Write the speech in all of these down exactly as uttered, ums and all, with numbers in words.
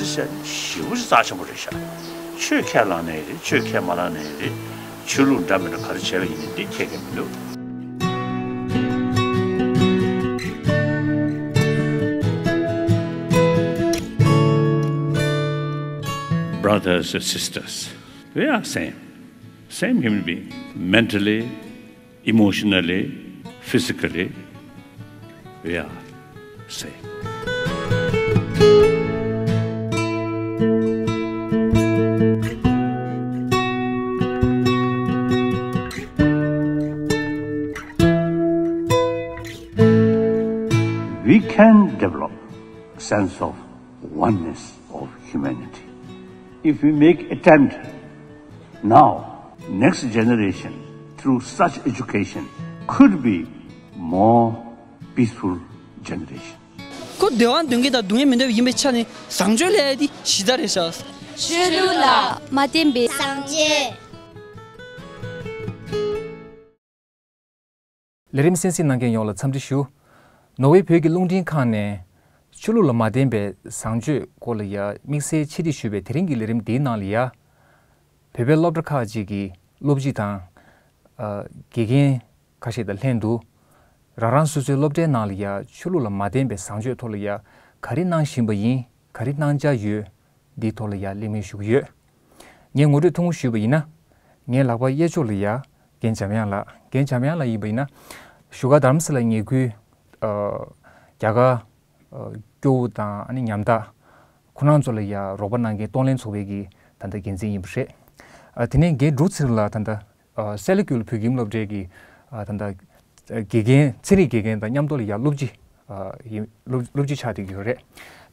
ཟེར་ཞེ་པོ་ཅིག་རྩ་ཆེན་པོ་རེད་ཤག་ཆོས་ཁས་བླངས་ནའི་རེད། ཆོས་ཁས་མ་བླངས་ནའི་རེད། ཆོས་ལུགས་འདྲ་མི་འདྲ་ག་རེ་བྱས་པ་ཡིན་ནའི་འདི་ཁྱད་ཀྱང་མི་འདུག Brothers and sisters, we are same, same human being, mentally, emotionally, physically, we are same. We can develop a sense of oneness of humanity if we make attempt now. Next generation, through such education, could be more peaceful generation. ཁོ་བདེ་བ་འདོད་མཁན་དང་སྡུག་བསྔལ་མི་འདོད་པ་ཡིན་པའི་ཆ་ནས་བཟང་སྤྱོད་ལས་དེ་གཞི་རྩ་རེད་ཤག་ཆོས་ལུགས་ལ་མ་བརྟེན་པའི་བཟང་སྤྱོད། ལས་རིམ་གསན་གཟིགས་གནང་མཁན་ཡོངས་ལ་འཚམས་འདྲི་ཞུ། ནོར་ཝེ་བོད་ཀྱི་རླུང་འཕྲིན་ཁང་ནས་ཆོས་ལུགས་ལ་མ་བརྟེན་པའི་བཟང་སྤྱོད་སྐོར་ལ་ཡ་དམིགས་བསལ་ཆེད་སྒྲིག་ཞུས་པའི་དེ་རིང་གི་ལས་རིམ་འདིའི་ནང་ལ་ཡ། བོད་པའི་སློབ་གྲྭ་ཁག་ཅིག་གི་སློབ་སྤྱི་དང་། ཨ། དགེ་རྒན་ཁ་ཤས་དང་ལྷན་དུ། རང་རང་སོ་སོའི་སློབ་གྲྭའི་ནང་ལ་ཡ་ཆོས་ལུགས་ལ་མ་བརྟེན་པའི་བཟང་སྤྱོད་ཐོག་ལ་ཡ་ག་རེ་གནང་བཞིན་པ་ཡིན། ག་རེ་གནང་འཆར་ཡོད། འདིའི་ཐོག་ལ་ཡ་གླེང་མོལ་ཞུ་གི་ཡོད། ངས་ངོ་སྤྲོད་ཐུང་ངུ་ཞུས་པ་ཡིན་ན། ངའི་ལག་པ་གཡས་ཕྱོགས་ལ་ཡ་རྒན་འཇམ་དབྱངས་ལགས། རྒན་འཇམ་དབྱངས་ལགས་ཡིན་པ་ཡིན་ན། བཞུགས་སྒར་རྡ་རམ་ས་ལ་ཉེ་ཁུལ། ཨ། རྒྱ་གར། ཨ། སྐྱོ་བོ་དང་ཨ་ནི་ཉམ་ཐག་ཁོ་རང་ཚོ་ལ་ཡ་རོགས་པ་གནང་མཁན་གཏོང་ལེན་ཚོགས་པའི་གི་ད་ལྟ་འགན་འཛིན་ཡིན་པ་རེད། ཨ། དེ་ནས་རྒན་འབྲུག་ཚེ་རིང་ལགས་ད་ལྟ། ཨ། སེ་ལ་ཀུ་ལ་བོད་ཁྱིམ་སློབ་གྲྭའི་གི། ཨ། ད་ལྟ་དགེ་རྒན། ཚན་རིག་དགེ་རྒན་དང་མཉམ་དུ་ལ་ཡ་སློབ་སྤྱི། ཨ། ཡིན། སློབ་སློབ་སྤྱི་ཆགས་བསྡད་ཀྱི་ཡོད་རེད།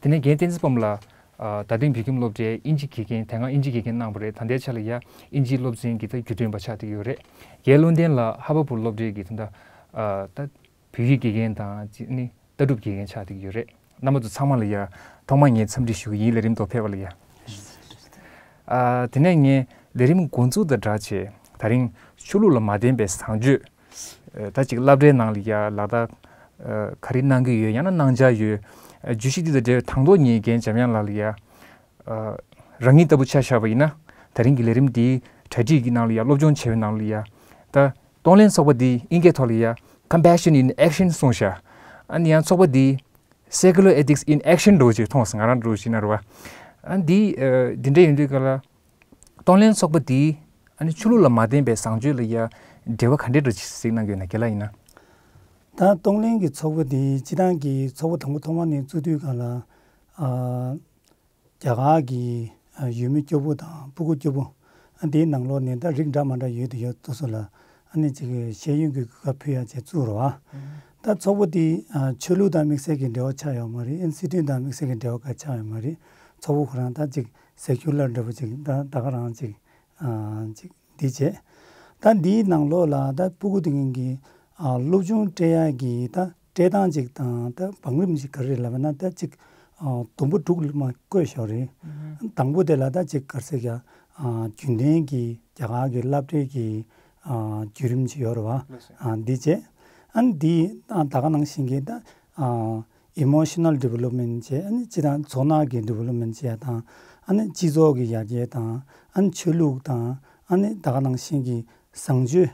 དེ་ནས་རྒན་བསྟན་འཛིན་དཔལ་མོ་ལགས། ཨ། རྡ་སྟེང་བོད་ཁྱིམ་སློབ་གྲྭའི་དབྱིན་ཇི་དགེ་རྒན། དེ་སྔ་དབྱིན་ཇི་དགེ་རྒན་གནང་བ་རེད། ད་ལྟའི་ཆ་ལ་ཡ་དབྱིན་ཇིའི་སློབ་ཚན་གྱི་ད་བརྒྱུད་སྟོན་པ་ཆགས་བསྡད་ཀྱི་ཡོད་རེད། རྒན་བློ་ལྡན་ལགས་ཧར་བར་བྷརཌ་སློབ་གྲྭའི་གི་ད་ལྟ། ཨ། ད་བོད་ཡིག་དགེ་རྒན་དང་ཅི་ནི། ལྟ་གྲུབ་དགེ་རྒན་ཆགས་བསྡད་ཀྱི་ཡོད་རེད། རྣམ་པ་ཚོ་ཚང་མ་ལ་ཡ་ཐོག་མར་ངས་འཚམས་འདྲི་ཞུ་གི་ཡིན། ལས་རིམ་ཐོག་ཕེབས་པ་ལ་ཡ། ཨ། དེ་ནས་ངས་ལས་རིམ་འགོ་འཛུགས་དང་སྦྲགས་བྱས་ད་རིང་ཆོས་ལུགས་ལ་མ་བརྟེན་པའི་བཟང་སྤྱོད། ཨ། ད་ཅིག་སློབ་གྲྭའི་ནང་ལ་ཡ་ལག་བསྟར། ཨ། ག་རེ་གནང་གི་ཡོད། ཡང་ན་གནང་འཆར་ཡོད། ཨ། བརྗོད་གཞི་འདི་དང་འབྲེལ་བའི་དང་ཐོག་ངས་རྒན་འཇམ་དབྱངས་ལགས་ལ་ཡ། ཨ། རང་ཉིད་ལྟ་བུ་ཆ་བཞག་པ་ཡིན་ན། ད་རིང་གི་ལས་རིམ་འདིའི་གྲ་སྒྲིག་གི་ནང་ལ་ཡ། སློབ་སྦྱོང་བྱས་པའི་ནང་ལ་ཡ། ད་གཏོང་ལེན་ཚོགས་པ་འདི་ཨིན་སྐད་ཐོག་ལ་ཡ་Compassion in Action གསུངས་ཤག་ཨ་ནི་ཡང་ཚོགས་པ་འདི་Secular Ethics in Action འདྲ་བོ་ཅིག་མཐོང་སོང་། ང་རང་འདྲ་བོ་ཞིག་ན་རེད་བ། ཨ། འདི། ཨ། འདི་འདྲ་ཡིན་དུས་ག་ལ། གཏོང་ལེན་ཚོགས་པ་འདི་ཨ་ནི་ཆོས་ལུགས་ལ་མ་བརྟེན་པའི་བཟང་སྤྱོད་ལ་ཡ་འབྲེལ་བ་ག་འདྲ་འདྲ་ཅིག་གཟིགས་གནང་གི་ཡོད་ན། རྒན་ལགས་ཡིན་ན། ད་གཏོང་ལེན་གྱི་ཚོགས་པ་འདི་སྤྱིར་བཏང་གི་ཚོགས་པ་དང་པོ་ཐོག་མ་ནས་བཙུགས་དུས་ག་ལ། ཨ། རྒྱ་གར་གྱི་ཡུལ་མི་སྐྱོ་པོ་དང་སྤུ་གུ་སྐྱོ་པོ། ཨ། དེའི་ནང་ལོགས་ནས་ད་རིགས་འདྲ་མ་འདྲ་ཡོད་དུ་ཡོད་དུ་སོ་ལ། ཨ་ནི་ཅིག་ཤེས་ཡོན་གྱི་གོ་སྐབས་ཕུལ་ཡ་བྱས་བཙུགས་རོགས། ཨ། ད་ཚོགས་པ་དེ། ཨ། ཆོས་ལུགས་དང་དམིགས་བསལ་གྱི་འབྲེལ་བ་ཆགས་ཡོད་མ་རེད། ཨ། སྲིད་དོན་དང་དམིགས་བསལ་གྱི་འབྲེལ་བ་ག་ཆགས་ཡོད་མ་རེད། ཚོགས་པ་ཁོ་རང་ད་ཅིག་སེ་ཀུ་ལར་འདྲ་པོ་ཅིག་ད་ད་ག་རང་ཅིག་ཨ། ཅིག་འདི་བྱས། ད་འདིའི་ནང་ལོགས་ལ་ད་སྤུ་གུ་དེ་ངན་གྱི། ཨ། སློབ་སྦྱོང་སྤྲད་ཡ་གི་ད་སྤྲད་སྟངས་ཅིག་དང་ད་བང་རིམ་ཅིག་ག་རེ་རེད་ལབ་ན། ད་ཅིག་ཨ། དུམ་བུ་དྲུག་ལ་མ་བགོས་ཤག་རེད། ཨུ་ཧུ། དང་པོ་དེ་ལ་ད་ཅིག་ག་རེ་ཟེར་ཡ། ཨ། རྒྱུན་ལྡན་གྱི་རྒྱ་གར་གྱི་སློབ་གྲྭའི་གི། ཨ། བརྒྱུད་རིམ་ཅིག་ཡོད་རེད་བ། ལགས་སོ། ཨ། འདི་བྱས། ཨ་ནི་འདི། ཨ། ད་ག་ནང་བཞིན་གྱི་ད། ཨ། Emotional Development བྱས། ཨ་ནི་སྤྱིར་བཏང་ཚོར་སྣང་གི་Development བྱས་དང་། ཨ་ནི་སྤྱི་ཚོགས་ཀྱི་ཡར་རྒྱས་དང་། ཨ་ནི་ཆོས་ལུགས་དང་། ཨ་ནི་ད་ག་ནང་བཞིན་གྱི་བཟང་སྤྱོད།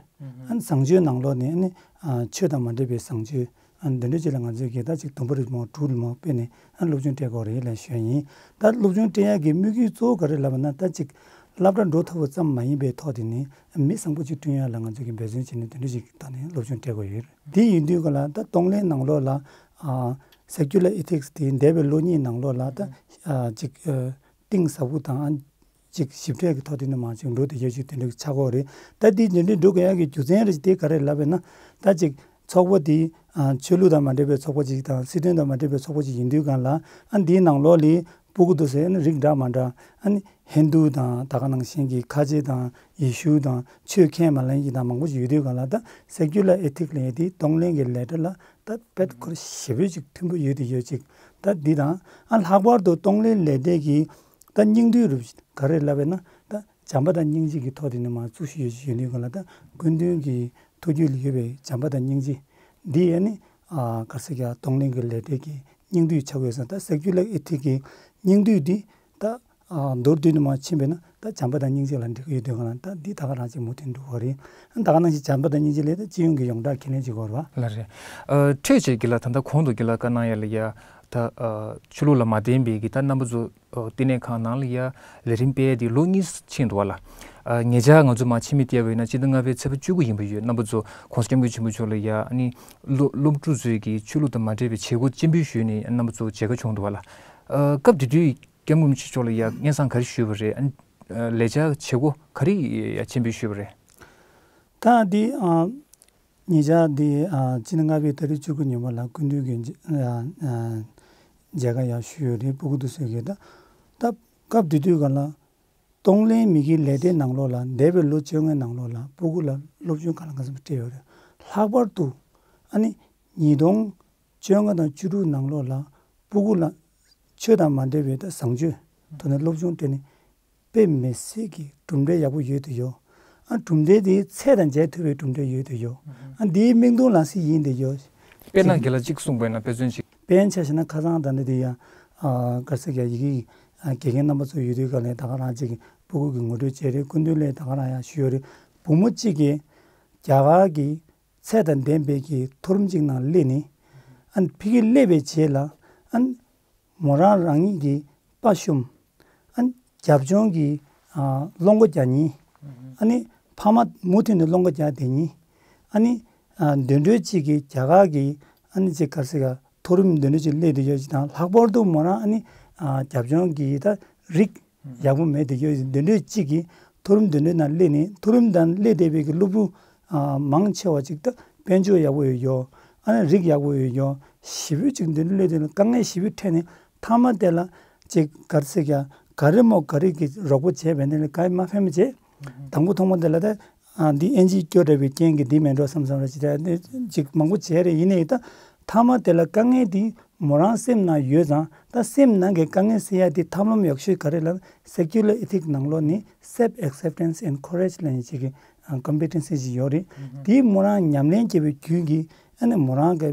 ཨ་ནི་བཟང་སྤྱོད་ནང་ལོགས་ནས་ཨ་ནི། ཨ། ཆོས་དང་མ་འདྲེས་པའི་བཟང་སྤྱོད། ཨ་ནི་འདི་འདྲ་ཅིག་ལ་ང་ཚོས་གི་ད་ཅིག་དུམ་བུ་རེ་མོ་དྲུག་རེ་མོ་སྤེལ་ནས། ཨ། སློབ་སྦྱོང་སྤྲད་དགོས་རེད་ལབ་ཞུ་ཡ་ཡིན། ད་སློབ་སྦྱོང་སྤྲད་ཡ་གི་དམིགས་ཡུལ་གཙོ་བོ་ག་རེ་ལབ་ན། ད་ཅིག་སློབ་གྲྭ་འགྲོ་ཐུབ་པ་ཙམ་མ་ཡིན་པའི་ཐོག་དེ་ནས་མི་བཟང་པོ་ཅིག་བསྐྲུན་ཡ་ལ་ང་ཚོས་གི་འབད་བརྩོན་བྱས་ནས་འདི་འདྲ་ཅིག་གི་ཐོག་ནས་སློབ་སྦྱོང་སྤྲད་དགོས་ཡོད། དེ་ཡིན་དུས་ག་ལ་ད་གཏོང་ལེན་ནང་ལོགས་ལ། ཨ། Secular Ethics དེ་འདས་པའི་ལོ་གཉིས་ནང་ལོགས་ལ་ད། ཨ། ཅིག་ཨ། གཏིང་ཟབ་པོ་དང་། ཨ། ཅིག་ཞིབ་ཕྲའི་གི་ཐོག་དེ་ནས་མར་ཅིག་འགྲོ་བསྡད་ཡོད་ཅིག་དེ་འདྲ་ཆགས་ཀྱི་ཡོད་རེད། ད་དེ་འདི་འདྲའི་འགྲོ་དགོས་ཡ་གི་རྒྱུ་མཚན་རེད་དེ་ག་རེ་ལབ་པས་ན། ད་ཅིག་ཚོགས་པ་དེ། ཨ། ཆོས་ལུགས་དང་མ་འབྲེལ་བའི་ཚོགས་པ་ཅིག་དང་སྲིད་དོན་དང་མ་འབྲེལ་བའི་ཚོགས་པ་ཅིག་ཡིན་དུས་ག་ལ། ཨ། འདིའི་ནང་ལོགས་ལ་སྤུ་གུ་དེ་ཚོ་ཨ་ནི་རིགས་འདྲ་མ་འདྲ། ཨ་ནི་ཧིན་དུ་དང་ད་ག་ནང་བཞིན་གྱི་ཁ་ཆེ་དང་ཡེ་ཤུ་དང་ཆོས་ཁས་མ་ལེན་གྱི་དང་མང་པོ་ཞིག་ཡོད་དུས་ག་ལ། ད་Secular Ethics ལབ་ཡ་དེ་གཏོང་ལེན་གྱི་ལས་གྲྭ་ལ་ད་དཔེ་ཁོ་རང་ཞེ་པོ་ཅིག་མཐུན་པོ་ཡོད་དེ་ཡོད་ཅིག་ད་འདི་དང་། ཨ། ལྷག་པར་དུ་གཏོང་ལེན་ལས་སྡེ་གི་ད་སྙིང་བསྡུས་རུ་ག་རེ་ལབ་པས་ན། ད་བྱམས་པ་དང་སྙིང་རྗེ་གི་ཐོག་དེ་ནས་མར་བཙུགས་བཞག་ཡོད་ཅིག་ཡོད་དུས་ག་ལ། ད་སྐུ་མདུན་གྱི་ཐུགས་རྒྱུད་ལ་ཡོད་པའི་བྱམས་པ་དང་སྙིང་རྗེ་འདི་ཨ་ནི། ཨ། ག་རེ་ཟེར་གྱི། གཏོང་ལེན་གྱི་ལས་སྡེ་གི་སྙིང་བསྡུས་ཆགས་ཡོད་ཙང་། ད་Secular Ethics གི་སྙིང་བསྡུས་འདི་ ཨ་མདོར་བསྡུས་ནས་མར་ཕྱིན་པས་ན་ད་བྱམས་པ་དང་སྙིང་རྗེ་ལ་འགྲིག་གི་ཡོད་དུས་ག་ལ་ད་འདི་ད་ག་རང་ཅིག་མུ་མཐུད་འགྲོ་བ་རེད། ཨ་ད་ག་ནང་བཞིན་བྱམས་པ་དང་སྙིང་རྗེ་ལས་ད་སྤྱི་ཡོངས་ཀྱི་ཡོངས་གྲགས་ཁས་ལེན་བྱེད་དགོས་རེད་བ། ལགས་རེད། ཨ་འཕྲོས་བྱས་ཀྱི་ལ་ད་ལྟ་གོང་དུ་ཀྱི་ལ་བཀའ་གནང་ཡ་ལ་ཡ་ད་ཨ་ཆོས་ལུགས་ལ་མ་བརྟེན་པའི་གི་ད་རྣམ་པ་ཚོ་ཨ་བསྟི་གནས་ཁང་ནང་ལ་ཡ་ལས་རིམ་སྤེལ་ཡ་དེ་ལོ་གཉིས་ཕྱིན་འདུག་བ་ལ། ཨ་ཉེ་ཆར་ང་ཚོ་མར་ཕྱི་མིག་བལྟས་པ་ཡིན་ན་སྤྱི་ཟླ་ལྔ་པའི་ཚེས་པ་བཅུ་དགུ་ཡིན་པ་ཡོད། རྣམ་པ་ཚོ་༸གོང་ས་༸སྐྱབས་མགོན་ཆེན་པོ་མཆོག་ལ་ཡ་ཨ་ནི་སློབ་སློབ་ཕྲུག་ཚོས་ཀྱི་ཆོས་ལུགས་དང་མ་འབྲེལ་བའི་བྱེད་སྒོ་སྤྱན་འབུལ་ཞུས་ནས་རྣམ་པ་ཚོ་མཇལ་ཁ་བྱུང་འདུག་བ་ལ། ཨ་སྐབས་དེ་དུས་སྐྱབས་མགོན་རིན་པོ་ཆེ་མཆོག་ལ་ཡ་སྙན་སེང་ག་རེ་ཞུས་པ་རེད། ཨ་ནི་ལས་འཆར་བྱེད་སྒོ་ག་རེ་ཡ་སྤྱན་འབུལ་ཞུས་པ་རེད། ད་འདི་ཨ་ཉེ་ཆར་འདི་ཨ་སྤྱི་ཟླ་ལྔ་པའི་ཏ་རིག་བཅུ་དགུ་ཉིན་མོ་ལ་སྐུ་མདུན་གྱི་མཇལ་ཨ་ཨ་མཇལ་ཁ་ཡང་ཞུས་ཡོད་རེད། སྤུ་གུ་དེ་ཚོས་ཀྱིས་ད་ད་སྐབས་དེ་དུས་ག་ལ་གཏོང་ལེན་མི་སྒེར་ལས་སྡེའི་ནང་ལོགས་ལ་འདས་པའི་ལོ་བཅོ་ལྔའི་ནང་ལོགས་ལ་སྤུ་གུ་ལ་སློབ་སྦྱོང་གང་ལ་གང་འཚམ་སྤྲད་ཡོད་རེད། ལྷག་པར་དུ་ཨ་ནི་ཉིས་སྟོང་བཅོ་ལྔ་དང་བཅུ་དྲུག་ནང་ལོགས་ལ་སྤུ་གུ་ལ་ཆོས་དང་མ་འབྲེལ་བའི་ད་བཟང་སྤྱོད་ཐོག་ནས་སློབ་སྦྱོང་སྤྲད་ནས་དཔེ་མི་སྲིད་ཀྱི་གྲུབ་འབྲས་ཡག་པོ་ཡོད་དུ་ཡོད། ཨ་གྲུབ་འབྲས་དེ་ཚད་དང་མཇལ་ཐུབ་པའི་གྲུབ་འབྲས་ཡོད་དུ་ཡོད། ཨ་འདིའི་མིག་མཐོང་ལག་ཟིན་ཡིན་དུ་ཡོད། དཔེར་ན་རྒན་ལགས་གཅིག་གསུངས་པ་ཡིན་ན་དཔེ་མཚོན་ཅིག་དཔེར་ན་ཆ་བཞག་ན་ཁ་སང་ད་ནི་དེ་ཡང་ཨ་ག་རེ་ཟེར་ཡ་ཡི་གེ་ཨ་དགེ་རྒན་རྣམ་པ་ཚོ་ཡོད་དུས་ག་ལས་ད་ག་རང་ཅིག་སྤུ་གུ་གི་ངོ་སྤྲོད་བྱས་རེད། སྐུ་མདུན་ལས་ད་ག་རང་ཡང་ཞུས་ཡོད་རེད། བུ་མོ་གཅིག་གིས་རྒྱ་གར་གྱི་ཚད་དང་ལྡན་པའི་གི་མཐོ་རིམ་གཅིག་ནང་སླེབས་ནས་ཨ་ཕ་གིར་སླེབས་པའི་རྗེས་ལ་ཨ་མོ་རང་རང་ཉིད་ཀྱི་དཔའ་ཞུམ། ཨ་ནི་རྒྱབ་ལྗོངས་ཀྱི་ཨ་བློ་མགོ་རྒྱག་མཁན། ཨ་ནི་ཕ་མ་མུ་མཐུད་ནས་བློ་མགོ་རྒྱག་བསྡད་མཁན། ཨ་ནི་ཨ་དུད་འགྲོ་གཅིག་གིས་རྒྱ་གར་གྱི་ཨ་ནི་ཅིག་ག་རེ་ཟེར་ག་མཐོ་རིམ་དུད་འགྲོ་གཅིག་སླེབས་བསྡད་ཡོད་ཅིག་དང་། ལྷག་པར་དུ་མོ་རང་ཨ་ནི་ཨ་རྒྱབ་ལྗོངས་ཀྱི་ད་རིགས་ཡག་པོ་མེད་བསྡད་ཡོད་དུད་འགྲོ་གཅིག་གིས་མཐོ་རིམ་དུད་འགྲོ་ནང་སླེབས་ནས་མཐོ་རིམ་དང་སླེབས་བསྡད་པའི་གི་སློབ་ཕྲུག་ཨ་མང་ཆེ་བ་ཅིག་ད་དཔལ་འབྱོར་ཡག་པོ་ཡོད་ཡོད། ཨ་ནི་རིགས་ཡག་པོ་ཡོད་ཡོད། ཞེ་པོ་ཅིག་དུད་འགྲོ་སླེབས་བསྡད་ན་དཀའ་ངལ་ཞེ་པོ་འཕྲད་ནས་མཐའ་མ་དེ་ལ་ཅིག་ག་རེ་ཟེར་ཡ་ག་རེ་མོ་ག་རེ་གི་རོགས་པ་བྱས་པས་ནི་ག་ཡི་མ་ཕན་མི་བྱེད། དང་པོ་ཐོག་མ་དེ་ལ་ད་ཨ་འདི་ཨེན་ཇི་སྐྱོ་དྲགས་པའི་རྐྱེན་གྱིས་འདི་མེད་འགྲོ་བསམ་བསམ་ར་ཅིག་ད་ཅིག་མང་པོ་བྱས་རེད། ཡིན་ནའི་ད་མཐའ་མ་དེ་ལ་དཀའ་ངལ་དེ་མོ་རང་སེམས་ནང་ཡོད་ཙང་ད་སེམས་ནང་གི་དཀའ་ངལ་སེལ་ཡ་དེ་ཐབས་ལམ་ཡག་ཤོས་ག་རེ་ལ་Secular Ethics ནང་ལོགས་ནས་Self Acceptance and Courage ལབ་ཡ་ཅིག་གི་Competency ཞིག་ཡོད་རེད། དེ་མོ་རང་ཉམས་ལེན་བྱས་པའི་བརྒྱུད་ཀྱིས་ཨ་ནི་མོ་རང་གི་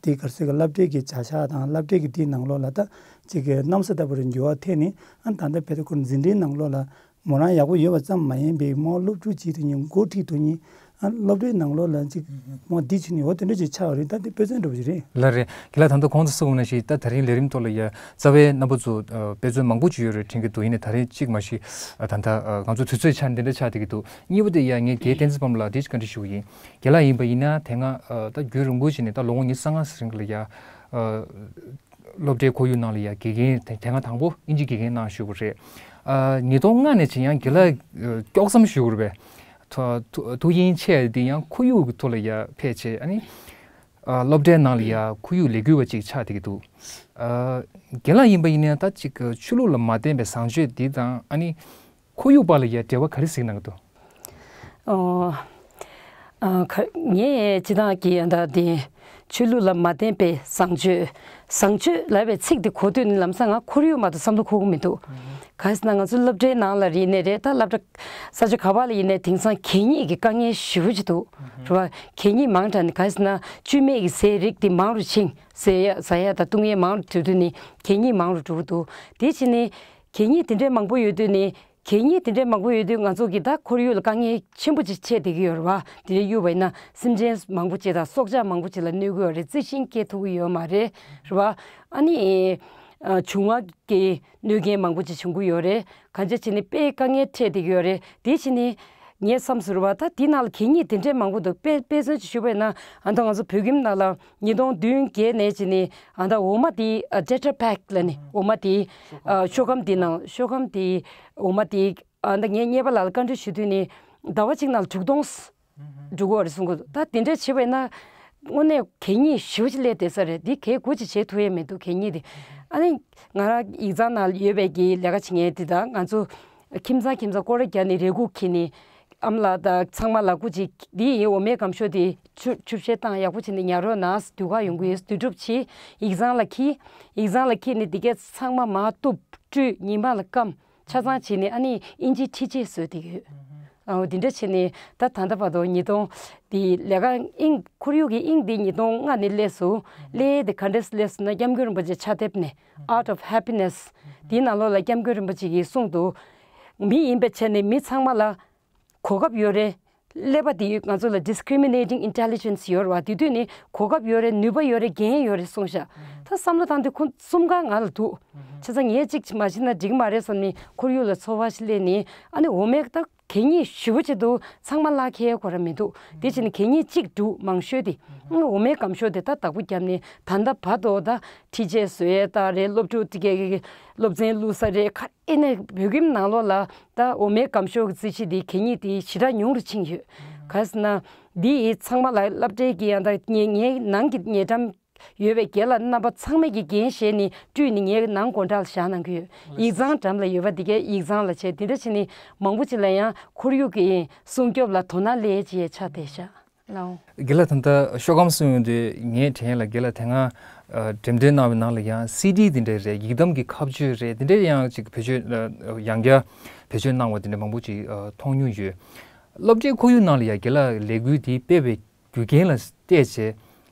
དེ་ག་རེ་ཟེར་གི་སློབ་གྲྭའི་གི་བྱ་གཞག་དང་སློབ་གྲྭའི་གི་དེའི་ནང་ལོགས་ལ་ད་ཅིག་གི་གནམ་ས་ལྟ་བུ་རེ་འགྱུར་བ་ཐེབས་ནས་ཨ་ད་ལྟ་བལ་ཏེ་ཁོ་འཛིན་གྲྭའི་ནང་ལོགས་ལ་མོ་རང་ཡག་པོ་ཡོད་པ་ཙམ་མ་ཡིན་པའི་མོ་སློབ་ཕྲུག་བྱེད་ཐུབ་མཁན་འགོ་ཁྲིད་ཐུབ་མཁན་ཨ་སློབ་གྲྭའི་ནང་ལོགས་ལ་ཅིག་མོ་འདི་བྱེད་ནས་འོ་དེ་འདྲ་ཅིག་ཆགས་པ་རེད། ད་དེ་དཔེ་མཚོན་འདྲ་པོ་ཞིག་རེད། ལགས་རེད། རྒན་ལགས་ད་ལྟ་གོང་དུ་གསུངས་པ་ནང་བཞིན་ད་ད་རིང་ལས་རིམ་ཐོག་ལ་ཡ་རྩ་བའི་རྣམ་པ་ཚོ་ཨ་དཔེ་མཚོན་མང་པོ་ཅིག་ཡོད་རེད་དྲན་གྱི་འདུག་ཡིན་ནའི་ད་རིང་གཅིག་མ་གཞི་ཨ་ད་ལྟ་ཨ་ང་ཚོ་དུས་ཚོད་ཆ་འདི་འདྲ་ཆགས་བསྡད་ཀྱི་འདུག་གཉིས་པ་དེ་ཡ་ངས་རྒན་བསྟན་འཛིན་ལྷ་མོ་ལགས་འདི་ཅིག་བཀའ་འདྲི་ཞུ་གི་ཡིན། རྒན་ལགས་ཡིན་པ་ཡིན་ན་དེ་སྔ་ཨ་ད་རྒྱུན་རིང་པོ་ཞིག་ནས་ད་ལོ་ངོ་ཉི་ཤུ་རྩ་ལྔ་ཙམ་རིང་ལ་ཡ་ཨ་སློབ་གྲྭའི་ཁོར་ཡུག་ནང་ལ་ཡ་དགེ་རྒན་དེ་དེ་སྔ་དང་པོ་དབྱིན་ཇིའི་དགེ་རྒན་གནང་བཞུགས་པ་རེད། ཨ་ཉིས་སྟོང་ལྔ་ནས་ཅིག་ཡང་རྒན་ལགས་ཨ་དཀྱོག་མཚམས་ཞུ་དགོས་རེད་པས། ཐོ་ཐོ་ཐོ་དབྱིན་ཆེ་འདི་ཡང་ཁོར་ཡུག་གི་ཐོག་ལ་ཡ་ཕེབས་བྱས་ཨ་ནི་ཨ་སློབ་གྲྭའི་ནང་ལ་ཡ་ཁོར་ཡུག་ལས་འགུལ་བ་ཅིག་ཆགས་བསྡད་ཀྱི་འདུག་ཨ་རྒན་ལགས་ཡིན་པ་ཡིན་ན་ད་ཅིག་ཆོས་ལུགས་ལ་མ་བརྟེན་པའི་བཟང་སྤྱོད་འདི་དང་ཨ་ནི་ཁོར་ཡུག་བར་ལ་ཡ་འབྲེལ་བ་ག་རེ་གཟིགས་གནང་གི་འདུག་ཨོ། ཨ་ཁ་ངས་སྤྱིར་བཏང་གི་ཡ་ད་དེ་ཆོས་ལུགས་ལ་མ་བརྟེན་པའི་བཟང་སྤྱོད། བཟང་སྤྱོད་ལབ་པའི་ཚིག་དེ་གོ་དུས་ནི་ལམ་སང་ང་ཁོར་ཡུག་མ་གཏོགས་བསམ་བློ་འཁོར་གི་མི་འདུག་ག་རེ་ཟེར་ན་ང་ཚོ་སློབ་གྲྭའི་ནང་ལ་ཡིན་ནའི་རེད། ད་སློབ་གྲྭ་ས་ཆ་ག་པ་ལ་ཡིན་ནའི་དེང་སང་གད་སྙིགས་ཀྱི་དཀའ་ངལ་ཞེ་པོ་ཅིག་འདུག་རེད་བ། གད་སྙིགས་མང་དྲགས་ནས་ག་རེ་ཟེར་ན་བཅུད་མེད་ཀྱི་ཟས་རིགས་དེ་མང་རུ་ཕྱིན། ཟས་ཡ་ཟ་ཡ་དང་བཏུང་ཡ་མང་རུ་འགྲོ་དུས་ནི་གད་སྙིགས་མང་རུ་འགྲོ་གི་འདུག་དེ་བྱས་ནས་གད་སྙིགས་དེ་འདྲའི་མང་པོ་ཡོད་དུས་ནི་གད་སྙིགས་དེ་འདྲའི་མང་པོ་ཡོད་དུས་ང་ཚོ་གི་ད་ཁོར་ཡུག་ལ་དཀའ་ངལ་ཆེན་པོ་ཅིག་འཕྲད་བསྡད་ཀྱི་ཡོད་རེད་བ། དེ་འདྲའི་གཡུག་པ་ཡིན་ན་སེམས་ཅན་མང་པོ་ཅིག་དང་སྲོག་ཆགས་མང་པོ་ཅིག་ལ་གནོད་ཀྱི་ཡོད་རེད། རྩི་ཤིང་སྐྱེ་ཐུབ་ཀྱི་ཡོད་མ་རེད། རེད་བ། ཨ་ནི་ཨ་འབྱུང་བ་གི་གནོད་སྐྱོན་མང་པོ་ཅིག་བྱུང་གི་ཡོད་རེད། གང་ཅི་བྱས་ནས་དཔེ་དཀའ་ངལ་འཕྲད་བསྡད་ཀྱི་ཡོད་རེད། དེ་བྱས་ནས་ངས་བསམ་སོང་རེད་བ། ད་དེ་ནང་ལ་གད་སྙིགས་དེ་འདྲའི་མང་པོ་འདུག་དཔེ་དཔེ་མཚོན་ཅིག་ཞུས་པ་ཡིན་ན་ཨ་ད་ང་ཚོ་བོད་ཁྱིམ་ནང་ལ་ཉིས་སྟོང་བདུན་བརྒྱད་ནས་བྱས་ནས་ཨ་ད་འོ་མ་དེ་ཨ་Tetra Pak ལབ་ནས་འོ་མ་དེ་ཨ་ཤོག་སྒམ་དེ་ནང་ཤོག་སྒམ་དེ་འོ་མ་དེ་ཨ་ད་ངས་གཉེར་པ་ལགས་ལ་བཀའ་འདྲི་ཞུ་དུས་ནས་ཟླ་བ་གཅིག་ནང་ལ་དྲུག་སྟོང་འགྲོ་གི་རེད་གསུང་གི་འདུག་ད་དེ་འདྲ་བྱས་པ་ཡིན་ན་དངོས་གནས་གད་སྙིགས་ཞེ་པོ་ཅིག་སླེབས་བསྡད་ས་རེད། འདི་གས་དགུ་ཅིག་བྱེད་ཐུབ་ཡས་མི་འདུག་གད་སྙིགས་དེ། ཨ་ནི་ང་རང་ཡིག་ཚང་ནང་ཡོད་པའི་གི་ལས་ཀ་བྱེད་མཁན་དེ་དང་ང་ཚོ་ཁྱིམ་ཚང་ཁྱིམ་ཚང་སྐོར་ར་རྒྱག་ནས་རས་ཁུག་འཁྱེར་ནས་ཨ་མ་ལགས་དང་ཚང་མ་ལ་སྐུ་མཁྱེན། འདི་ཡིན་འོ་མའི་སྒམ་ཤོག་དེ་ཆུ་ཆུ་བཤལ་བཏང་ཡག་པོ་བྱས་ནས་ཉར་རོགས་གནང་། དུས་ཁ་ཡོང་གི་ཡོད། དུས་སྒྲུབ་བྱེད། ཡིག་ཚང་ལ་འཁྱེར། ཡིག་ཚང་ལ་འཁྱེར་ནས་འདི་གས་ཚང་མ་མར་གཏུབ་བཀྲུས་ཉི་མ་ལ་སྐམ། ཆ་ཚང་བྱས་ནས་ཨ་ནི་ཨིན་ཇིའི་འཕྲུལ་ཆས་བཟོས་བསྡད་ཀྱི་ཡོད། ཨོ་དེ་འདྲ་བྱས་ནས་ད་ད་ལྟ་བར་དུ་ཉིས་སྟོང་དེ་ལས་ཀ་དབྱིངས་ཁོར་ཡུག་གི་དབྱིངས་དེ་ཉིས་སྟོང་ལྔ་ནས་སླེབས་སོང་། སླེབས་དེ་ག་འདྲས་སླེབས་སོང་ན་སྐྱབས་མགོན་རིན་པོ་ཆེ་ཕྱག་དེབ་ནས་Art of Happiness། དེའི་ནང་ལོགས་ལ་སྐྱབས་མགོན་རིན་པོ་ཆེ་གིས་གསུངས་འདུག་མི་ཡིན་པའི་ཆ་ནས་མི་ཚང་མ་ལ་གོ་སྐབས་ཡོད་རེད། ཀླད་པ་དེ་ང་ཚོ་ལ་discriminating intelligence ཡོད་རེད་བ། དེ་དུས་ནས་གོ་སྐབས་ཡོད་རེད། ནུས་པ་ཡོད་རེད། འགན་ཡོད་རེད་གསུངས་ཤག་ད་བསམ་བློ་བཏང་དུས་ཁོང་གསུམ་ཀ་ང་ལ་འདུག་བྱས་ཙང་ངས་གཅིག་མ་བྱས་ན་འགྲིག་མ་རེད་བསམ་ནས་ཁོར་ཡུག་ལ་ཚོར་བ་ཞིག་སླེབས་ནས། ཨ་ནི་འོ་མའི་ད་གད་སྙིགས་ཞེ་པོ་ཅིག་འདུག་ཚང་མ་ལག་ཁྱེར་གོ་ར་མི་འདུག་དེ་བྱས་ནས་གད་སྙིགས་གཅིག་འདུག་མང་ཤོས་དེ། ཨ་འོ་མའི་སྒམ་ཤོག་དེ་ད་བདག་པོ་བརྒྱབ་ནས་ད་ལྟ་བར་དུ་ད་འཕྲུལ་ཆས་བཟོ་ཡས་ད་རེད། སློབ་ཕྲུག་དེ་གའི་སློབ་ཚན་བླུགས་ས་རེད། ག་ཨེ་ནས་བོད་ཁྱིམ་ནང་ལོགས་ལ་ད་འོ་མའི་སྒམ་ཤོག་གི་རྩིས་གཞི་དེ་གད་སྙིགས་དེ་ཞེ་དྲག་ཉུང་རུ་ཕྱིན་ཡོད། ག་ཟེར་ན་འདི་ཡི་ཚང་མ་ལ་སློབ་གྲྭའི་གི་ཡང་ད་ངའི་ངའི་ནང་གི་ཉེ་འགྲམ་ཡོད་པའི་རྒན་ལགས་རྣམ་པ་ཚང་མས་ཀྱི་འགན་བཞེས་ནས་སྤྲུལ་ནས་ངའི་ནང་སྒོ་འགྲམ་ལ་བཞག་གནང་གི་ཡོད། ཡིག་ཚང་འགྲམ་ལ་ཡོད་པ་འདི་གའི་ཡིག་ཚང་ལ་བྱས། དེ་འདྲ་བྱས་ནས་མང་པོ་ཅིག་ལ་ཡང་ཁོར་ཡུག་གི་སྲུང་སྐྱོབ་ལ་དོ་སྣང་སླེབས་ཡས་ཅིག་ཆགས་བསྡད་ཤག་ལའོ། རྒན་ལགས་ད་ལྟ་ཤོག་སྒམ་གསུངས་ཡོང་དུས་ངའི་དྲན་ལ་རྒན་ལགས་དེ་སྔ་ཨ་འགྲེམས་སྟོན་གནང་བའི་ནང་ལ་ཡང་སི་ཌི་དེ་འདྲ་རེད། ཡིག་དམ་གྱི་ཁ་གཅོད་རེད། དེ་འདྲ་ཡང་ཅིག་བེད་སྤྱོད་ཨ་ཡང་བསྐྱར་བེད་སྤྱོད་གནང་བ་དེ་འདྲ་མང་པོ་ཅིག་ཨ་མཐོང་མྱོང་ཡོད། སློབ་གྲྭའི་ཁོར་ཡུག་ནང་ལ་ཡང་རྒན་ལགས་ལས་འགུལ་དེ་སྤེལ་བའི་རྒྱུ་རྐྱེན་ལ་བལྟས་བྱས།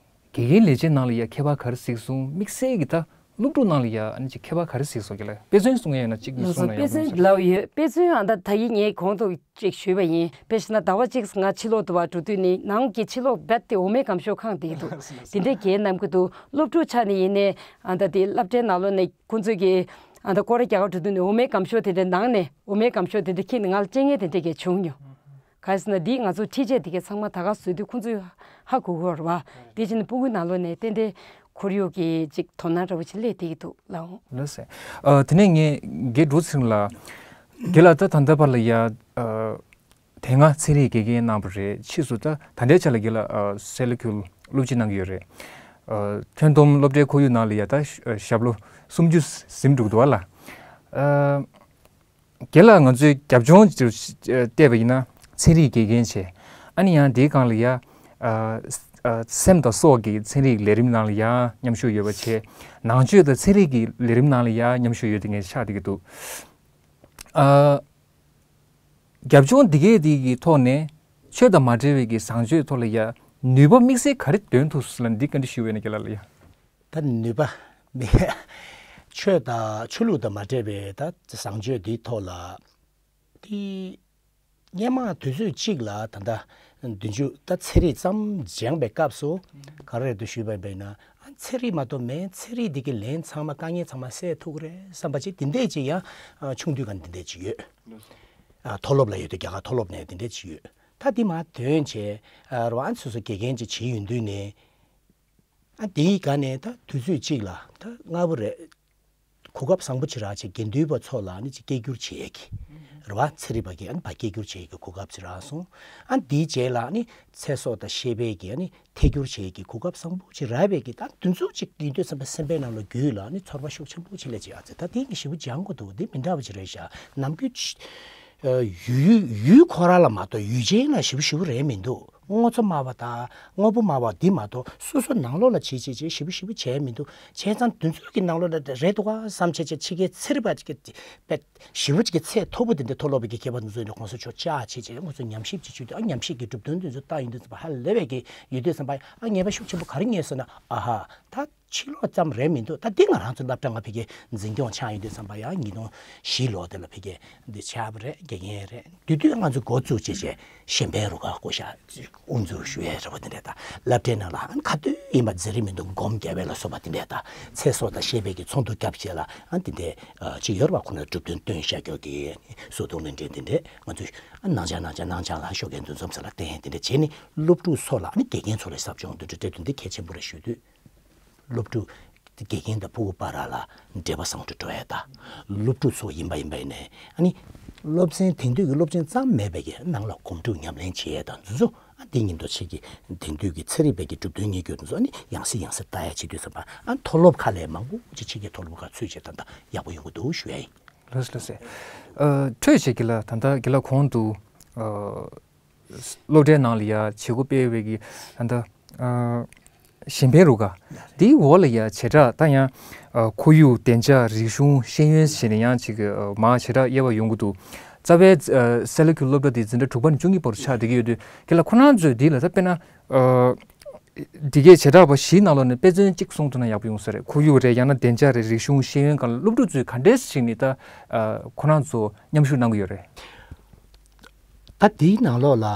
དགེ་རྒན་ལས་བྱེད་ནང་ལ་ཡ་ཁྱད་པར་ག་རེ་གཟིགས་སོང་། དམིགས་བསལ་གྱི་ད་སློབ་ཕྲུག་ནང་ལ་ཡ་ཨ་ནི་ཅིག་ཁྱད་པར་ག་རེ་གཟིགས་སོང་། རྒན་ལགས་དཔེ་མཚོན་གསུང་ཡ་ཡོད་ན་གཅིག་གཉིས་གསུང་ན་ཡག་པོ་མཐོང་སོང་། དཔེ་མཚོན་ལབ་ཡོད། དཔེ་མཚོན་ཨ་ད་ད་ཡིན་ངས་གོང་དུ་ཅིག་ཞུས་པ་ཡིན། དཔེ་བཞག་ན་ཟླ་བ་གཅིག་ང་ཕྱི་ལོགས་དུ་བ་འགྲོ་དུས་ནི་ནང་གི་ཕྱི་ལོགས་རྦད་དེ་འོ་མའི་སྒམ་ཤོག་ཁང་དེ་འདུག་དེ་འདྲའི་རྒན་རྣམས་ཀྱི་འདུག་སློབ་ཕྲུག་ཆ་ནས་ཡིན་ནའི་ཨ་ད་དེ་སློབ་གྲྭའི་ནང་ལོགས་ནས་ཁོང་ཚོས་ཀྱི་ཨ་ད་སྐོར་ར་རྒྱག་ག་འགྲོ་དུས་ནི་འོ་མའི་སྒམ་ཤོག་དེ་འདྲའི་ནང་ནས་འོ་མའི་སྒམ་ཤོག་དེ་འདྲ་ཁྱེར་ནས་ང་ལ་སྤྲད་མཁན་དེ་འདྲ་གས་བྱུང་མྱོང་། ག་རེ་ཟེར་ན་འདིས་ང་ཚོ་འཕྲུལ་ཆས་དེ་གའི་ཚང་མ་ད་ག་བཟོས་དུས་ཁོང་ཚོས་ཧ་གོ་གི་ཡོད་རེད་བ། དེ་བཞིན་སྤུ་གུའི་ནང་ལོགས་ནས་ཏན་ཏན་ཁོར་ཡུག་གི་ཅིག་དོ་སྣང་འདྲ་བོ་ཅིག་སླེབས་བསྡད་ཀྱི་འདུག་ལགས། ལགས་སེ། ཨ་དེ་ནས་ངས་རྒན་འབྲུག་ཚེ་རིང་ལགས། རྒན་ལགས་ད་ད་ལྟ་བར་ལ་ཡ་ཨ་དེ་སྔ་ཚན་རིག་དགེ་རྒན་གནང་བ་རེད། ཕྱིས་སུ་ད་ད་ལྟའི་ཆ་ལ་རྒན་ལགས་ཨ་སེ་ལ་ཁུལ་སློབ་སྤྱི་གནང་གི་ཡོད་རེད། ཨ་ཁྱོན་བསྡོམས་སློབ་གྲྭའི་ཁོར་ཡུག་ནང་ལ་ཡ་ད་ཞབས་ལོ་སུམ་ཅུ་ཟིན་འགྲོ་གི་འདུག་བ་ལ། ཨ། རྒན་ལགས་ང་ཚོའི་རྒྱབ་ལྗོངས་ཅིག་བལྟས་པ་ཡིན་ན་ཚན་རིག་དགེ་རྒན་བྱས། ཨ་ནི་ཡང་དེའི་སྒང་ལ་ཡ་ཨ་ཨ་སེམས་དང་སྲོག་གི་ཚན་རིག་ལས་རིམ་ནང་ལ་ཡ་མཉམ་ཞུགས་ཡོད་པ་བྱས། ནང་ཆོས་དང་ཚན་རིག་གི་ལས་རིམ་ནང་ལ་ཡ་མཉམ་ཞུགས་ཡོད་དེ་ངས་ཆགས་བསྡད་ཀྱི་འདུག་ཨ་རྒྱབ་ལྗོངས་འདི་གའི་འདི་གི་ཐོག་ནས་ཆོས་དང་མ་འབྲེལ་བའི་གི་བཟང་སྤྱོད་ཐོག་ལ་ཡ་ནུས་པ་དམིགས་བསལ་ག་རེ་འདོན་ཐུབ་སོང་ལབ་འདི་བཀའ་འདྲི་ཞུ་བས་ན་རྒན་ལགས་ལ་ཡ། ད་ནུས་པ་མེད། ཆོས་དང་ཆོས་ལུགས་དང་མ་འབྲེལ་བའི་ད་བཟང་སྤྱོད་འདིའི་ཐོག་ལ། དེ་སྔོན་མ་དུས་ཚོད་གཅིག་ལ་ད་ལྟ་བདུན་ཅུ་ད་ཚན་རིག་མཚམས་སྦྱངས་པའི་སྐབས་སུ་ག་རེ་རེད་འདུག་ཞུས་པ་ཡིན་ན། ཚན་རིག་མ་གཏོགས་མེད། ཚན་རིག་འདི་གི་ལན་ཚང་མ་དཀའ་ངལ་ཚང་མ་སེལ་ཐུབ་ཀྱི་རེད་བསམ་པ་ཅིག་དེ་འདྲས་ཅིག་ཡང་ཆུང་དུས་ཀ་འདི་འདྲས་ཅིག་ཡོད། ཨ་མཐོ་སློབ་ལ་ཡོད་དུས་རྒྱ་གར་མཐོ་སློབ་ནས་འདི་འདྲས་ཅིག་ཡོད། ད་འདི་མ་ཐོན་བྱས་ཨ་རོ་ཨ་སོ་སོ་དགེ་རྒན་ཅིག་བྱེད་ཡོང་དུས་ནས། ཨ་དེའི་སྒང་ནས་ད་དུས་ཚོད་གཅིག་ལ་ད་སྔ་པོ་རེད། གོ་སྐབས་བཟང་པོ་ཅིག་རག་བྱས་དགེ་འདུན་པ་ཚོ་ལ་ཨ་ནི་ཅིག་སྐད་སྒྱུར་བྱེད་ཡས་ཀྱི་རེད་བ། ཚན་རིག་པ་གི་ཨ་ནི་བ་སྐད་སྒྱུར་བྱེད་ཡས་ཀྱི་གོ་སྐབས་ཅིག་རག་སོང་། ཨ་དེའི་རྗེས་ལ་ཨ་ནི་ཚེ་སྲོག་དང་ཤེས་དཔལ་གྱི་ཨ་ནི་ཐད་སྒྱུར་བྱེད་ཡས་ཀྱི་གོ་སྐབས་བཟང་པོ་ཅིག་རག་པའི་གི་ད་དུས་ཚོད་ཅིག་ཡིན་དུས་ཙམ་པ་སེམས་པའི་ནང་ལ་རྒྱུད་ལ་ཨ་ནི་ཚོར་བ་ཤུགས་ཆེན་པོ་ཅིག་སླེབས་བྱས། ཨ་ཙི་ད་དེ་ངས་ཞེ་པོ་སྦྱང་དགོས་འདུག་འདི་མི་འདྲ་བ་ཅིག་རེད་ཤག་ནམ་རྒྱུན་ཅི་ཨ་ཡུལ་ཡུལ་ཁོ་རང་ལ་མ་གཏོགས་ཡུལ་ཅན་ལ་ཞེ་པོ་ཞེ་པོ་རེད་མི་འདུག་དངོས་གཙོ་སྨྲ་བ་དང་དངོས་པོ་སྨྲ་བ་འདི་མ་གཏོགས་སོ་སོ་ནང་ལོགས་ལ་བྱེད་བྱེད་བྱེད་ཞེ་པོ་ཞེ་པོ་བྱས་མི་འདུག་བྱས་ཙང་དུས་ཚོད་ཀྱི་ནང་ལོགས་ལ་རེད་འདུག་ག་བསམ་བྱས་བྱས་ཕྱི་རྒྱལ་ཚན་རིག་པ་ཅིག་གི་དཔེ་ཞེ་པོ་ཅིག་གི་ཚད་མཐོ་པོ་དེ་འདྲ་མཐོ་སློབ་པའི་གི་མཁས་པ་དེ་ཚོ་ནས་གོང་ས་མཆོག་བཅར་བྱས་བྱས་ང་ཚོ་ཉམས་ཞིབ་ཅིག་བྱེད་དུས་ཨ་ཉམས་ཞིབ་ཀྱི་གྲུབ་དོན་དེ་ཚོ་ལྟ་ཡོང་དུས་ཙམ་པ་ཧ་ལས་པའི་གི་ཡོད་དུས་ཙམ་པ་ཨ་ངེས་པ་ཤུགས་ཆེན་པོ་ག་རེ་རྙེད་སོང་ན། ཨ་ཧ་ད། ཕྱི་ལོགས་ཙམ་རེད་མི་འདུག་ད་འདི་ང་རང་ཚོ་སློབ་གྲྭ་ང་ཕ་གི་འཛིན་སྐྱོང་ཆགས་ཡོང་དུས་ཙམ་པ་ཡང་ཉིས་སྟོང་བཞི་ལོ་དེ་ལ་ཕ་གི་འདི་ཆགས་པ་རེད། དགེ་རྒན་རེད། དེ་དུས་ང་ཚོ་འགོ་བཙུགས་བྱས་བྱས་གཞན་ཕན་རུ་ཁག་བསྐོ་བཞག་དབུ་འཛུགས་ཞུ་ཡས་རེད་པ། དེ་འདྲས་ད་སློབ་གྲྭའི་ནང་ལ་ཨ་ཁ་ཐུག་ཡིན་པ་འཛིན་རིམ་མི་འདུག་སྒོམ་རྒྱབ་པ་ལ་སོགས་པ་དེ་འདྲས་ད་ཚེ་སྲོག་དང་ཤེས་དཔལ་གྱི་ཚོགས་འདུ་སྐབས་བཅས་ལ་ཨ་དེ་འདྲས་ཅིག་ཡོད་རེད་པ། ཁོ་ན་གྲུབ་དོན་བཏོན་བཞག་རྒྱུ་གི་བཟོ་ལྟུང་ལས་འབྲེལ་དེ་འདྲས་ང་ཚོས་ཨ་ནང་ཆ་ནང་ཆ་ནང་ཆ་ལ་ཤོག་གན་འདུ་འཛོམས་ས་ལ་བརྟེན་དེ་འདྲས་བྱས་ནས་སློབ་ཕྲུག་ཚོ་ལ་ཨ་ནི་དགེ་རྒན་ཚོ་ལ་ཟབ་སྦྱོང་འདི་འདྲས་སྤྲད་དོན་འདི་གལ་ཆེན་པོ་རེད་ཞུ་དུས། སློབ་ཕྲུག་དགེ་རྒན་དང་ཕྲུ་གུ་བར་ལ་འབྲེལ་བ་བཟང་དུ་འགྲོ་ཡ་དང་། སློབ་ཕྲུག་ཚོ་ཡིན་པ་ཡིན་པ་ཡིན་ནའི་ཨ་ནི་སློབ་ཚན་དེང་དུས་ཀྱི་སློབ་ཚན་ཙམ་མེད་པའི་གི་ནང་ལ་གོམ་བགྲོད་ཉམས་ལེན་བྱེད་ཡ་དང་འདི་ཚོ་ཨ་འདི་ཉིན་ཐོ་ཆེད་ཀྱི་དེང་དུས་ཀྱི་ཚན་རིག་པའི་གི་གྲུབ་དོན་ཉེ་སྐྱོ་འདི་ཚོ་ཨ་ནི་ཡང་སེ་ཡང་སེ་ལྟ་ཡ་བྱེད་དུས་ཙམ་པ་ཨ་མཐོ་སློབ་ཁག་ལས་མང་པོ་ཅིག་ཕྱི་རྒྱལ་མཐོ་སློབ་ཁག་ཚུད་བྱས་ད་ལྟ་ཡག་པོ་ཡོང་གི་འདུག་ཞུ་ཡ་ཡིན། ལགས་སོ་ལགས་སོ། ཨ་འཕྲོས་བྱེད་ཀྱི་ལ་ད་ལྟ་གི་ལ་གོང་དུ་ཨ། སློབ་གྲྭའི་ནང་ལ་ཡ་བྱེད་སྒོ་སྤེལ་བའི་གི་ད་ལྟ་ཨ་གཞན་ཕན་རུ་ཁག་དེའི་འོག་ལ་ཡ་བྱེ་བྲག་ད་ཡང་ཨ་ཁོར་ཡུག་བདེ་འཇགས་རིག་གཞུང་ཤེས་ཡོན་ཟེར་ནས་ཡང་ཅིག་ཨ་མ་བྱེ་བྲག་དབྱེ་བ་ཡོང་གི་འདུག་རྩ་བའི་ཨ་སེ་ལ་ཀུ་སློབ་གྲྭ་དེ་འཛིན་གྲྭ་དྲུག་པ་ནས་བཅུ་གཉིས་བར་ཆགས་བསྡད་ཀྱི་ཡོད་དུས། དེ་ལ་ཁོ་རང་ཚོས་འདི་ལ་ད་དཔེར་ན་ཨ་འདི་གའི་བྱེ་བྲག་པ་བཞིའི་ནང་ལོགས་ནས་དཔེ་མཚོན་གཅིག་གསུངས་ཐུབ་ན་ཡག་པོ་ཡོང་ས་རེད། ཁོར་ཡུག་རེད། ཡང་ན་བདེ་འཇགས་རེད། རིག་གཞུང་ཤེས་ཡོན་སྒང་ལ་སློབ་ཕྲུག་ཚོས་ག་འདྲས་ཞིག་ནས་ད་ཨ་ཁོ་རང་ཚོ་མཉམ་ཞུགས་གནང་གི་ཡོད་རེད། ད་དེའི་ནང་ལོགས་ལ་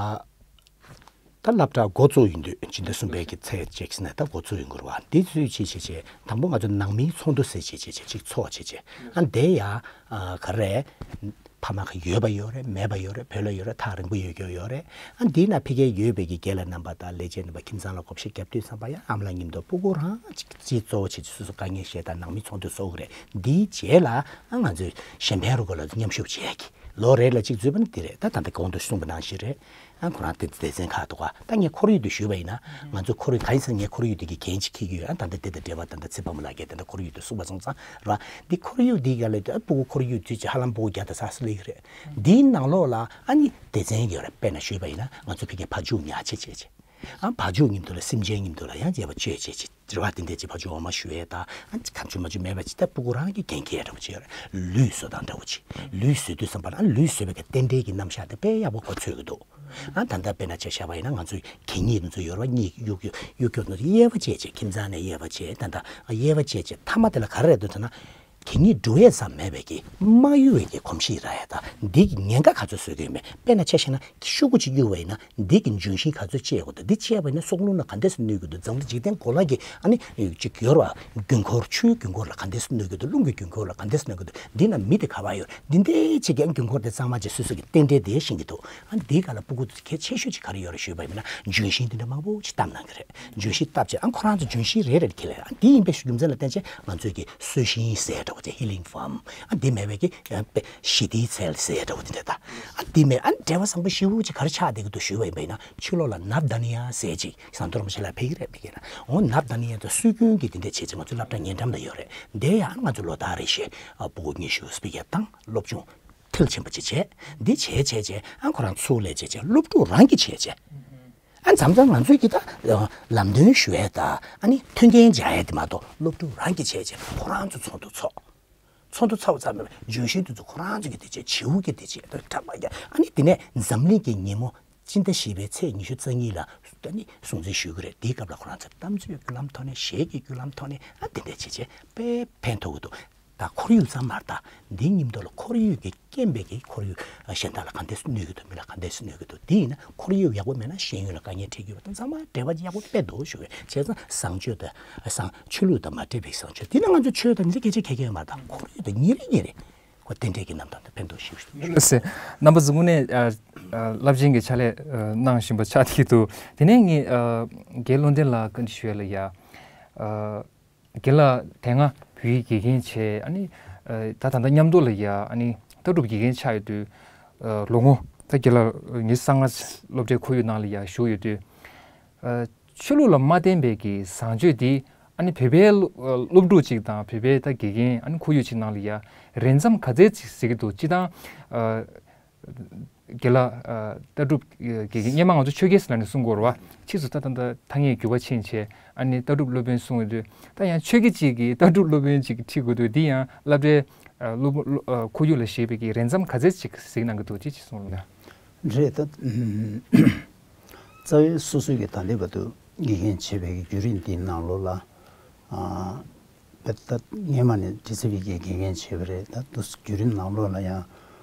ད་སློབ་གྲྭ་འགོ་བཙུགས་ཡིན་དུས་སྤྱི་ཟླ་གསུམ་པའི་གི་ཚེས་གཅིག་ཟིན་ནས་ད་འགོ་བཙུགས་ཡིན་དགོས་རེད་བ། འདི་ཚོས་ཅི་བྱེད་བྱེད། དང་པོ་ང་ཚོ་ནང་མིའི་ཚོགས་འདུ་ཟེར་བྱེད་བྱེད་བྱེད་ཅིག་ཚོགས་བྱེད་བྱེད། ཨ་འདི་ཡ་ཨ་ག་རེ་རེད། ཕ་མ་གི་ཡོད་པ་ཡོད་རེད། མེད་པ་ཡོད་རེད། བོད་ལ་ཡོད་རེད། ཐག་རིང་པོ་ཡོད་རྒྱུ་ཡོད་རེད། ཨ་འདི་ན་ཕ་གིར་ཡོད་པའི་གི་རྒན་ལགས་རྣམ་པ་དང་ལས་བྱེད་རྣམ་པ་ཁྱིམ་ཚང་ལ་བགོ་བཤའ་རྒྱབ་དུས་ཙམ་པ་ཡ་ཨ་མ་ལགས་མཉམ་དུ་སྤུ་གུ་རང་ཅིག་ཅིག་གཙོ་བོ་བྱེད་ཅིག་སོ་སོ་དཀའ་ངལ་བཤད་དང་ནང་མི་ཚོགས་འདུ་ཚོགས་གི་རེད། འདིའི་རྗེས་ལ་ཨ་ང་ཚོས་གཞན་ཕན་རུ་ཁག་ལ་མཉམ་ཞུགས་བྱེད་ཀྱི་ལོ་རེ་ལ་གཅིག་འཛུལ་བ་ནི་འདི་རེད། ད་ད་ལྟ་གོང་དུ་གསུངས་པ་ནང་བཞིན་རེད། ཨ་ཁོ་རང་དེ་སྡེ་ཚན་ཁག་འདུག་ག་ད་ངས་ཁོར་ཡུག་དེ་ཞུས་པ་ཡིན་ན། ང་ཚོ་ཁོར་ཡུག་གང་ཡིན་ཟེར་ན་ངས་ཁོར་ཡུག་དེ་གི་འགན་ཅིག་འཁྱེར་གྱི་ཡོད། ཨ་ད་ལྟ་དེ་དང་འབྲེལ་བ་ད་ལྟ་ཚེ་དཔག་མོ་ལགས་ཀྱིས་ད་ལྟ་ཁོར་ཡུག་དེ་གསུངས་པ་སོང་ཙང་ར། འདི་ཁོར་ཡུག་འདི་ག་ལ་ཨ་སྤུ་གུ་ཁོར་ཡུག་དུས་ཀྱི་ཧ་ལམ་སྤུ་གུ་བརྒྱ་དང་ས་སུ་ལས་ཡོད་རེད། འདིའི་ནང་ལོགས་ལ་ཨ་ནི་སྡེ་ཚན་ཡོད་རེད། དཔེར་ན་ཞུས་པ་ཡིན་ན་ང་ཚོ་ཕ་གིར་ཕ་ཇོ་ཉག་ཆེ་བྱས་བྱས། ཨ་ཕ་ཇོ་མཉམ་དུ་ལ་སེམས་ཅན་མཉམ་དུ་ལ་ཡང་དགྱེས་པ་བྱེད་བྱེད་བྱེད། རེ་བ་དེ་འདྲ་ཅིག་ཕར་ཕྱོགས་འོ་མ་ཞུ་ཡས་དང་། ཨ་ཁ་མཆུ་མ་མཆུ་མེད་པ་ཅིག་ད་སྤུ་གུ་རང་གི་འགན་འཁྱེར་འདྲ་བོ་ཅིག་ཡོད་རེད། ལུས་གསོ་དང་འདྲ་བོ་ཅིག་ལུས་གསོ་དུས་ཙམ་པ་ལ་ཨ་ལུས་གསོ་བའི་གི་རྟེན་འབྲེལ་གྱི་རྣམ་གཞག་དེ་དཔེ་ཡག་པོ་གོ་ཚོད་ཀྱི་འདུག་ཨ་ད་ལྟ་དཔེར་ན་ཆ་བཞག་པ་ཡིན་ན་ང་ཚོས་གད་སྙིགས་དེ་ཚོ་ཡོད་རེད་བ། གཉིད་གཡུག་གཡུག་གཡུག་གཡུག་དེ་ཚོ་དབྱེ་བ་བྱས་བྱས། ཁྱིམ་ཚང་ནས་དབྱེ་བ་བྱས། ད་ལྟ་དབྱེ་བ་བྱས་བྱས་མཐའ་མ་དེ་ལ་ག་རེ་རེད་འདུག་ཟེར་ན། གད་སྙིགས་འགྲོ་ཡས་ཙམ་མེད་པའི་གི་མ་གཡུག་པའི་གི་གོམས་གཤིས་རག་ཡས་དང་། འདི་གི་ཉེན་ཁ་ག་ཚོད་བཟོ་གི་ཡོད་མེད། དཔེར་ན་ཆ་བཞག་ན་ཤོག་གུ་གཅིག་གཡུག་པ་ཡིན་ན་འདི་གི་འབྱུང་བཞི་ག་ཚོད་བཅད་དགོས་འདུག་འདི་བཅད་པ་ཡིན་ན་སྲོག་རླུང་ལ་ག་འདྲས་སེ་གནོད་ཀྱི་འདུག་འཛམ་གླིང་འཇིག་རྟེན་གོ་ལ་གི་ཨ་ནི་ཅིག་ཡོད་རེད་བ། རྒྱུན་འཁོར་ཆུའི་རྒྱུན་འཁོར་ལ་ག་འདྲས་སེ་གནོད་ཀྱི་འདུག་རླུང་གི་རྒྱུན་འཁོར་ལ་ག་འདྲས་སེ་གནོད་ཀྱི་འདུག་འདི་ན་མི་དེ་ག་པར་ཡོད། འདི་འདྲའི་ཅིག་གི་རྒྱུན་འཁོར་དེ་གཙང་མ་བྱས་སོ་སོ་གི་རྟེན་འབྲེལ་དེ་ཤེས་ཀྱི་འདུག་ཨ་འདི་ག་ལ་སྤུ་གུ་གལ་ཆེ་ཤོས་ཅིག་ག་རེ་ཡོད་རེད་ཞུས་པ་ཡིན་ན། ལྗོན་ཤིང་དེ་འདྲ་མང་པོ་ཅིག་བཏབ་གནང་གི་རེད། ལྗོན་ཤིང་བཏབ་བྱས་ཨ་ཁོ་རང་ཚོ་ལྗོན་ཤིང་རེ་རེ་ཁྱེར་ལ་ཨ་འདི་ཡིན་པའི་རྒྱུ་མཚན་ལ་བརྟེན་བྱས་ང་ཚོས་ཀྱི་གསོ་ཤིང་ཟེར་འདྲ་བོ་དེ་ཧི་ལིང་ཕཱམ། ཨ་འདི་མེད་པའི་ཀྱི་ཨ་དཔེ་ཞི་བདེའི་ཚལ་ཟེར་འདྲ་བོ་དེ་འདྲ་ད། ཨ་འདི་མེད་ཨ་འབྲེལ་བ་བཟང་པོ་ཞེ་པོ་ཅིག་ག་རེ་ཆགས་བསྡད་ཀྱི་འདུག་ཞུས་པ་ཡིན་པ་ཡིན་ན། ཕྱི་ལོགས་ལ་ནབ་དཱ་ནི་ཡ་ཟེར་ཅིག་ཟམ་གདོང་རིན་པོ་ཆེ་ལགས་ཕེབས་ཀྱི་རེད། ཕེབས་ཀྱི་ན་འོ་ནབ་དཱ་ནི་ཡ་དང་སྲོལ་རྒྱུན་གྱི་དེ་འདྲ་བྱས་བྱས་ང་ཚོ་སློབ་གྲྭ་ཉེ་འགྲམ་ལ་ཡོད་རེད། འདི་ཡང་ང་ཚོ་ལོ་ལྟར་རེ་བཞིན་ཨ་སྤུ་གུ་ཉི་ཤུ་སྤེལ་ཡས་བཏང་། སློབ་སྦྱོང་མཐིལ་ཕྱིན་པ་ཅིག་བྱས། འདི་བྱས་བྱས་བྱས་ཨ་ཁོ་རང་ཚུར་ལས་བྱས་བྱས་སློབ་ཕྲུག་རང་གིས་བྱས་བྱས། ཨ་མཚམས་མཚམས་ང་ཚོས་ཀྱི་ད་ལམ་སྟོན་ཞུ་ཡས་དང་ཨ་ནི་མཐུན་རྐྱེན་སྦྱར་ཡས་དེ་མ་གཏོགས་སློབ་ཕྲུག་རང་གིས་བྱས་བྱས་ཁོ་རང་ཚོ་ཚོགས་འདུ་ཚོགས། ཚོགས་འདུ་ཚོགས་པ་ཙམ་མིན་པར་ལྗོན་ཤིང་དེ་ཚོ་ཁོ་རང་ཚོ་གིས་དེ་བྱས། བྱིའུ་གིས་དེ་བྱས། ད་གྲྭ་པ་གིས། ཨ་ནི་དེ་ནས་འཛམ་གླིང་གི་ཉིན་མོ་སྤྱི་ཟླ་བཞི་པའི་ཚེས་ཉི་ཤུ་རྩ་གཉིས་ལ་ཨ་ནི་སྲུང་བརྩི་ཞུ་གི་རེད། དེའི་སྐབས་ལ་ཁོ་རང་ཚོས་གཏམ་བརྗོད་བརྒྱུད་ལམ་ཐོག་ནས་གཞས་ཀྱི་བརྒྱུད་ལམ་ཐོག་ནས་ཨ་དེ་འདྲ་བྱས་བྱས་དཔེ་ཕན་ཐོགས་ཀྱི་འདུག་ད་ཁོར་ཡུག་ཙམ་མ་རེད། ད་འདི་མཉམ་དུ་ལ་ཁོར་ཡུག་གི་རྐྱེན་པས་ཀྱི་ཁོར་ཡུག་གཞན་དག་ལ་ག་འདྲས་སེ་གནོད་ཀྱི་འདུག་མི་ལ་ག་འདྲས་སེ་གནོད་ཀྱི་འདུག་དེ་ཡིན་ན་ཁོར་ཡུག་ཡག་པོ་མེད་ན་ཤེས་ཡོན་ལ་དཀའ་ངལ་འཕྲད་ཀྱི་ཡོད་པ་དང་ཚང་མ་འབྲེལ་བ་ཡག་པོ་དཔེ་འདུག་ཞུ་བས། བྱས་ཙང་བཟང་སྤྱོད་དང་བཟང་ཆོས་ལུགས་དང་མ་འབྲེལ་བའི་བཟང་སྤྱོད་དེ་ནི་ང་ཚོ་ཆོས་དང་འདི་སྐད་ཆ་ཁ་ཁ་མ་དང་ཁོར་ཡུག་དང་ཉིན་རེ་ཉིན་རེ་ཁོ་རྟེན་འབྲེལ་གྱི་རྣམ་གྲངས་དེ་ཕན་ཐོགས་ཤིག་ཞུ། ལགས་སེ། རྣམ་པ་ཚོ་དངོས་གནས་ཨ་ཨ་རླབས་ཆེན་གྱི་ཕྱག་ལས་ཨ་གནང་བཞིན་པ་ཆགས་ཀྱི་འདུག་དེ་ནས་ངས་ཨ་རྒན་བློ་ལྡན་ལགས་བཀའ་འདྲི་ཞུ་ཡ་ལ་ཡ། ཨ། རྒན་ལགས་དེ་སྔ་བོད་ཡིག་དགེ་རྒན་བྱས། ཨ་ནི་ཨ་ད་ད་ལྟ་མཉམ་དུ་ལ་ཡ་ཨ་ནི་ལྟ་གྲུབ་དགེ་རྒན་ཆགས་ཡོད་དུས། ཨ་ལོ་ངོ་ད་རྒན་ལགས་ཉི་ཤུ་རྩ་ལྔ་སློབ་གྲྭའི་ཁོར་ཡུག་ནང་ལ་ཡ་བཞུགས་ཡོད་དུས། ཨ་ཆོས་ལུགས་ལ་མ་བརྟེན་པའི་གི་བཟང་སྤྱོད་འདི་ཨ་ནི་བོད་པའི་སློབ་ཨ་སློབ་ཕྲུག་ཅིག་དང་བོད་པའི་ད་དགེ་རྒན་ཨ་ནི་ཁོར་ཡུག་ཅིག་ནང་ལ་ཡ་རན་ཙམ་ག་ཚད་ཅིག་ཟེར་གྱི་འདུག་སྤྱིར་བཏང་ཨ། རྒན་ལགས་ཨ་ལྟ་གྲུབ་ཨ་དགེ་རྒན། སྔོན་མ་ང་ཚོ་ཆོས་དགེ་ཟེར་ནས་གསུང་གི་ཡོད་རེད་བ། ཕྱིས་སུ་ད་ད་ད་ཐ་སྙད་འགྱུར་བ་ཕྱིན་བྱས་ཨ་ནི་ལྟ་གྲུབ་སློབ་དཔོན་གསུང་ཡོང་དུས། ད་ཡང་ཆོས་དགེ་ཅིག་གིས་ལྟ་གྲུབ་སློབ་དཔོན་ཅིག་ཁྲིད་དགོས་དུས། འདི་ཡང་སློབ་གྲྭའི་ཨ་སློབ་སློབ་ཨ་ཁོར་ཡུག་ལ་བཞག་པའི་གི་རན་ཙམ་ག་ཚད་ཅིག་གཟིགས་གནང་གི་འདུག་ཅེས་ཅིག་གསུངས་རོགས་གནང་། རེད་ད། རྩ་བའི་སོ་སོའི་གི་ད་ལྟའི་བར་དུ་དགེ་རྒན་བྱས་པའི་གི་བརྒྱུད་རིམ་འདིའི་ནང་ལོགས་ལ། ཨ། ད་སྔས་མ་ནས་ཏི་སི་ཝི་གི་དགེ་རྒན་བྱས་པ་རེད། ད་དུས་བརྒྱུད་རིམ་ནང་ལོགས་ལ་ཡང་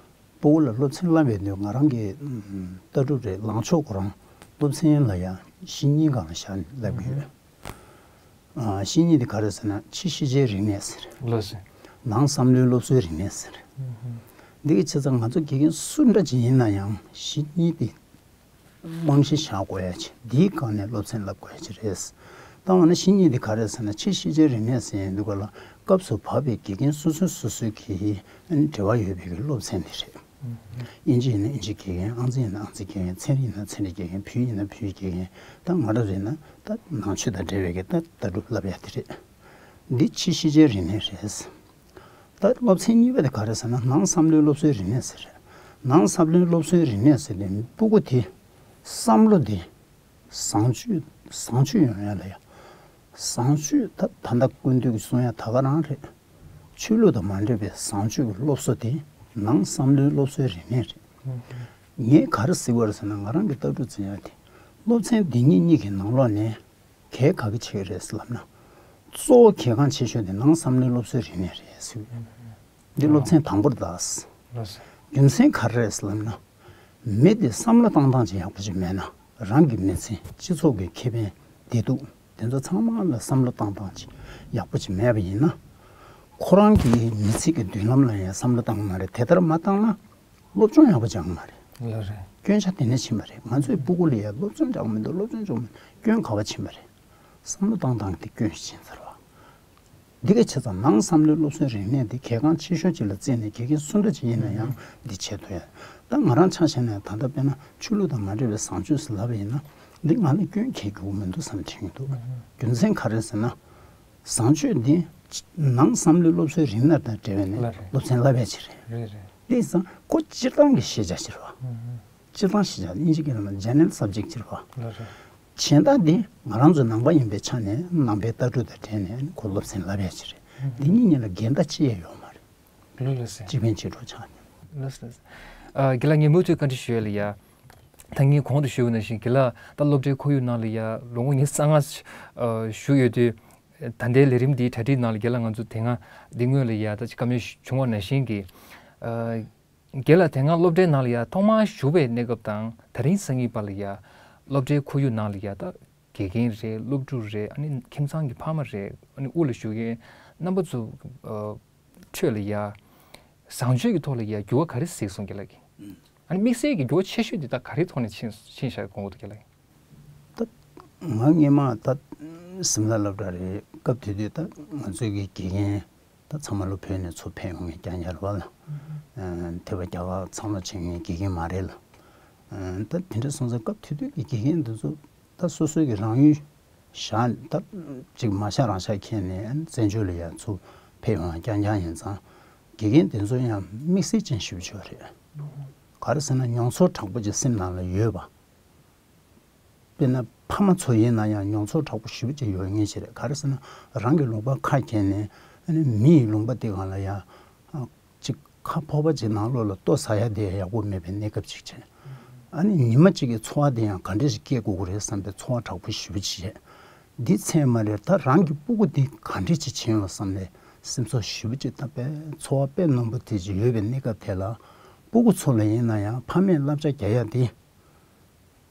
སྤུ་གུ་ལ་སློབ་ཚན་བསླབ་པའི་དུས་ང་རང་གི་ལྟ་གྲུབ་རེད། ལངས་ཕྱོགས་ཁོ་རང་སློབ་ཚན་ལ་ཡང་བཤེས་གཉེན་སྒང་ལ་བཞག་ནས་བསླབ་ཀྱི་ཡོད། ཨ། བཤེས་གཉེན་དེ་ག་རེ་ཟེར་ན་ཕྱི་ཤེས་བྱའི་རིག་གནས་ཟེར། ལགས་སོ། ནང་བསམ་བློའི་སློབ་གསོའི་རིག་གནས་ཟེར། འདི་གི་བྱས་ཙང་ང་ཚོ་དགེ་རྒན་སུ་འདྲ་ཅིག་ཡིན་ན་ཡང་བཤེས་གཉེན་དེ་རྨང་གཞི་བཞག་དགོས་ཡ་ཅིག་འདིའི་སྒང་ནས་སློབ་ཚན་བསླབ་དགོས་ཡ་ཅིག་རེད། ད་འོ་ན་བཤེས་གཉེན་དེ་ག་རེ་ཟེར་ན་ཕྱི་ཤེས་བྱའི་རིག་གནས་ཟེར་ཡ་འདི་ག་ལ་སྐབས་སུ་བབས་པའི་དགེ་རྒན་སོ་སོ་སོ་སོའི་གི་འབྲེལ་བ་ཡོད་པའི་གི་སློབ་ཚན་དེ་རེད། དབྱིན་ཇི་ཡིན་ན་དབྱིན་ཇིའི་དགེ་རྒན། ཨང་རྩིས་ཡིན་ན་ཨང་རྩིས་དགེ་རྒན། ཚན་རིག་ཡིན་ན་ཚན་རིག་དགེ་རྒན། བོད་ཡིག་ཡིན་ན་བོད་ཡིག་དགེ་རྒན། ད་ང་རང་རེད་ན་ད་ནང་ཆོས་དང་འབྲེལ་བའི་གི་ད་ལྟ་གྲུབ་བསླབ་ཡ་དེ་རེད། འདི་ཕྱི་ཤེས་བྱའི་རིག་གནས་རེད། ད་སློབ་ཚན་གཉིས་པ་དེ་ག་རེ་ཟེར་ན་ནང་བསམ་བློའི་སློབ་གསོའི་རིག་གནས་ཟེར་རེད། ནང་བསམ་བློའི་སློབ་གསོའི་རིག་གནས་ཟེར་དུས་སྤུ་གུ་དེ་བསམ་བློ་དེ་བཟང་སྤྱོད་བཟང་སྤྱོད་ཡོང་ཡ་ལ་ཡ། བཟང་སྤྱོད་ད་ད་ལྟ་སྐུ་མདུན་གྱིས་གསུང་ཡ་ད་ག་རང་རེད། ཆོས་ལུགས་དང་མ་འབྲེལ་བའི་བཟང་སྤྱོད་ཀྱི་སློབ་གསོ་དེ་ ནང་བསམ་བློའི་སློབ་གསོའི་རིག་གནས་རེད། ངས་ག་རེ་ཟེར་བ་རེད་ཟེར་ན། ང་རང་གི་ལྟ་གྲུབ་འཛིན་ཡ་དེ། སློབ་ཚན་འདི་གཉིས་གཉིས་ཀྱི་ནང་ལོགས་ནས་གལ་ག་གི་ཆེ་རེད་ལབ་ན། གཙོ་བོ་གལ་འགངས་ཆེ་ཤོས་དེ་ནང་བསམ་བློའི་སློབ་གསོའི་རིག་གནས་རེད་ཟེར་གི་ཡོད། འདི་སློབ་ཚན་དང་པོར་གདའ། རྒྱུ་མཚན་ག་རེ་རེད་ལབ་ན། མི་དེ་བསམ་བློ་བཏང་སྟངས་ཅིག་ཡག་པོ་ཅིག་མེད་ན། རང་གི་མི་ཚེ། སྤྱི་ཚོགས་ཀྱི་ཁེ་ཕན། བདེ་སྡུག་དེ་ཚོ་ཚང་མ་ལ་བསམ་བློ་བཏང་སྟངས་ཅིག་ཡག་པོ་ཅིག་མེད་པ་ཡིན་ན། ཁོ་རང་གི་མི་ཚེ་གི་མདུན་ལམ་ལ་ཡང་བསམ་བློ་བཏང་གི་མ་རེད། དེ་ལྟར་མ་བཏང་ན་སློབ་སྦྱོང་ཡག་པོ་སྦྱང་གི་མ་རེད། ལགས་རེད། སྐྱོན་ཆ་དེ་ནས་ཕྱིན་པ་རེད། ང་ཚོའི་སྤུ་གུ་ལ་ཡང་སློབ་སྦྱོང་སྦྱང་གི་མི་འདུག་སློབ་སྦྱོང་སྦྱོང་མི་འདུག་སྐྱོན་ག་བ་ཕྱིན་པ་རེད། བསམ་བློ་བཏང་སྟངས་དེ་སྐྱོན་ཞིག་ཕྱིན་ཚར་བ། འདི་ག་བྱས་ཙང་ནང་བསམ་བློའི་སློབ་གསོའི་རིག་གནས་འདི་གལ་འགངས་ཆེ་ཤོས་ཅིག་ལ་བརྩིས་ནས། དགེ་རྒན་སུ་འདྲ་ཅིག་ཡིན་ན་ཡང་འདི་བྱེད་ཐུབ་ཡ། ད་ང་རང་ཆ་བཞག་ན་ད་ལྟ་དཔེར་ན་ཆོས་ལུགས་དང་མ་འབྲེལ་བའི་བཟང་སྤྱོད་ཟེར་ལབ་པ་ཡིན་ན། འདི་ང་ལ་སྐྱོན་འཁྱེར་རྒྱུ་མི་འདུག་བསམ་དྲན་གྱི་འདུག་རྒྱུ་མཚན་ག་རེ་ཟེར་ན། བཟང་སྤྱོད་འདི་ནང་བསམ་བློའི་སློབ་གསོའི་རིག་གནས་དང་འབྲེལ་བའི་ནས་ལགས་རེད། སློབ་ཚན་བསླབ་ཡ་ཅིག་རེད། རེད་རེད། དེ་ཡིན་ཙང་ཁོ་སྤྱིར་བཏང་གི་ཤེས་བྱ་ཅིག་རེད་བ། སྤྱིར་བཏང་ཤེས་བྱ། དབྱིན་ཇི་སྐད་ནང་ལ་general subject ཅིག་རེད་བ། ལགས་རེད། གཞན་དག་འདི་ང་རང་ཚོ་ནང་པ་ཡིན་པའི་ཆ་ནས་ནང་པའི་ལྟ་གྲུབ་དང་འབྲེལ་ནས་ཁོ་སློབ་ཚན་བསླབ་ཡ་ཅིག་རེད། འདི་གཉིས་གཉིས་ལ་འགལ་ཟླ་ཅི་ཡང་ཡོད་མ་རེད། ལགས་ལགས་སེ། གཅིག་ཕན་གཅིག་གྲོགས་ཆགས་ནས། ལགས་ལགས་སེ། ཨ། རྒན་ལགས་ངས་མུ་མཐུད་བཀའ་འདྲི་ཞུ་ཡ་ལ་ཡ། ད་ངས་གོང་དུ་ཞུས་པ་ནང་བཞིན་རྒན་ལགས་ད་སློབ་གྲྭའི་ཁོར་ཡུག་ནང་ལ་ཡ་ལོ་ངོ་ཉི་ཤུ་རྩ་ལྔ་ཨ་བཞུགས་ཡོད་དུས། ད་ལྟའི་ལས་རིམ་འདིའི་གྲ་སྒྲིག་ནང་ལ་རྒན་ལགས་ང་ཚོ་དེ་སྔ་འདི་སྔོན་ལ་ཡ་ད་ཅིག་བཀའ་མོལ་བྱུང་བ་ནང་བཞིན་གྱི། ཨ། རྒན་ལགས་དེ་སྔ་སློབ་གྲྭའི་ནང་ལ་ཡ་ཐོག་མར་ཞུགས་པའི་གནས་སྐབས་དང་དེ་རིང་སང་ཉིན་བར་ལ་ཡ་སློབ་གྲྭའི་ཁོར་ཡུག་ནང་ལ་ཡ་ད་དགེ་རྒན་རེད། སློབ་ཕྲུག་རེད། ཨ་ནི་ཁྱིམ་ཚང་གི་ཕ་མ་རེད། ཨ་ནི་དབུ་ལ་བཞུགས་མཁན་རྣམ་པ་ཚོ་ཨ་ཁྲོད་ལ་ཡ་བཟང་སྤྱོད་ཀྱི་ཐོག་ལ་ཡ་འགྱུར་བ་ག་རེ་གཟིགས་སོང་རྒན་ལགས་ཀྱིས། ཨ་ནི་དམིགས་བསལ་གྱི་འགྱུར་བ་ཆེ་ཤོས་དེ་ད་ག་རེའི་ཐོག་ནས་ཕྱིན་ཕྱིན་ཤག་གོང་དུ་རྒན་ལགས། ད་ང་སྔོན་མ་ད་སིམ་ལ་སློབ་གྲྭ་རེད། སྐབས་དེ་དུས་ད་ང་ཚོའི་གི་དགེ་རྒན་ད་ཚང་མ་ལོ་བོད་ནས་ཚུར་ཕེབས་ཡོང་མཁན་རྐྱང་རྐྱང་རེད་བ་ལ། ཨ། དེ་བ་རྒྱ་གར་འཚར་ལོངས་བྱེད་མཁན་དགེ་རྒན་མ་རེད་ལ། ཨ། ད་དེ་འདྲ་སོང་ཙང་སྐབས་དེ་དུས་ཀྱི་དགེ་རྒན་འདི་ཚོ་ད་སོ་སོའི་གི་རང་ཡུལ་བཞག་ད་ཅིག་མ་ཤ་རང་ཤ་ཁྱེར་ནས་བཙན་བྱོལ་ལ་ཡང་ཚུར་ཕེབས་ཡོང་རྐྱང་རྐྱང་ཡིན་ཙང་། དགེ་རྒན་དེ་ཚོ་ཡང་དམིགས་བསལ་ཅན་ཞེ་པོ་ཅིག་རེད། ག་རེ་ཟེར་ན་མྱོང་ཚོར་དྲག་པོ་ཅིག་སེམས་ནང་ལ་ཡོད་པ། དཔེར་ན་ཕ་མ་ཚོ་ཡིན་ན་ཡང་མྱོང་ཚོར་དྲག་པོ་ཞེ་པོ་ཅིག་ཡོད་མཁན་ཞིག་རེད། ག་རེ་ཟེར་ན་རང་གི་ལུང་པ་ཁ་གྱེས་ནས་ཨ་ནི་མི་ཡི་ལུང་པ་དེ་སྒང་ལ་ཡང་ཅིག་ཁ་ཕོར་པ་ཅིག་ནང་ལོགས་ལ་ལྟོ་ཟ་ཡ་དེ་ཡག་པོ་མེད་པའི་གནས་སྐབས་ཅིག་བྱས། ཨ་ནི་ཉི་མ་གཅིག་གི་འཚོ་བ་དེ་ཡང་ག་འདྲ་ཞིག་སྐྱེལ་དགོས་ཀྱི་རེད་བསམ་པའི་ཚོར་བ་དྲག་པོ་ཞེ་པོ་ཅིག་བྱས། འདི་ཚད་མ་རེད། ད་རང་གི་སྤུ་གུ་འདི་ག་འདྲ་ཅིག་བྱིན་ཡོང་བསམ་ནས་སེམས་ཚོར་ཞེ་པོ་ཅིག་ད་དཔེ་ཚོར་བ་དཔེ་རྣོན་པོ་དེ་ཅིག་ཡོད་པའི་གནས་སྐབས་དེ་ལ། སྤུ་གུ་ཚོ་ལ་ཡིན་ན་ཡང་ཕ་མས་བསླབ་བྱ་རྒྱག་ཡ་དེ།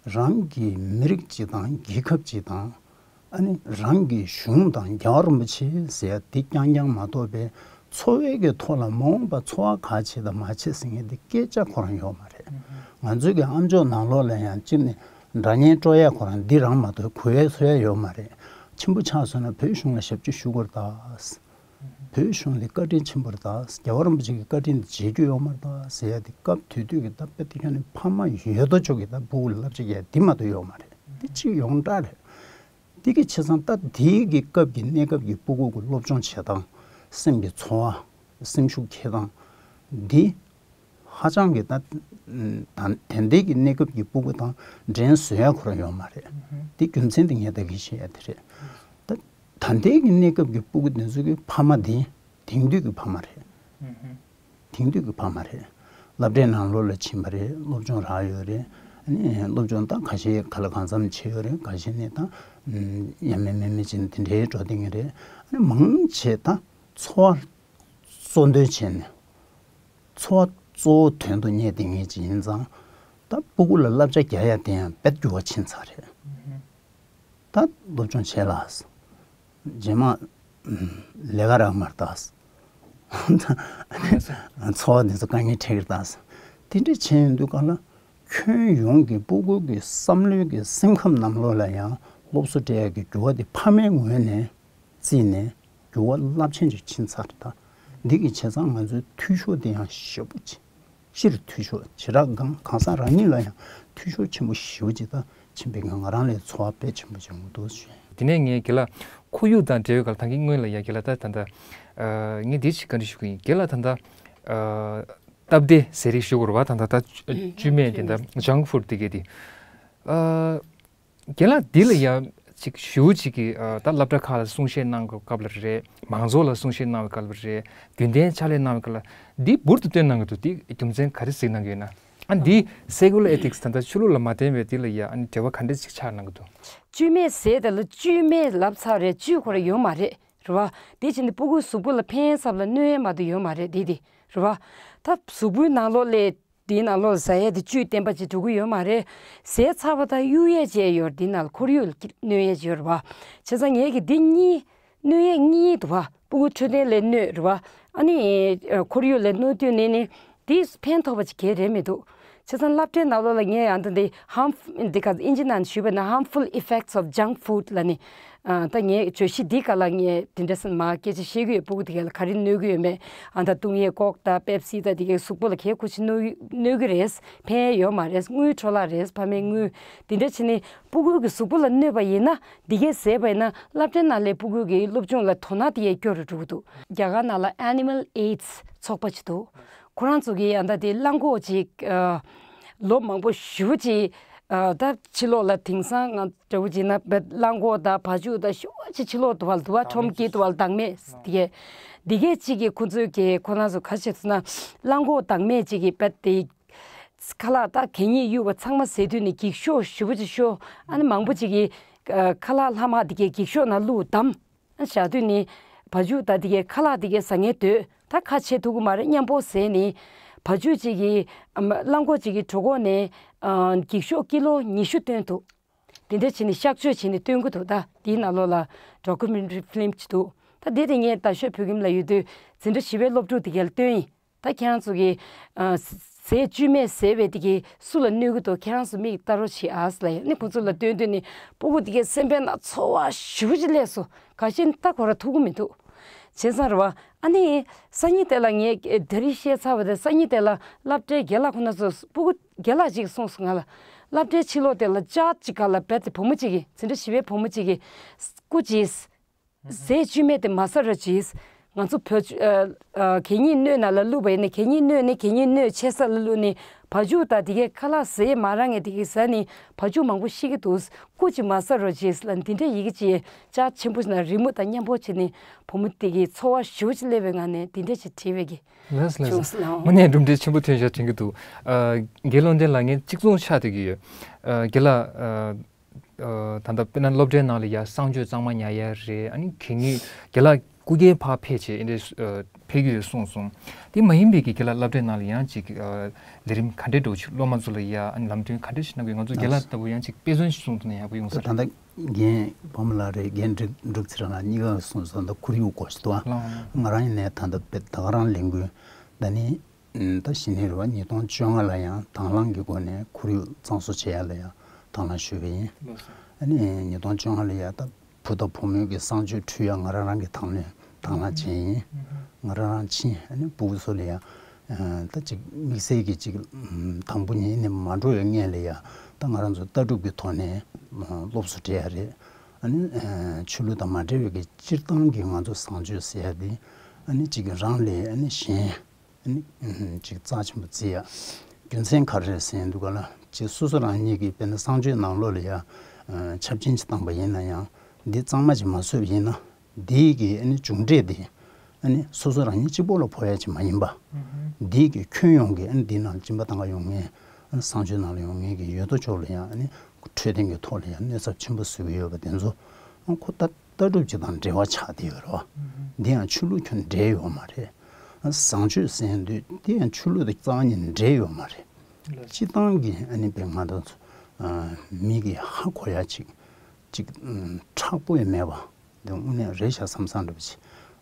རང་གི་མི་རིགས་གཅིག་དང་རྒྱལ་ཁབ་གཅིག་དང་། ཨ་ནི་རང་གི་གཞུང་དང་རྒྱལ་བ་རིན་པོ་ཆེ་ཟེར་ཡ་འདི་རྐྱང་རྐྱང་མ་གཏོགས་པའི་འཚོ་བའི་གི་ཐོག་ལ་མ་འོངས་པ་འཚོ་བ་ག་བྱེད་དང་མ་བྱེད་ཟེར་མཁན་འདི་སྐད་ཆ་ཁོ་རང་ཡོད་མ་རེད། ང་ཚོའི་གི་ཨམ་ཅོག་ནང་ལོགས་ལ་ཡང་གཅིག་ནས་སྒྲ་སྙན་དཀྲོལ་ཡ་ཁོ་རང་འདི་རང་མ་གཏོགས་གོ་ཡ་ཚོར་ཡ་ཡོད་མ་རེད། ཆེན་པོ་ཆགས་སོང་ན་བོད་གཞུང་ལ་ཞབས་ཕྱི་ཞུ་དགོས་རེད་ད། བོད་གཞུང་ལ་བཀའ་དྲིན་ཆེན་པོ་རེད་ད། རྒྱལ་བ་རིན་པོ་ཆེ་གི་བཀའ་དྲིན་དེ་བརྗེད་རྒྱུ་ཡོད་མ་རེད་ད་ཟེར་ཡ་དེ་སྐབས་དེ་དུས་ཀྱི་ད་དཔེ་དེ་ཁྱོན་ནས་ཕ་མ་ཡོད་དོ་ཅོག་གི་ད་སྤུ་གུ་ལ་བསླབ་བྱ་རྒྱག་ཡ་དེ་མ་གཏོགས་ཡོད་མ་རེད། དེ་གཅིག་ཡོངས་གྲགས་རེད། དེ་གི་བྱས་ཙང་ད་དེའི་གི་སྐབས་ཀྱི་གནས་སྐབས་ཀྱི་སྤུ་གུ་གི་སློབ་སྦྱོང་བྱེད་སྟངས། སེམས་ཀྱི་ཚོར་བ། སེམས་ཤུགས་འཁྱེར་སྟངས་འདི། ཧ་ཅང་གི་ད་ད་ད་ལྟའི་གི་གནས་སྐབས་ཀྱི་སྤུ་གུ་དང་འགྲན་བཟོ་ཡ་ཁོ་རང་ཡོད་མ་རེད། དེ་རྒྱུ་མཚན་དེ་ངས་ད་གིན་བཤད་ཡ་དེ་རེད། ད་ད་ལྟའི་གི་གནས་སྐབས་ཀྱི་སྤུ་གུ་དེ་ཚོ་གི་ཕ་མ་དེ་དེང་དུས་ཀྱི་ཕ་མ་རེད། དེང་དུས་ཀྱི་ཕ་མ་རེད། སློབ་གྲྭའི་ནང་ལོགས་ལ་ཕྱིན་པ་རེད། སློབ་སྦྱོང་རག་ཡོད་རེད། ཨ་ནི་སློབ་སྦྱོང་ད་ཁ་ཤས་ག་ལ་གང་འཚམ་བྱས་ཡོད་རེད། ཁ་ཤས་ནི་ད་ཡ་མེད་མེད་མེད་བྱས་ནས་དེ་འདྲའི་འགྲོ་བསྡད་མཁན་རེད། ཨ་ནི་མང་ཆེ་ད་འཚོ་བ་གཙོ་འདོན་བྱས་ནས། འཚོ་བ་གཙོ་བོ་དོན་དུ་གཉེར་བསྡད་མཁན་ཅིག་ཡིན་ཙང་། ད་སྤུ་གུ་ལ་བསླབ་བྱ་རྒྱག་ཡ་དེ་ཡང་དཔེ་འགྱུར་བ་ཕྱིན་ཚར་རེད། ད་སློབ་སྦྱོང་བྱས་ལ། རྗེས་མ་ལས་ཀ་རག་མ་རེད་ད། འཚོ་བ་འདི་ཚོ་དཀའ་ངལ་འཕྲད་ཀྱི་རེད་ད། དེ་འདྲ་བྱས་ཡོང་དུས་ག་ལ་ཁྱོན་ཡོངས་ཀྱི་སྤུ་གུ་གི་བསམ་བློའི་གི་སེམས་ཁམས་ནང་ལོགས་ལ་ཡང་སློབ་གསོ་སྤྲད་ཡ་གི་འགྱུར་བ་དེ་ཕ་མའི་ངོས་ནས་བརྩིས་ནས། འགྱུར་བ་རླབས་ཆེན་ཅིག་ཕྱིན་ཚར་རེད་ད། འདི་གི་བྱས་ཙང་ང་ཚོའི་འཐུས་ཤོར་དེ་ཡང་ཞེ་པོ་ཅིག་སྤྱིར་འཐུས་ཤོར་བྱེ་བྲག་གང་གང་ཟག་རང་ཉིད་ལ་ཡང་འཐུས་ཤོར་ཆེན་པོ་ཞེ་པོ་ཅིག་ད་ཕྱིན་པའི་ང་རང་ལ་ཚོར་བ་དཔེ་ཆེན་པོ་ཅིག་ཡོང་གི་འདུག་ཞུ། དེ་ནས་ངས་རྒན་ལགས་ཁོར་ཡུག་དང་འབྲེལ་བའི་སྐོར་ད་གིན་སྔོན་ལ་ཡང་རྒན་ལགས་ད་ད་ལྟ་ཨ་ངས་འདི་ཞིག་བཀའ་འདྲི་ཞུ་གི་ཡིན། རྒན་ལགས་ད་ལྟ་ཨ་སྟབས་བདེ་ཟས་རིགས་ཞུ་དགོས་རེད་བ། ད་ལྟ་ད་བཅུད་མེད་དེ་འདྲ་ཇང་ཕུཌ་དེ་གས་དེ་ཨ། རྒན་ལགས་འདི་ལ་ཡང་ ཅིག་ཞུ་ཅིག་གི་ཨ་ད་སློབ་གྲྭ་ཁག་ལ་གསུང་བཤད་གནང་བའི་སྐབས་ལ་རེད། མང་ཚོགས་ལ་གསུང་བཤད་གནང་བའི་སྐབས་ལ་རེད། རྒྱུན་གཏན་ཕྱག་ལས་གནང་བའི་སྐབས་ལ་འདི་འབུར་དུ་བཏོན་གནང་གི་འདུག་འདི་རྒྱུ་མཚན་ག་རེ་གཟིགས་གནང་གི་ཡོད་ན། ཨ་འདི་secular ethics ད་ལྟ་ཆོས་ལུགས་ལ་མ་བརྟེན་པའི་འདི་ལ་ཡ་ཨ་ནི་འབྲེལ་བ་ག་འདྲ་ཅིག་ཆགས་གནང་གི་འདུག་བཅོས་མའི་ཟས་དེ་ལ་བཅོས་མའི་ལབ་ཚར་རེད། བཅོས་ཁོ་ར་ཡོད་མ་རེད། རེད་བ། དེ་བྱས་ནས་སྤུ་གུའི་གཟུགས་པོ་ལ་ཕན་ཚབ་ལ་གནོད་ཡས་མ་གཏོགས་ཡོད་མ་རེད། དེ་དེ་རེད་བ། ད་གཟུགས་པོའི་ནང་ལོགས་ལས་དེའི་ནང་ལོགས་ཟ་ཡས་དེ་བཅུད་བསྟེན་པ་ཅིག་འགྲོ་གི་ཡོད་མ་རེད། ཟས་ཚ་བ་དང་གཡུག་ཡས་བཅས་ཡོད་དེའི་ནང་ལ་ཁོར་ཡུག་ལ་གནོད་ཡས་ཅིག་ཡོད་རེད་བ། བྱས་ཙང་ངས་ཀྱི་འདི་གཉིས་གནོད་ཡས་གཉིས་འདུག་བ། སྤུ་གུ་འཕྲོད་བསྟེན་ལ་གནོད་རེད་བ། ཨ་ནི་ཁོར་ཡུག་ལ་གནོད་དུས་ནས་ནི་དེ་ཕན་ཐོགས་པ་ཅིག་གང་ཡང་རེད་མི་འདུག་བྱས་ཙང་སློབ་གྲྭའི་ནང་ལོགས་ལ་ངས་ཡང་ད་འདི་harm འདི་ག་ཨིན་ཇི་ནང་ཞུས་པ་ན་harmful effects of junk food ལ་ནི། ཨ་ད་ངས་བརྗོད་གཞི་འདི་ག་ལ་ངས་དེ་འདྲ་སེ་མ་སྐད་ཆ་བཤད་ཀྱི་ཡོད། སྤུ་གུ་དེ་ག་ལ་ག་རེ་གནོད་ཀྱི་ཡོད་མེད། ཨ་ད་བཏུང་ཡས་ཀོག་དང་པེབ་སི་དང་དེ་གའི་གཟུགས་པོ་ལ་གལ་ཁུ་ཆེ་གནོད་གནོད་ཀྱི་རེད། ཕན་ཡས་ཡོད་མ་རེད། དངུལ་འཕྲོ་བརླག་རེད། ཕ་མའི་དངུལ། དེ་འདྲ་བྱས་ནས་སྤུ་གུ་གི་གཟུགས་པོ་ལ་གནོད་པ་ཡིན་ན་དེ་གའི་ཟས་པ་ཡིན་ན་སློབ་གྲྭའི་ནང་ལས་སྤུ་གུ་གི་སློབ་སྦྱོང་ལ་དོ་སྣང་དེ་ཡས་སྐྱོ་རུ་འགྲོ་གི་འདུག་རྒྱ་གར་ནང་ལ་Animal Aids ཚོགས་པ་ཅིག་འདུག་ཁོ་རང་ཚོ་གིས་ཡང་ད་དེ་གླང་གོག་ཅིག་ཨ་ལོ་མང་པོ་ཞེ་པོ་ཅིག་ཨ་ད་ཕྱི་ལོགས་ལ་དེང་སང་ང་འདྲ་བོ་ཅིག་ན་བེད་གླང་གོག་དང་བ་ཕྱུགས་དང་ཞེ་པོ་ཅིག་ཕྱི་ལོགས་འདུག་བ། འདུག་བ། ཁྲོམ་སྐྱིད་འདུག་བ། བདག་མེད་དེ་གས་དེ་གས་ཅིག་གིས་ཁོ་ཚོས་ཀྱི་ཁོ་རང་ཚོ་ག་རེ་བྱེད་ཐུབ་ན་གླང་གོག་བདག་མེད་ཅིག་གིས་བེད་དེ་ཁ་ལག་ད་གད་སྙིགས་གཡུག་པ་ཚང་མ་ཟས་དུས་ནས་འགྱིག་ཤོག་ཞེ་པོ་ཅིག་ཤོར། ཨ་ནི་མང་པོ་ཅིག་གིས་ཨ་ཁ་ལག་ལྷག་མ་དེ་གས་འགྱིག་ཤོག་ནང་བླུགས་བསྡམས། བཞག་དུས་ནི་བ་ཕྱུགས་དང་དེ་གའི་ཁ་ལག་དེ་གའི་ཟ་མཁན་དོད་ད་ཁ་ཕྱེ་ཐུབ་ཀྱི་མ་རེད། མཉམ་པོ་ཟས་ནི་བ་ཕྱུགས་གཅིག་གིས་ཨམ་གླང་གོག་གཅིག་གི་གྲོད་ཁོག་ནས་ཨ་འགྱིག་ཤོག་ཀི་ལོ་ཉི་ཤུ་བཏོན་འདུག་དེ་འདྲ་བྱས་ནས་གཤག་བཅོས་བྱས་ནས་བཏོན་གྱི་འདུག་ད་དེའི་ནང་ལོགས་ལ་documentary film ཅིག་འདུག་ད་དེ་དེ་ངས་རྡ་ཤོད་བོད་ཁྱིམ་ལ་ཡོད་དུས་འཛིན་གྲྭ་བཞི་པའི་སློབ་ཕྲུག་དེ་གའི་ལ་བཏོན་ཡིན། ད་ཁྱེད་རང་ཚོ་གིས་ཨ་ཟས་བཅུད་མེད་ཟས་པའི་དེ་གའི་སུ་ལ་གནོད་ཀྱི་འདུག་ཁྱེད་རང་ཚོ་མིག་ལྟ་རོགས་བྱེད་ཨ་ཟེར་ལབ་ཡོད། ནི་ཁོ་ཚོ་ལ་སྟོན་དུས་ནི་སྤུ་གུ་དེ་གའི་སེམས་པའི་ནང་ཚོར་བ་ཞེ་པོ་ཅིག་སླེབས་སོང་། ག་ཤེད་ད་ཁོ་ར་ཐུག་གི་མི་འདུག་བྱས་ཙང་རེད་བ། ཨ་ནི་སང་ཉིན་དེ་ལ་ངས་ད་རེས་བཤད་ཚར་བ་དེ་སང་ཉིན་དེ་ལ་སློབ་གྲྭའི་རྒན་ལགས་ཁོ་ན་ཚོ་སྤུ་གུ་རྒན་ལགས་ཅིག་གསུངས་སོང་ང་ལ། སློབ་གྲྭའི་ཕྱི་ལོགས་དེ་ལ་ཅག་ཅིག་ག་ལ་བེད་དེ་བུ་མོ་ཅིག་གིས་འཛིན་གྲྭ་བཞི་པའི་བུ་མོ་ཅིག་གིས་སྐུ་མཁྱེན། ཟས་བཅུད་མེད་དེ་མ་ཟ་རོགས་གྱིས། ང་ཚོ་བོད་ཨ་ཨ་གད་སྙིགས་སྣོད་ནང་ལ་བླུགས་པ་ཡིན་ན་གད་སྙིགས་སྣོད་ནི་གད་སྙིགས་སྣོད་ཆེ་ས་ལ་བླུགས་ནི་བ་ཕྱུགས་དང་དེ་གའི་ཁ་ལག་ཟས་མ་རག་མཁན་དེ་གའི་ཟ་ནི་བ་ཕྱུགས་མང་པོ་ཤི་གི་འདུག་སྐུ་མཁྱེན་མ་ཟ་རོགས་གྱིས་ལ་འདི་འདྲའི་ཡི་གེ་ཅིག་ཅག་ཆེན་པོ་ཞིག་ན་རི་མོ་དང་མཉམ་པོ་བྱས་ནི་བུ་མོ་དེ་གའི་ཚོར་བ་ཞེ་པོ་ཅིག་སླེབས་པའི་ངང་ནས་འདི་འདྲ་ཞིག་བྲིས་པའི་གི་ལགས་སོ་ལགས་བྱུང་སོང་། ལགས་འོང་། དངོས་གནས་གྲུབ་འབྲས་ཆེན་པོ་ཐོན་བཞག་དྲན་གྱི་འདུག་ཨ་རྒན་ལུང་བསྟན་ལགས་ངས་གཅིག་མཚུངས་ཆགས་བསྡད་ཀྱི་ཡོད། ཨ་རྒན་ལགས་ཨ། ཨ་ད་ལྟ་དཔེར་ན་སློབ་གྲྭའི་ནང་ལ་ཡ་གསང་སྤྱོད་གཙང་མ་ཉར་ཡ་རེད། ཨ་ནི་གད་སྙིགས་རྒན་ལགས་སྐུ་སྒེར་ཕར་ཕེབས་བྱས་ཨེ་འདྲས་ཨ་ཕེབས་ཀྱི་ཡོད་གསུངས་སོང་། དེ་མ་ཡིན་པའི་གི་རྒན་ལགས་སློབ་གྲྭའི་ནང་ལ་ཡང་ཅིག་ཨ་ལས་རིམ་ག་འདྲས་འགྲོ་ཆུ་སློབ་མ་ཚོ་ལ་ཡ་ཨ་ནི་ལམ་སྟོན་ག་འདྲས་ཞིག་གནང་དགོས། ང་ཚོ་རྒན་ལགས་ལྟ་བུ་ཡང་ཅིག་དཔེ་མཚོན་ཞིག་གསུངས་ཐུབ་ན་ཡག་པོ་ཡོང་ས་ད་རེད། ད་ལྟ་རྒན་བུ་མོ་ལགས་རེད། རྒན་འབྲུག་འབྲུག་ཚེ་རིང་ལགས་གཉིས་ཀ་གསུངས་སོང་། ད་ཁོར་ཡུག་སྐོར་ཞིག་འདུག་ཨ། ལགས་འོང་། ང་རང་ཡིན་ནའི་ད་ལྟ་དཔེ་ད་ག་རང་ལས་འགུལ་ད་ནི། ད་གཞི་ནས་རེད་བ། ཉིས་སྟོང་བཅོ་ལྔ་ལ་ཡང་དང་བླངས་ཀྱི་སྒོ་ནས་ཁོར་ཡུག་གཙང་བཟོ་བྱེད་ཡ་ལ་ཡང་དང་བླངས་ཞུས་པ་ཡིན། ལགས་སོ། ཨ་ནི་ཉིས་སྟོང་བཅོ་ལྔ་ལ་ཡང་ད་བུ་དང་བུ་མོའི་གི་གསང་སྤྱོད་འཁྲུད་ཡ་ང་རང་རང་གི་དང་ལེན་དང་བླངས་བྱས་ཡིན། ང་རང་རང་ཕྱིན་ཨ་ནི་སྤུ་གུ་ཚོ་ལ་ཡང་ད་ཅིག་དམིགས་བསལ་གྱི་ཅིག་དང་པོ་ཉིད་ནས་མ་འགྲོ་བའི་སྔོན་ལ་ཡང་ད་ང་རང་ཚོ་ལྟ་གྲུབ་ཀྱི་ཐོག་ནས་སློབ་གསོ་སྤྲད་ཡ་རེད། ཨ་ནི་ཆོས་ལུགས་དང་མ་འབྲེལ་བའི་གི་སྤྱིར་བཏང་གི་ང་ཚོ་གསང་སྤྱོད་ཟེར་ཡ་དེ་ཨ་ནི་ཅིག་རང་ལས་ཨ་ནི་གཞན། ཨ་ནི་ཅིག་རྩ་ཆེན་པོ་བརྩི་ཡ། རྒྱུ་མཚན་ག་རེ་རེད་ཟེར་དུས་ག་ལ་ཅིག་སོ་སོ་རང་ཉིད་ཀྱིས་དཔེར་ན་གསང་སྤྱོད་ནང་ལོགས་ལ་ཡ་ཆབ་ཆེན་ཅིག་བཏང་པ་ཡིན་ན་ཡང་འདི་གཙང་མ་ཅིག་མ་བཟོས་པ་ཡིན་ན་འདིའི་གི་ཨ་ནི་མཇུག་འབྲས་དེ་ཨ་ནི་སོ་སོ་རང་ཉིད་གཅིག་པོ་ལ་ཕོག་ཡ་ཅིག་མ་ཡིན་པ། འདིའི་གི་ཁྱོན་ཡོངས་ཀྱི་ཨ་ནི་འདི་ནང་སྦྱིན་པ་གཏང་ག་ཡོང་མཁན་ཨ་ནི་གསང་སྤྱོད་ནང་ལ་ཡོང་མཁན་གྱི་ཡོད་དོ་ཅོག་ལ་ཡང་ཨ་ནི་འཕྲོད་བསྟེན་གྱི་ཐོག་ལ་ཡང་གནོད་ཚབས་ཆེན་པོ་བཟོ་གི་ཡོད་པ་དེ་ཚོ་ཁོ་ད། ལྟ་གྲུབ་ཅིག་དང་འབྲེལ་བ་ཆགས་བསྡད་ཡོད་རེད་བ། འདི་ཡང་ཆོས་ལུགས་ཁྱོན་འབྲེལ་ཡོད་མ་རེད། བཟང་སྤྱོད་ཟེར་དུས་དེ་ཡང་ཆོས་ལུགས་དང་རྩ་བ་ཉིད་ནས་འབྲེལ་ཡོད་མ་རེད། སྤྱིར་བཏང་གི་ཨ་ནི་དཔེ་ང་དང་ཚོ་མི་གི་ཧ་གོ་ཡ་ཅིག་ཅིག་མཁྲེགས་པོ་ཡང་མེད་པ། འདི་དངོས་གནས་རེད་ཤག་བསམ་བསམ་འདྲ་པོ་ཅིག་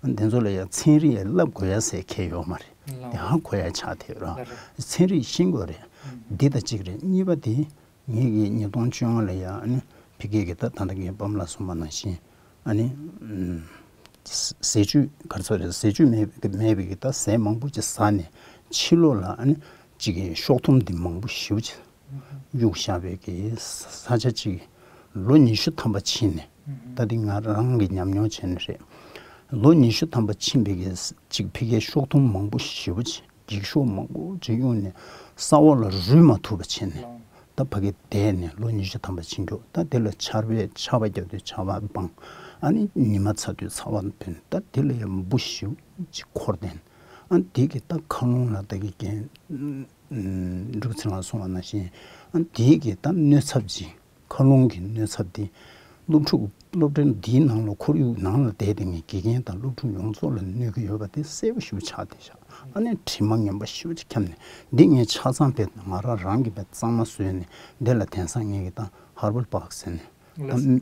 འདི་ཚོ་ལ་ཡང་ཚན་རིག་ཡང་བསླབ་དགོས་ཡ་ཟེར་ཁེལ་ཡོད་མ་རེད། དེ་ཧ་གོ་ཡ་ཆགས་བསྡད་ཡོད་རེད། ཚན་རིག་ཤེས་དགོས་རེད། འདི་ད་གཅིག་རེད། གཉིས་པ་དེ། ངེད་ཀྱིས་ཉིས་སྟོང་བཅོ་ལྔ་ལ་ཡང་ཨ་ནི་ཕ་གི་གི་ད་ད་ལྟ་ངས་པམ་ལ་གསུངས་པ་ནང་བཞིན་ཨ་ནི་ཟས་བཅུད་ག་རེ་ཟེར་རེད། ཟས་བཅུད་མེད་མེད་པའི་གི་ད་ཟས་མང་པོ་ཅིག་ཟ་ནས་ཕྱི་ལོགས་ལ་ཨ་ནི་ཅིག་གི་ཤོག་ཐུམ་འདི་མང་པོ་ཞེ་པོ་ཅིག་གཡུགས་བཞག་པའི་གི་ས་ཆ་ཅིག་ལོ་ཉི་ཤུ་ཐམ་པ་ཕྱིན་ནས་ད་འདི་ང་རང་གི་ཉམས་མྱོང་བྱས་ནས་རེད། ལོ་ཉི་ཤུ་ཐམ་པ་ཕྱིན་པའི་གི་ཅིག་ཕ་གིའི་ཤོག་ཐུམ་མང་པོ་ཞེ་པོ་ཅིག་འགྱིག་ཤོག་མང་པོ་ཅིག་གཡུགས་ནས་ས་འོག་ལ་རུལ་མ་ཐུབ་པ་བྱས་ནས། ད་ཕ་གི་བསྡད་ནས་ལོ་ཉི་ཤུ་ཐམ་པ་ཕྱིན་འགྲོ། ད་དེ་ལ་ཆར་པས་ཆར་པ་བརྒྱབ་དུས་ཆར་པ་སྦངས། ཨ་ནི་ཉི་མ་ཚ་དུས་ཚ་བ་འབེན། ད་དེ་ལ་ཡང་འབུ་ཞེ་པོ་ཅིག་འཁོར་བསྡད། ཨ་ནི་དེ་གི་ད་མཁའ་རླུང་ལ་ད་གི་རྒན་འབྲུག་ཚེ་རིང་ལགས་གསུངས་པ་ནང་བཞིན། ཨ་ནི་དེ་གི་ད་གནོད་ཚབས་ཅིག་མཁའ་རླུང་གི་གནོད་ཚབས་འདི་སློབ་ཕྲུག་སློབ་གྲྭ་འདིའི་ནང་ལ་ཁོར་ཡུག་ནང་ལ་བསྡད་དེ་ངས་དགེ་རྒན་དང་སློབ་ཕྲུག་ཡོངས་རྫོགས་ལ་གནོད་ཀྱི་ཡོད་པ་དེ་གསལ་པོ་ཞེ་པོ་ཆགས་བསྡད་ཤག་ཨ་ནི་དྲི་མ་ངན་པ་ཞེ་པོ་ཅིག་ཁྱབ་ནས། འདི་ངས་ཆ་ཚང་བས་ང་རང་རང་གིས་བས་གཙང་མ་བཟོས་ནས་འདི་ལ་དེང་སང་ངས་ཀྱི་ད་ཧར་བལ་པག་ཟེར་ནས་ད་ལགས།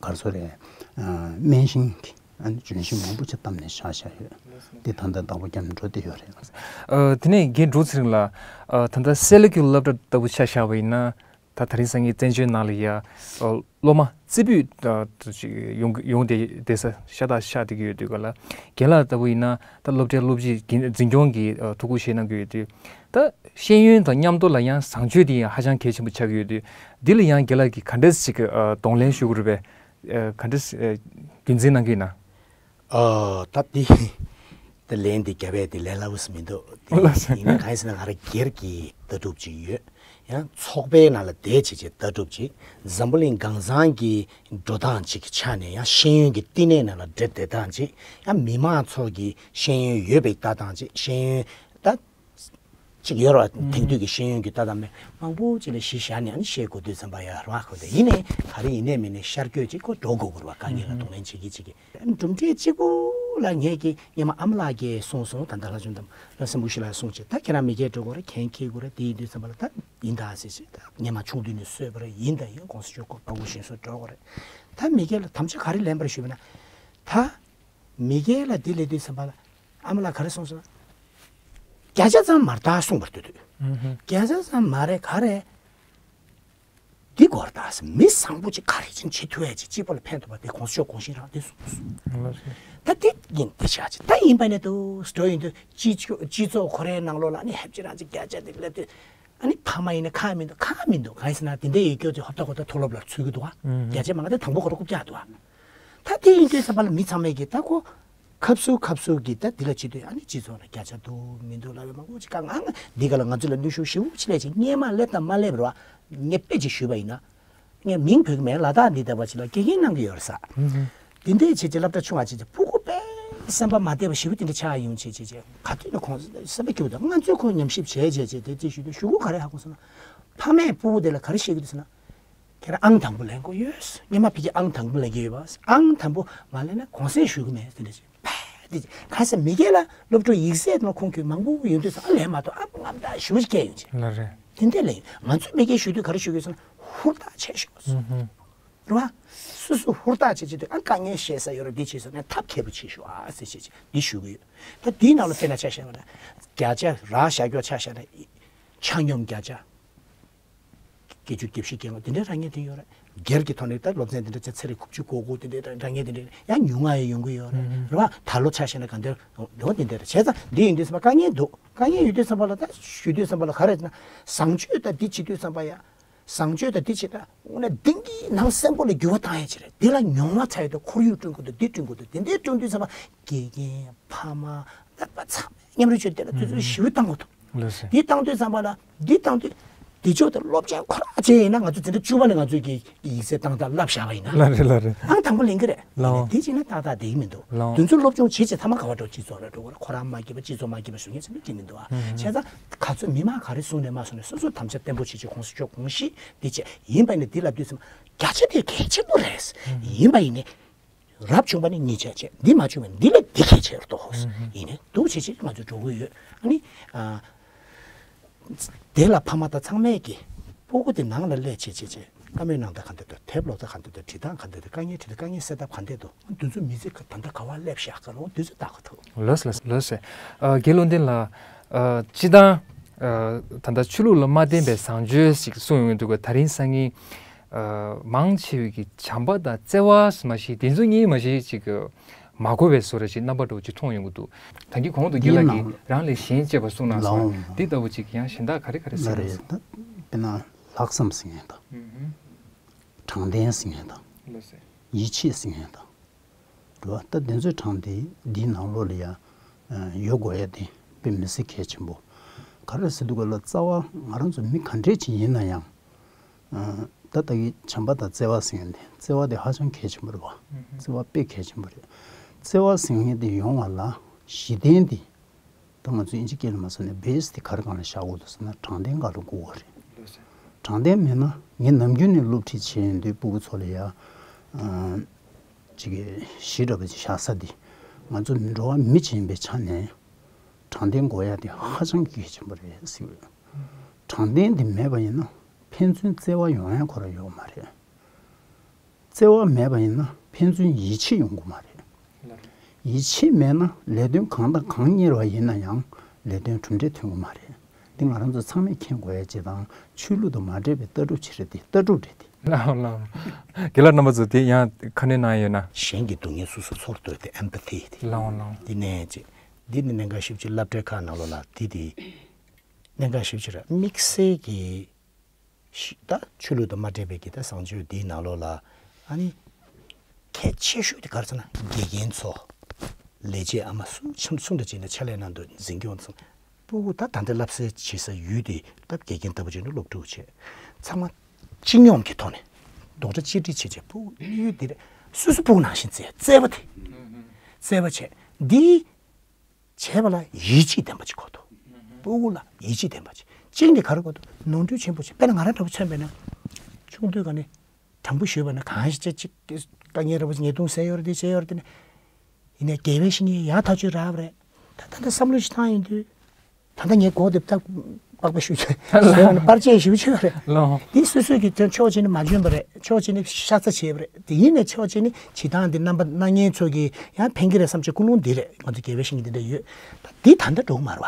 ག་རེ་ཟེར་རེད། ཨ་སྨན་ཤིང་གི་ཨ་ནི་ལྗོན་ཤིང་མང་པོ་ཅིག་བཏབ་ནས་བཞག་བཞག་ཡོད། ལགས་སོ། འདི་ད་ལྟ་བདག་པོ་རྒྱབ་ནས་འགྲོ་བསྡད་ཡོད་རེད། ཨ་དེ་ནས་རྒན་འབྲུག་ཚེ་རིང་ལགས། ཨ་ད་ལྟ་སེ་ལ་ཀུ་སློབ་གྲྭ་ལྟ་བུ་ཆ་བཞག་པ་ཡིན་ན། ད་དེ་རིང་སང་ཉིན་བཙན་བྱོལ་ནང་ལ་ཡ། ཨ་སློབ་མ་རྩེ་ཕུད་ད་ཅིག་ཡོང་ཡོང་བསྡད་བསྡད་ས་ཤ་སྟག་ཤར་བསྡད་ཀྱི་ཡོད་དུས་ག་ལ། རྒན་ལགས་ལྟ་བུ་ཡིན་ན་ད་སློབ་གྲྭའི་སློབ་སྤྱི་འཛིན་སྐྱོང་གི་ཨ་ཐུགས་ཁུར་བཞེས་གནང་གི་ཡོད་དུས། ད་ཤེས་ཡོན་དང་མཉམ་དུ་ལ་ཡང་བཟང་སྤྱོད་དེ་ཡང་ཧ་ཅང་གལ་ཆེན་པོ་ཆགས་ཀྱི་ཡོད་དུས། འདི་ལ་ཡང་རྒན་ལགས་ཀྱིས་ག་འདྲས་ཞིག་ཨ་གདོང་ལེན་ཞུ་དགོས་རེད་པས། ཨ་ག་འདྲས་ཨ་རྒྱུན་འཛིན་གནང་གི་ཡིན་ན། ཨ་ད་འདི་ད་ལན་འདི་རྒྱབ་ཡས་འདི་ལས་སླ་པོ་ཞིག་མི་འདུག་ལགས་སོ། ཡིན་ན་གང་ཡིན་ཟེར་ན་ང་རང་སྒེར་གྱི་ལྟ་གྲུབ་ཅིག་ཡོད། ཡང་ཚོགས་པའི་ནང་ལ་བསྡད་བྱས་བྱས་ལྟ་གྲུབ་ཅིག་འཛམ་བུ་གླིང་གང་ཚང་གི་འགྲོ་སྟངས་ཅིག་གི་ཆ་ནས་ཡང་ཤེས་ཡོན་གྱི་བསྟི་གནས་ནང་ལ་འདྲེས་བསྡད་སྟངས་ཅིག་ཡང་མི་མང་ཚོ་གི་ཤེས་ཡོན་ཡོད་པའི་ལྟ་སྟངས་ཅིག་ཤེས་ཡོན་ད་ཅིག་ཡོད་རེད་བ། དེང་དུས་ཀྱི་ཤེས་ཡོན་གྱི་ལྟ་སྟངས་མེད་མང་པོ་ཅིག་ལ་གཞི་བཞག་ནས་ཨ་ནི་བཤད་དགོས་དུས་ཙམ་པ་ཡ་རེད་བ། ཁོ་དེ་ཡིན་ནའི་ག་རེ་ཡིན་ནའི་མིན་ནའི་ཤར་བསྐྱོད་ཅིག་ཁོ་འགྲོ་དགོས་ཀྱི་རེད་བ། དཀའ་ངལ་ལ་གདོང་ལེན་བྱེད་ཀྱི་བྱེད་ཀྱི། གྲུབ་འབྲས་གཅིག་པུ་ལ་ངས་ཀྱི་སྔོན་མ་ཨ་མ་ལགས་ཀྱིས་གསུངས་སོང་། ད་ལྟ་ལྷ་ཆུང་དང་ལྷ་སེམས་བུ་ཤི་ལགས་གསུངས་བྱས། ད་ཁྱེད་རང་མི་སྒེར་འགྲོ་དགོས་རེད། གན་འཁྱེར་དགོས་རེད། དེ་ཡིན་དུས་ཙམ་པ་ལ་ད་ཡིན་ད་ཟེར་བྱས། ད་སྔོན་མ་ཆུང་དུས་ནས་གསོས་པ་རེད། ཡིན་ད་ཡིན་གོང་ས་མཆོག་གོ་དཔའ་བོ་ཞིག་སོ་འགྲོ་དགོས་རེད། ད་མི་སྒེར་ལ་དམ་བཅའ་ག་རེ་ལེན་པར་ཞུས་པ་ན། ད་མི་སྒེར་ལ་འདི་ལས་དུས་ཙམ་པ་ལ་ཨ་མ་ལགས་ག་རེ་གསུངས་སོང་ན། བརྒྱ་ཆ་ཙམ་མར་ད་གསུངས་པར་འདོད་དུས། ཨུ་ཧུ། བརྒྱ་ཆ་ཙམ་མ་རེད་ག་རེ། འདི་སྐོར་ད་མི་བཟང་པོ་ཅིག་ག་རེ་ཅིག་བྱེད་ཐུབ་ཡ་ཅིག་གཅིག་པ་ལ་ཕན་ཐོགས་པ་དེ་གོང་ས་མཆོག་དགོངས་བཞེས་རང་དེ་གསུངས་སོང་། ལགས་སོ། ད་དེ་ཡིན་དེ་ཆགས་ཅིག་ད་ཡིན་པ་ནས་དུ་འགྲོ་ཡིན་དུས་སྤྱི་ཚོགས་སྤྱི་ཚོགས་ཁོ་རའི་ནང་ལོགས་ལ་ནི་ཧེབ་ཅིག་རང་ཅིག་བརྒྱ་ཆ་དེ་སླེབས་དུས། ཨ་ནི་ཕ་མ་ཡིན་ན་ཁག་མི་འདུག་ཁག་མི་འདུག་གང་ཡིན་ཟེར་ན་དེ་འདྲའི་ཡོད་སྐྱོ་ཅིག་ཧོབ་ཏ་ཧོབ་ཏ་མཐོ་སློབ་ལ་ཚུད་ཀྱི་འདུག་ཨ། ཨུ་ཧུ། བརྒྱ་ཆ་མང་ག་དེ་དང་པོ་ཁོ་ར་རྐུབ་བཀྱག་འདུག་ཨ། ད་དེ་ཡིན་དུས་ཙམ་པ་ལ་མི་ཚང་མས་ཀྱི་ད་ཁོ། ཁབ་སུ་ཁབ་སུ་གི་ད་འདི་ལ་བྱེད་དུས་ཨ་ནི་སྤྱི་ཚོགས་ལ་བརྒྱ་ཆ་འདུག་མི་འདུག་ལབ་པའི་མང་པོ་ཅིག་དཀའ་ངལ་འདི་ག་ལ་ང་ཚོ་ལ་ནུས་ཤུགས་ཞེ་པོ་ཅིག་སླེབས་ཅིག་སྔོན་མ་སླེབས་དང་མ་སླེབས་རེད་བ། ངས་དཔེ་ཅིག་ཞུས་པ་ཡིན་ན། ངས་མིང་འབོད་ཀྱི་མེད། ལ་དྭགས་འདི་ལྟ་བ་ཅིག་ལ་དགེ་རྒན་གནང་གི་ཡོད་རེད་ས། དེ་འདྲའི་བྱས་ཅིག་སློབ་གྲྭ་ཆུང་བ་བྱས་ཅིག་ཕྲུ་གུ་དཔེ་སེམས་པ་མ་བདེ་བ་ཞེ་པོ་དེ་འདྲ་ཆགས་ཡོང་བྱས་བྱས་བྱས་ག་དུས་ན་ཁོང་སེམས་པ་སྐྱིད་པོ་འདུག་ང་ཚོས་ཁོ་ཉམས་ཞིབ་བྱས་བྱས་བྱས་དེ་རྩིས་ཞུས་དུས་གཞུག་གུ་ག་རེ་ཧ་གོ་སོང་ན། ཕ་མས་ཕྲུ་གུ་དེ་ལ་ག་རེ་བཤད་ཀྱི་འདུག་ཟེར་ན། ཁྱེད་རང་ཨང་དང་པོ་ལེན་དགོས་ཡོད། སྔོན་མ་ཕ་གིར་ཨང་དང་པོ་ལེན་གྱི་ཡོད་པ། ཨང་དང་པོ་མ་ལེན་ན་གུང་སེང་ཞུ་གི་མེད་ཟེར་འདྲ་ཞིག་ཕ་དེ་ག་ས་མི་སྒེར་ལ་སློབ་ཕྲུག་ཡིག་ཚད་ནང་ཁོང་གིས་མང་པོ་ཡོང་དུས་ས་ཨ་ལེན་མ་གཏོགས་ཨ་ཕ་ང་ད་ཞུ་སྐད་ཡོང་ཆེ། ལགས་རེད། དེ་འདྲ་ལེན་ང་ཚོ་མི་སྒེར་ཞུ་དུས་ག་རེ་ཞུ་གི་ཡོད་ཟེར་ན་ཧུར་ཐག་བྱས་ཤོག་ཨུ་ཧུ། རེད་བ། སོ་སོ་ཧུར་ཐག་བྱས་བྱས་དུས་ཨ་དཀའ་ངལ་བཤད་ས་ཡོད་རེད། འདི་བྱས་ས་ནས་ཐབས་མཁས་པོ་བྱས་ཤོག་ཨ་ཟེར་བྱས་བྱས་འདི་ཞུ་གི་ཡོད། ད་འདིའི་ནང་ལ་དཔེར་ན་ཆ་བཞག་པ་ན་བརྒྱ་ཆ་རག་བཞག་རྒྱུ་ཆ་བཞག་ན་ཆ་སྙོམས་བརྒྱ་ཆ། བརྒྱད་ཅུ་གྱ་བཞི་གྱ་ལྔ་དེ་འདྲའི་རག་མཁན་དེ་ཡོད་རེད། སྒེར་གྱི་ཐོག་ནས་ད་སློབ་ཚན་དེ་འདྲ་ཚེ་རིང་དགུ་བཅུ་གོ་དགུ་དེ་འདྲའི་རག་མཁན་དེ་འདྲ་ཡང་ཉུང་ང་ཡང་ཡོང་གི་ཡོད་རེད། རེད་བ། ད་ལོ་ཆ་བཞག་ན་གང་འདྲ་འདུག་དེ་འདྲ་རེད། བྱས་ཙང་འདི་ཡིན་དུས་ཙམ་པ་དཀའ་ངལ་འདུག་དཀའ་ངལ་ཡོད་དུས་ཙམ་པ་ལ་ད་ཞུ་དུས་ཙམ་པ་ལ་ག་རེ་ཟེར་ན་བཟང་སྤྱོད་ད་འདི་བྱེད་དུས་ཙམ་པ་ཡ། བཟང་སྤྱོད་ད་འདི་བྱེད་ད་དངོས་གནས་གཏིང་གི་ནང་གསེང་པོ་ལ་འགྱུར་བ་བཏང་ཡ་ཅིག་རེད། འདི་ལ་མྱོང་བ་ཚ་ཡོད་དུ་ཁོར་ཡུག་བསྐྲུན་དགོས་འདུག་འདི་བསྐྲུན་དགོས་འདུག་དེ་འདྲའི་བསྐྲུན་དུས་ཙམ་པ་དགེ་རྒན་ཕ་མ་ད་པ་ཚང་མཉམ་རུབ་བྱས་དེ་ལ་དུས་ཚོད་ཞེ་པོ་བཏང་དགོས་འདུག་ལགས་སོ། འདི་བཏང་དུས་ཙམ་པ་ལ་འདི་བཏང་དུས་འདི་ཕྱོགས་དེ་སློབ་ཆེན་ཁོ་རང་བྱས་ཡིན་ན་ང་ཚོ་འཛིན་གྲྭ་བཅུ་པ་ནས་ང་ཚོས་ཀྱི་ཡིག་ཚད་བཏང་སྟངས་བསླབ་བཞག་པ་ཡིན་ན། ལགས་རེད་ལགས་རེད། ཨང་དང་པོ་ལེན་གི་རེད། ལགས། འདི་བྱས་ན་ཏག་ཏག་བསྡད་ཀྱི་མི་འདུག་ལགས། དེ་ཚོ་སློབ་སྦྱོང་བྱེད་བྱེད་ཐ་མ་ག་བ་འགྲོ་སྤྱི་ཚོགས་ལ་འགྲོ་དགོས་རེད། ཁོ་རང་མ་སྐྱིད་པ་སྤྱི་ཚོགས་མ་སྐྱིད་པ་ཞུ་མཁན་ཚོ་མི་སྐྱིད་མི་འདུག་ཨ། བྱས་ཙང་ག་ཚོད་མི་མང་ག་རེ་གསུངས་ནས་མ་གསུངས་ནས་སོ་སོ་དམ་བཅའ་བརྟན་པོ་བྱེད་ཆེད་གོང་ས་མཆོག་དགོངས་གཞི་འདི་བྱས་ཡིན་པ་ཡིན་ན་འདི་ལབ་དུས་ཙམ་བརྒྱ་ཆ་དེ་གལ་ཆེན་པོ་རེད། ཡིན་པ་ཡིན་ནའི། རབ་བྱུང་བ་ནི་གཉིས་ཆ་བྱས། འདི་མ་བྱུང་བ་འདི་ལས་འདི་གལ་ཆེར་རྟོགས། ཨུ་ཧུ། ཡིན་ནའི་འདུག་བྱེད་ཆེད་ང་ཚོ་འགྲོ་གི་ཡོད། ཨ་ནི། ཨ། དེ་ལ་ཕ་མ་དང་ཚང་མས་ཀྱི་སྤུ་གུ་དེ་ནང་ལ་སླེབས་བྱེད་བྱེད་བྱེད་བཀའ་མོལ་གནང་སྟངས་ག་འདྲ་འདུག་དེབ་ཀློག་སྟངས་ག་འདྲ་འདུག་བྲིས་སྟངས་ག་འདྲ་འདུག་དཀའ་ངལ་འཕྲད་དུས་དཀའ་ངལ་སེལ་ཐབས་ག་འདྲ་འདུག་འདི་ཚོ་མི་ཚེ་ག་ད་ལྟ་ག་བ་སླེབས་བཞག་ག་ལོ་འདི་ཚོ་ལྟ་གི་འདུག་ལགས་སོ་ལགས་སོ། ཨ། རྒན་བློ་ལྡན་ལགས། ཨ། སྤྱིར་བཏང་། ཨ། ད་ལྟ་ཆོས་ལུགས་ལ་མ་བརྟེན་པའི་བཟང་སྤྱོད་ཞིག་གསུངས་ཡོང་གི་འདུག་ག་ད་རིང་སང་ཉིན། ཨ། མང་ཆེ་བའི་གི་བྱམས་པ་དང་བརྩེ་བ་མ་གཞི་དེ་ཚོ་གཉིས་མ་གཞི་ཅིག་མ་གོ་བའི་བཟོ་འདྲ་ཅིག་རྣམ་པ་འདྲ་བོ་ཅིག་མཐོང་ཡོང་གི་འདུག་ད་གིན་གོང་དུ་རྒན་ལགས་ཀྱིས་ཡིན་ནའང་རང་ལས་གཞན་གཅེས་པ་གསུངས་གནང་སོང་། ལའོ། འདི་ལྟ་བུ་ཅིག་ཡང་གཞན་དག་ག་རེ་ག་རེ་ཟེར་ལ་རེད། ད་དཔེར་ན་ལྷག་བསམ་ཟེར་མཁན་དང་། ཨུ་ཧུ། དྲང་བདེན་ཟེར་མཁན་དང་། ལགས་སེ། ཡིད་ཆེས་ཟེར་མཁན་དང་། འགྲོ་བ་ད་དེ་ཚོའི་གྲངས་དེ་འདིའི་ནང་ལོགས་ལ་ཡང་ཡོད་དགོས་ཡ་དེ་དཔེ་མི་སྲིད་གལ་ཆེན་པོ། ག་རེ་ཟེར་དུས་ག་ལ་རྩ་བ་ང་རང་ཚོ་མི་ག་འདྲས་ཅིག་ཡིན་ན་ཡང་། ཨ། ད་ལྟ་གི་བྱམས་པ་དང་བརྩེ་བ་ཟེར་མཁན་དེ། བརྩེ་བ་དེ་ཧ་ཅང་གལ་ཆེན་པོ་རེད་བ། བརྩེ་བ་དཔེ་གལ་ཆེན་པོ་རེད། བརྩེ་བ་ཟེར་མཁན་དེ་ཡོང་བ་ལ་གཞི་རྟེན་དེ། ད་ང་ཚོས་དབྱིན་ཇི་སྐད་ལ་མ་སོང་ནས་བེ་སི་དེ་ག་རེ་སྒང་ལ་བཞག་དགོས་འདུག་ཟེར་ན། དྲང་བདེན་སྒང་ལ་དགོས་པ་རེད། དྲང་བདེན་མེད་ན། ངས་ནམ་རྒྱུན་ནས་སློབ་ཁྲིད་བྱས་ཡོང་དུས་སྤུ་གུ་ཚོ་ལ་ཡ། ཨ། ཅིག་གི་གཞི་འདྲ་པོ་ཅིག་བཞག་ས་འདི། ང་ཚོ་འགྲོ་བ་མི་ཅིག་ཡིན་པའི་ཆ་ནས་དྲང་བདེན་དགོས་ཡ་དེ་ཧ་ཅང་གལ་ཆེན་པོ་རེད་ཟེར། དྲང་བདེན་འདི་མེད་པ་ཡིན་ན་ཕན་ཚུན་བརྩེ་བ་ཡོང་ཡ་ཁོ་རང་ཡོད་མ་རེད། བརྩེ་བ་མེད་པ་ཡིན་ན་ཕན་ཚུན་ཡིད་ཆེས་ཡོང་གི་མ་རེད། ཡིད་ཆེས་མེད་ན་ལས་དོན་གང་དང་གང་གཉེར་བ་ཡིན་ན་ཡང་ལས་དོན་གྲུབ་འབྲས་ཐོན་གི་མ་རེད། འདི་ང་རང་ཚོ་ཚང་མས་མཁྱེན་དགོས་ཡ་ཅིག་དང་། ཆོས་ལུགས་དང་མ་འབྲེལ་བའི་ལྟ་གྲུབ་ཅིག་རེད་དེ། ལྟ་གྲུབ་རེད་དེ། ལགས་ལགས། རྒན་ལགས་རྣམ་པ་ཚོ་དེ་ཡང་ཁ་སྣོན་གནང་ཡོད་ན། གཞན་གྱི་སྡུག་བསྔལ་སོ་སོ་ཚོར་གཏོད་དེ། ཨེམ་པ་ཐི་དེ། ལགས་འོང་ལགས་འོང་། འདི་ནས་ཅིག་འདི་ནི་གནད་འགག་ཞེ་པོ་ཅིག་སློབ་གྲྭའི་ཁག་ནང་ལོགས་ལ་འདི་དེ་གནད་འགག་ཞེ་པོ་ཅིག་རེད། དམིགས་བསལ་གྱི་ཤི། ད་ཆོས་ལུགས་དང་མ་འབྲེལ་བའི་གི་ད་བཟང་སྤྱོད་འདིའི་ནང་ལོགས་ལ། ཨ་ནི་གལ་ཆེ་ཤོས་དེ་ག་རེ་ཟེར་ན། དགེ་རྒན་ཚོ། ལས་བྱེད་ཨ་མ་གསུམ་གསུམ་དང་བྱས་ནས་ཕྱག་ལས་གནང་འདུག་འཛིན་སྐྱོང་ཚང་། སྤུ་གུ་ད་ད་ལྟ་བསླབ་གསོ་བྱེད་ས་ཡུལ་དེ་ད་དགེ་རྒན་ལྟ་བུ་བྱས་ནས་སློབ་ཕྲུག་བྱས། ཚང་མ་སྤྱི་སྙོམས་ཀྱི་ཐོག་ནས་རྡོག་རྩ་གཅིག་སྒྲིལ་བྱས་བྱས། སྤུ་གུ་གཡས་གཡོན་འདི་རེད། སོ་སོ་སྤུ་གུ་ནང་བཞིན་བརྩེ། བརྩེ་བ་དེ། བརྩེ་བ་བྱས། འདི་བྱས་པ་ལ་ཡིད་ཆེས་ལྡན་པ་ཅིག་དགོས་འདུག་སྤུ་གུ་ལ་ཡིད་ཆེས་ལྡན་པ་ཅིག་གཅིག་འདི་ག་རེ་དགོས་འདུག་ནོར་འཁྲུལ་ཆེན་པོ་ཅིག་དཔེར་ན་ང་རང་འདྲ་པོ་མཚོན་པས་ན། ཆུང་དུས་ག་ནས་དྲང་པོ་ཞུས་པ་ན། གང་ཞིག་ཅིག་ཅིག་དཀའ་ངལ་འདྲ་པོ་ཅིག་ཉེས་རྡུང་ཟེར་ཡོད་རེད། དེ་བྱས་ཡོད་རེད། དེ་ནས་ཡིན་ནའི་དགེ་བའི་བཤེས་གཉེན་ཡང་ཐག་གཅོད་རག་པ་རེད། ད་ད་ལྟ་བསམ་བློ་ཞིག་བཏང་ཡོང་དུས། ད་ལྟ་ངའི་མགོ་དེ་ད་པགས་པ་ཞུ་ཆེ་ཟེར་བ་ནི་པར་ཆས་ཞེ་པོ་ཆེ་བ་རེད། ལགས་འོང་། འདི་སོ་སོས་ཀྱི་དོན་ཕྱོགས་གཅིག་ནས་མ་འཇོན་པ་རེད། ཕྱོགས་གཅིག་ནས་ཤ་ཚ་བྱས་པ་རེད། དེ་ཡིན་ནའི་ཕྱོགས་གཅིག་ནས་བྱེད་སྟངས་འདི་རྣམ་པ་སྣ་ངན་ཚོ་གི་ཡང་ཕན་གྱི་རེད་བསམ་བྱས་ཀུན་སློང་འདི་རེད། ང་ཚོ་དགེ་བའི་བཤེས་གཉེན་འདི་འདྲ་ཡོད། ད་འདི་ད་ལྟ་འགྲོ་གི་མ་རེད་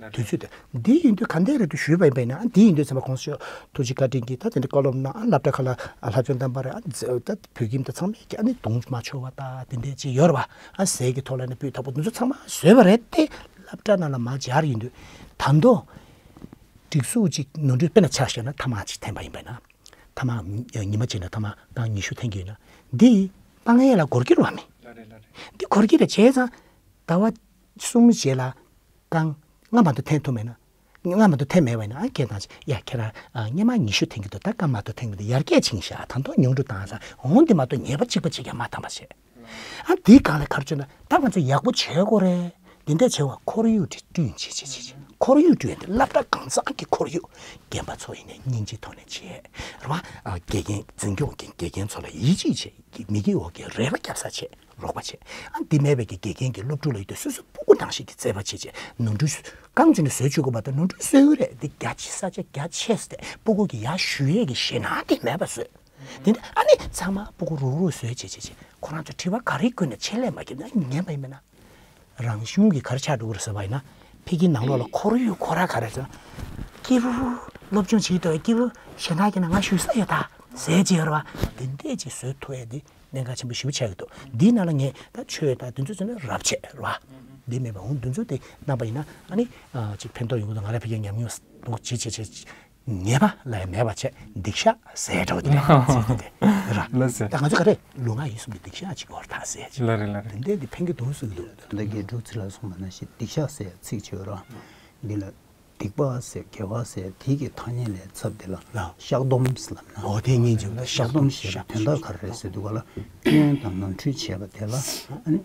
བ། དུས་ཚོད་དེ་འདི་ཡིན་དུས་ག་འདྲ་རེད་འདུག་ཞུས་པ་ཡིན་པས་ན། འདི་ཡིན་དུས་ཚང་མ་གོང་ས་མཆོག་ཐུགས་རྗེ་བཀའ་དྲིན་གྱིས་ད་དེ་འདྲ་བཀའ་སློབ་གནང་། ཨ། སློབ་གྲྭ་ཁག་ལ། ཨ། ལྷ་བཙུན་དམ་པ་རེད། ཨ། ད་བོད་ཁྱིམ་དང་ཚང་མས་ཀྱི། ཨ་ནི་གདོང་མ་འཆོར་བ་དང་དེ་འདྲ་ཅིག་ཡོད་རེད་བ། ཨ། ཟས་ཀྱི་ཐོག་ལ་ནི་སྤོས་དག་པོ་འདི་ཚོ་ཚང་མ་བཟོས་པ་རེད་དེ། སློབ་གྲྭ་ནང་ལ་མར་སྦྱར་ཡོང་དུས། ད་དུང་སྒྲིག་འཛུགས་ཅིག་ནོར་འཁྲུལ། དཔེར་ན་ཆ་བཞག་ན་ཐ་མག་ཅིག་འཐེན་པ་ཡིན་པས་ན། ཐ་མག་ཉི་མ་གཅིག་ལ་ཐ་མག་རྐང་ཉི་ཤུ་འཐེན་གྱི་ཡོད་ན། འདི་དཔང་ཡས་ལ་འགོར་གྱི་རེད་བ་མི། ལགས་རེད་ལགས་རེད། འདི་འགོར་གྱི་རེད། བྱས་ཙང་ཟླ་བ་གསུམ་རྗེས་ལ་རྐང་ལྔ་མ་གཏོགས་འཐེན་ཐུབ་མེད་ན། ལྔ་མ་གཏོགས་འཐེན་མེད་པ་ཡིན་ན། ཨ། སྐད་བཏང་བྱས། ཡ། ཁྱེད་རང་། ཨ། སྔོན་མ་ཉི་ཤུ་འཐེན་གྱི་འདུག་ད་རྐང་མ་གཏོགས་འཐེན་གྱི་འདུག་ཡར་རྒྱས་ཕྱིན་ཤག་ད་དུང་ཉུང་འགྲོ་བཏང་ས། འོང་འདི་མ་གཏོགས་ཉེས་པ་གཅིག་པ་གཅིག་ཀྱང་མ་བཏང་བ་བྱས། ཨ། འདིའི་སྒང་ལ་ག་རེ་བྱུང་ན། ད་ང་ཚོ་ཡག་པོ་བྱེད་དགོས་རེད། འདི་འདྲ་བྱེད་པ་ཁོར་ཡུག་དེ་བསྐྲུན་བྱེད་བྱེད་བྱེད་བྱེད། ཁོར་ཡུག་བསྐྲུན་ཡ་དེ་སློབ་གྲྭ་གང་ཚང་གི་ཁོར་ཡུག་རྒན་པ་ཚོ་ཡིན་ནའི་སྙིང་རྗེའི་ཐོག་ནས་བྱེད་རེད་བ། ཨ། དགེ་རྒན། འཛིན་སྐྱོང་གི་དགེ་རྒན་ཚོ་ལ་ཡིད་ཆེས་བྱེད། མིག་གི་འོག་གི་རས་པ་བརྒྱབ་ས་བྱེད། རོགས་པ་བྱེད། ཨ། འདི་མེད་པའི་གི་དགེ་རྒན་གྱིས་སློབ་ཕྲུག་ལ་ཡོད་དུས་སོ་སོ་སྤུ་གུ་ནང་བཞིན་གྱི་བརྩེ་བ་བྱེད་བྱེད། ནོར་འཁྲུལ་རྐང་བཙུགས་ནས་བཟོ་བཅུག་དགོས་པ་དང་། ནོར་འཁྲུལ་བཟོས་ཡོད་རེད། འདི་རྒྱ་ཆེ་ས་ཆ། རྒྱ་ཆེ་ཟེར་ཏེ་སྤུ་གུ་གི་ཡར་ཞུ་ཡས་ཀྱི་ཞེད་སྣང་དེ་མེད་པ་བཟོས། དེ་ནས་ཨ་ནི་ཚང་མ་སྤུ་གུ་རུག་རུག་བཟོས་བྱས་བྱས་བྱས། ཁོ་རང་ཚོ་དྲི་བ་ག་རེ་བཀོད་ནས་ཆེད་ལས་མ་བརྒྱབ་ན། ཉན་པ་ཡིན་པས་ན། རང་གཞུང་གི་ག་རེ་ཆགས་འགྲོ་གི་རེད་ཟེར་བ་ཡིན་ན། ཕ་གིའི་ནང་ལོགས་ལ་ཁོར་ཡུག་ཁོ་རང་ག་རེ་ཟེར་ན། སྐྱིད་པོ། སློབ་སྦྱོང་བྱེད་དུས་སྐྱིད་པོ། ཞེད་སྣང་སྐྱེས་ན་ང་ཞུ་ས་ཡོད་ད་ཟེར་བྱས་ཡོད་རེད་བ། དེ་འདྲས་ཅིག་བཟོ་ཐུབ་ཡས་འདི་གནད་འགག་ཆེན་པོ་ཞེ་པོ་ཆགས་ཀྱི་འདུག་འདིའི་ནང་ལ་ངས་ད་ཆོས་དང་དེ་ཚོ་ཚོ་ནི་རབ་བྱེད་རེད་བ། འདི་མེད་པ། འོང་དེ་ཚོ་དེ་གནང་པ་ཡིན་ན། ཨ་ནི། ཨ། ཅིག་ཕན་ཐོགས་ཡོང་གི་འདུག་ང་རང་ཕ་གིར་ཉམས་མྱོང་འདུག་བྱེད་བྱེད་བྱེད། ཉེས་པ་ལ་ཡང་མེད་པ་བྱས། སྡིག་བཤགས་ཟེར་འདྲ་བོ་དེ་ལ་ཚིག་དེ་ར། ལགས་སོ། ད་ང་ཚོ་ག་རེ་ལུས་ངག་ཡིད་གསུམ་གྱི་སྡིག་བཤགས་ཅིག་དགོས་རེད་ད་ཟེར་ཅིག་ལགས་རེད་ལགས་རེད། དེ་འདྲས་དེ་ཕན་གྱི་འདུག་ཟེར་གྱི་འདུག་ད་ལྟ་རྒྱལ་དྲུག་ཚེ་ལ་གསུངས་པ་ནང་བཞིན་སྡིག་བཤགས་ཟེར་ཚིག་ཅིག་ཡོད་ར། འདི་ལ་སྡིག་པ་ཟེར། དགེ་བ་ཟེར། དེ་གི་ཐ་སྙད་ལ་ཚབ་དེ་ལ་ལགས། བཤགས་སྡོམ་ཟེར་ལབ་ན། འོ་དེ་སྙིང་རྗེ་པོ། བཤགས་སྡོམ་ཞེས་པའི་དོན་དག་ག་རེ་རེད་ཟེར་དུས་ག་ལ། སྐྱོན་དང་ནོར་འཁྲུལ་བྱས་པ་དེ་ལ་ཨ་ནི་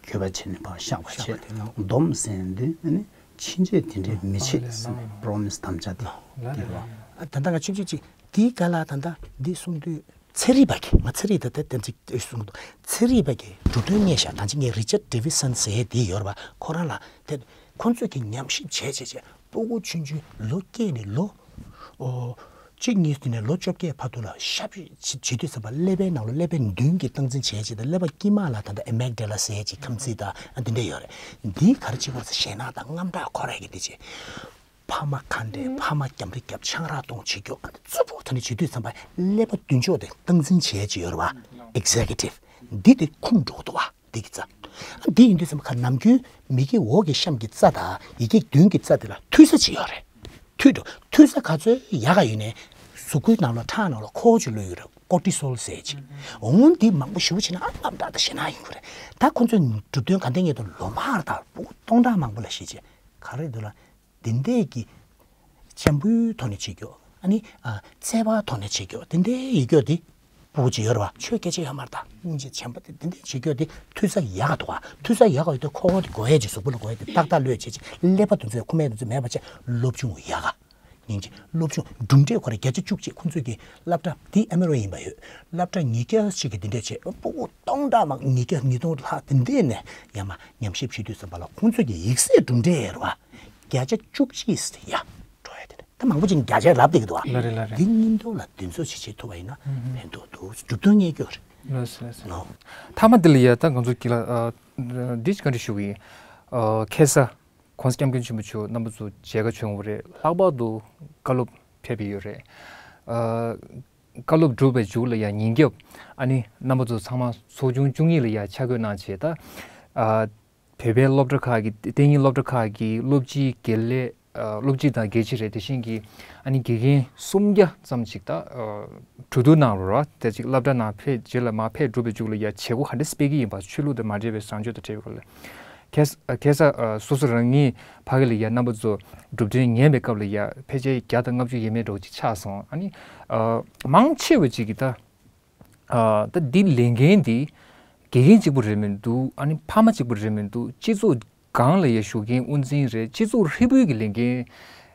འགྱོད་པ་བྱས་ནས་ཕར་བཤགས་པ་བྱས། བཤགས་པ་དེ་ལ། སྡོམ་ཟེར་དུས་ཨ་ནི། ཕྱིན་ཆད་དེ་འདྲའི་མི་བྱེད་ཟེར་ནས་པྲོ་མི་སི་དམ་བཅའ་དེ་དེ་རེད་བ། ད་ལྟ་ང་ཆུང་ཆུང་ཅིག་དེའི་སྐབས་ལ་ད་ལྟ་འདི་གསུང་དུས། ཚན་རིག་པ་གིས། ང་ཚན་རིག་དང་དེ་དེ་ཚིག་གསུང་དུས། ཚན་རིག་པ་གིས་གྲུབ་དོན་རྙེད་བཞག་ད་ཅི་ངས་རི་ཅར་ཌེ་ཝི་སན་ཟེར་ཡས་དེ་ཡོད་རེད་བ། ཁོ་རང་ལ་དེ་ཁོང་ཚོས་ཀྱི་ཉམས་ཞིབ་བྱས་བྱས་བྱས། སྤུ་གུ་ཆུང་ཆུང་ལོ་སྐྱེས་ནས་ལོ། ཨོ། གཅིག་གཉིས་དེ་ནས་ལོ་བཅོ་བརྒྱད་བར་དུ་ལ་ཞབས་ཕྱི་བྱེད་དུས་ཙམ་པ་ཀླད་པའི་ནང་ལ་ཀླད་པའི་མདུན་གྱི་སྟངས་འཛིན་བྱས་བྱས་དང་། ཀླད་པ་དཀྱིལ་མ་ལ་ད་ལྟ་ཨེ་མིག་ཌེ་ལ་ཟེར་ཅིག་ཁམས་ཚིག་དང་འདི་འདྲ་ཡོད་རེད། འདིས་ག་རེ་བྱེད་པ་ཟེར། ཞེད་སྣང་དང་དངངས་སྐྲག་ཁོ་རང་གི་འདི་བྱེད། ཕ་མ་ག་འདྲས། ཕ་མ་རྒྱབ་རི་རྒྱབ་ཆང་རག་གཏོང་བྱེད་རྒྱུ། ཨ་ནི་རྩུབ་པོ་ད་ནི་བྱེད་དུས་ཙམ་པ་ཀླད་པ་མདུན་ཕྱོགས་དེ་སྟངས་འཛིན་བྱས་བྱས་ཡོད་རེད་བ། ཨེག་ཟེ་ཀེ་ཊིབ་འདི་དེ་ཁུངས་འགྲོ་གི་འདུག་བ། འདི་གི་རྩ། འདི་ཡིན་དུས་ཙམ་པ་ཁ་ནམ་རྒྱུན་མིག་གི་འོག་གི་གཤམ་གྱི་རྩ་དང་ཡི་གེ་མདུན་གྱི་རྩ་དེ་ལ་མཐུད་ས་ཅིག་ཡོད་རེད། མཐུད་འགྲོ། མཐུད་ས་ག་ཚོད་ཡག་ག་ཡོད་ནའི་གཟུགས་པོའི་ནང་ལ་ཁྲག་ནང་ལ་ཁོ་བོ་ཅིག་གློད་ཡོད་རེད། ཀོར་ཊི་སོལ་ཟེར་ཅིག་འོང་འདི་མང་པོ་ཞེ་པོ་བྱས་ན་ཨ་དངངས་སྐྲག་དང་ཞེད་སྣང་ཡོང་གི་རེད། ད་ཁོ་ཚོས་གྲུབ་དོན་ག་འདྲ་རྙེད་འདུག་ལོ་མང་ར་དང་སྤུ་གུ་སྟོང་ཕྲག་མང་པོ་ལ་ཤེས་བྱས་ག་རེ་འདུག་ལ། འདི་འདྲས་ཀྱི་ལྕམ་བུའི་ཐོག་ནས་བྱེད་རྒྱུ། ཨ་ནི་ཨ་ཚད་པ་ཐོག་ནས་བྱེད་རྒྱུ་དེ་འདྲའི་ཡིག་སྐྱོགས་དེ་སྤུ་གུ་ཅིག་ཡོད་རེད་བ། ཆོས་སྐད་ཆ་ཡོད་མ་རེད་ད། སྙིང་རྗེ་ཆེན་པོ་དེ་དེ་འདྲའི་བྱེད་རྒྱུ་དེ་འཐུས་ས་ཡག་ག་འདུག་བ། འཐུས་ས་ཡག་ག་ཡོད་དུས་ཁོ་ཁོ་དེ་དགོས་ཡས་ཀྱི་གཟུགས་པོ་ལ་དགོས་ཡས་དེ་ཏག་ཏག་ལོས་བྱེད་ཅིག་ཀླད་པ་དེ་ཚོ་ཁུག་མ་དེ་ཚོ་མེད་པ་བྱས་སློབ་སྦྱོང་ཡག་ག་སྙིང་རྗེ། སློབ་སྦྱོང་གྲུབ་འབྲས་ཁོ་རང་བརྒྱ་ཆ་བཅུ་གཅིག་ཁོང་ཚོས་ཀྱི་སློབ་གྲྭ་དེ་ཨ་མེ་རོ་ཡིན་པ་ཡོད། སློབ་གྲྭ་ཉིས་བརྒྱ་ཞིག་གི་དེ་འདྲས་བྱས་སྤུ་གུ་སྟོང་ཕྲག་མང་ཉིས་བརྒྱ་ཉིས་སྟོང་ལྷག་དེ་འདྲས་ནས་ཡར་མར་ཉམས་ཞིབ་བྱེད་དུས་ཙམ་པ་ལ་ཁོང་ཚོས་ཀྱི་ཡིག་ཚད་གྲུབ་འབྲས་ཡར་བ་བརྒྱ་ཆ་བཅུ་གཅིག་ཡར་འགྲོ་ཡ་དེ་འདྲ། ད་མང་པོ་ཅིག་བརྒྱ་ཆ་ལབ་བསྡད་ཀྱི་འདུག་བ། ལ་རེད་ལ་རེད། འདི་སྙིང་སྟོབས་ལ་འདུ་འཛོམས་ཞིག་བྱེད་ཐུབ་པ་ཡིན་ན་ཕན་ཐོགས་འདུག་གྲུབ་དོན་རྙེད་རྒྱུ་རེད། ལགས་སོ་ལགས་སོ། ནོ། མཐའ་མ་འདི་ལ་ཡ་ད་ང་ཚོ་གི་ལ་ཨ་འདི་ཅིག་ག་འདྲ་ཞུ་གི་ཡིན། ཨ་ཁ་སང་༸གོང་ས་༸སྐྱབས་མགོན་ཆེན་པོ་མཆོག་རྣམ་པ་ཚོ་མཇལ་ཁ་བྱུང་བ་རེད། ལྷག་པར་དུ་བཀའ་སློབ་ཕེབས་པ་ཡོད་རེད། ཨ་བཀའ་སློབ་གྲུབ་པའི་མཇུག་ལ་ཡང་ཉིན་རྒྱབ་ཨ་ནི་རྣམ་པ་ཚོ་ཚང་མ་ཚོགས་ཆུང་བཅུ་གཉིས་ལ་ཡང་ཆ་བགོས་གནང་བྱས། ད་ཨ་བོད་པའི་སློབ་གྲྭ་ཁག་གི་གཏན་ཉིན་སློབ་གྲྭ་ཁག་གི་སློབ་སྤྱི་དགེ་ལས་ཨ་སློབ་སྤྱི་དང་དགེ་ཆེ་རེད། དེ་བཞིན་གྱི་ཨ་ནི་དགེ་རྒན་སུམ་བརྒྱ་ཙམ་ཅིག་ད་ཨ་གྲོས་བསྡུར་གནང་རོགས་ར། དེ་ཅིག་སློབ་གྲྭ་ནང་ཕེབས་རྗེས་ལ་མར་ཕེབས་གྲུབ་པའི་མཇུག་ལ་ཡ་བྱེད་སྒོ་ག་འདྲ་སྤེལ་གྱི་ཡིན་པ། ཆོས་ལུགས་དང་མ་འབྲེལ་བའི་བཟང་སྤྱོད་དང་འབྲེལ་བའི་སྐོར་ལ། ཁ་ས་ཨ་ཁ་སང་ཨ་སོ་སོ་རང་ཉིད་ཕ་གི་ལ་ཡ་རྣམ་པ་ཚོ་གྲུབ་དོན་ཉན་པའི་སྐབས་ལ་ཡ་ཕལ་ཆེར་བརྒྱ་དང་ལྔ་བཅུ་ཡས་མས་འདྲ་བོ་ཅིག་ཆགས་སོང་། ཨ་ནི་ཨ་མང་ཆེ་བ་ཅིག་གིས་ད་ཨ་ད་འདི་ལས་འགན་འདི་དགེ་རྒན་གཅིག་པུ་རེད་མི་འདུག་ཨ་ནི་ཕ་མ་གཅིག་པུ་རེད་མི་འདུག་སྤྱི་ཚོགས་སྒང་ལ་ཡ་བཞུགས་མཁན་དབུ་འཛིན་རེད། སྤྱི་ཚོགས་ཧྲིལ་པོའི་གི་ལས་འགན་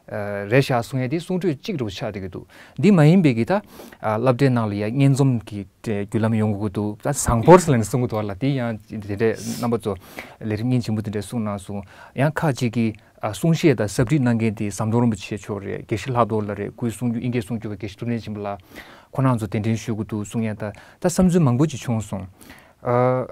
ཨ་རེད་ཤག་གསུང་ཡ་དེ་གསུང་སྒྲོས་གཅིག་འདྲ་བོ་ཆགས་བསྡད་ཀྱི་འདུག་འདི་མ་ཡིན་པའི་གི་ད་ཨ་སློབ་གྲྭའི་ནང་ལ་ཡ་སྙན་རྩོམ་གྱི་བརྒྱུད་ལམ་ཡོང་དགོས་ཀྱི་འདུག་ད་བཟང་པོ་ཟེར་ནས་གསུང་གི་འདུག་ལ། དེ་ཡང་དེ་འདྲས་རྣམ་པ་ཚོ་ལས་རིམ་སྙིང་རྗེ་མོ་དེ་འདྲས་གསུང་གནང་སོང་། ཡང་ཁག་ཅིག་གིས་ཨ་གསུང་བཤད་དང་ཟབ་ཁྲིད་གནང་མཁན་དེ་ཟམ་གདོང་རིན་པོ་ཆེ་མཆོག་རེད། དགེ་བཤེས་ལྷག་རྡོར་ལགས་རེད། སྐུའི་གསུང་རྒྱུན་དབྱིན་སྐད་གསུང་རྒྱུན་པ་དགེ་བཤེས་ཐུབ་བསྟན་སྦྱིན་པ་ལགས། ཁོང་རྣམ་ཚོ་གདན་འདྲེན་ཞུ་གི་འདུག་གསུང་ཡ། ད་ད་བསམ་ཚུལ་མང་པོ་ཅིག་བྱུང་སོང་། ཨ་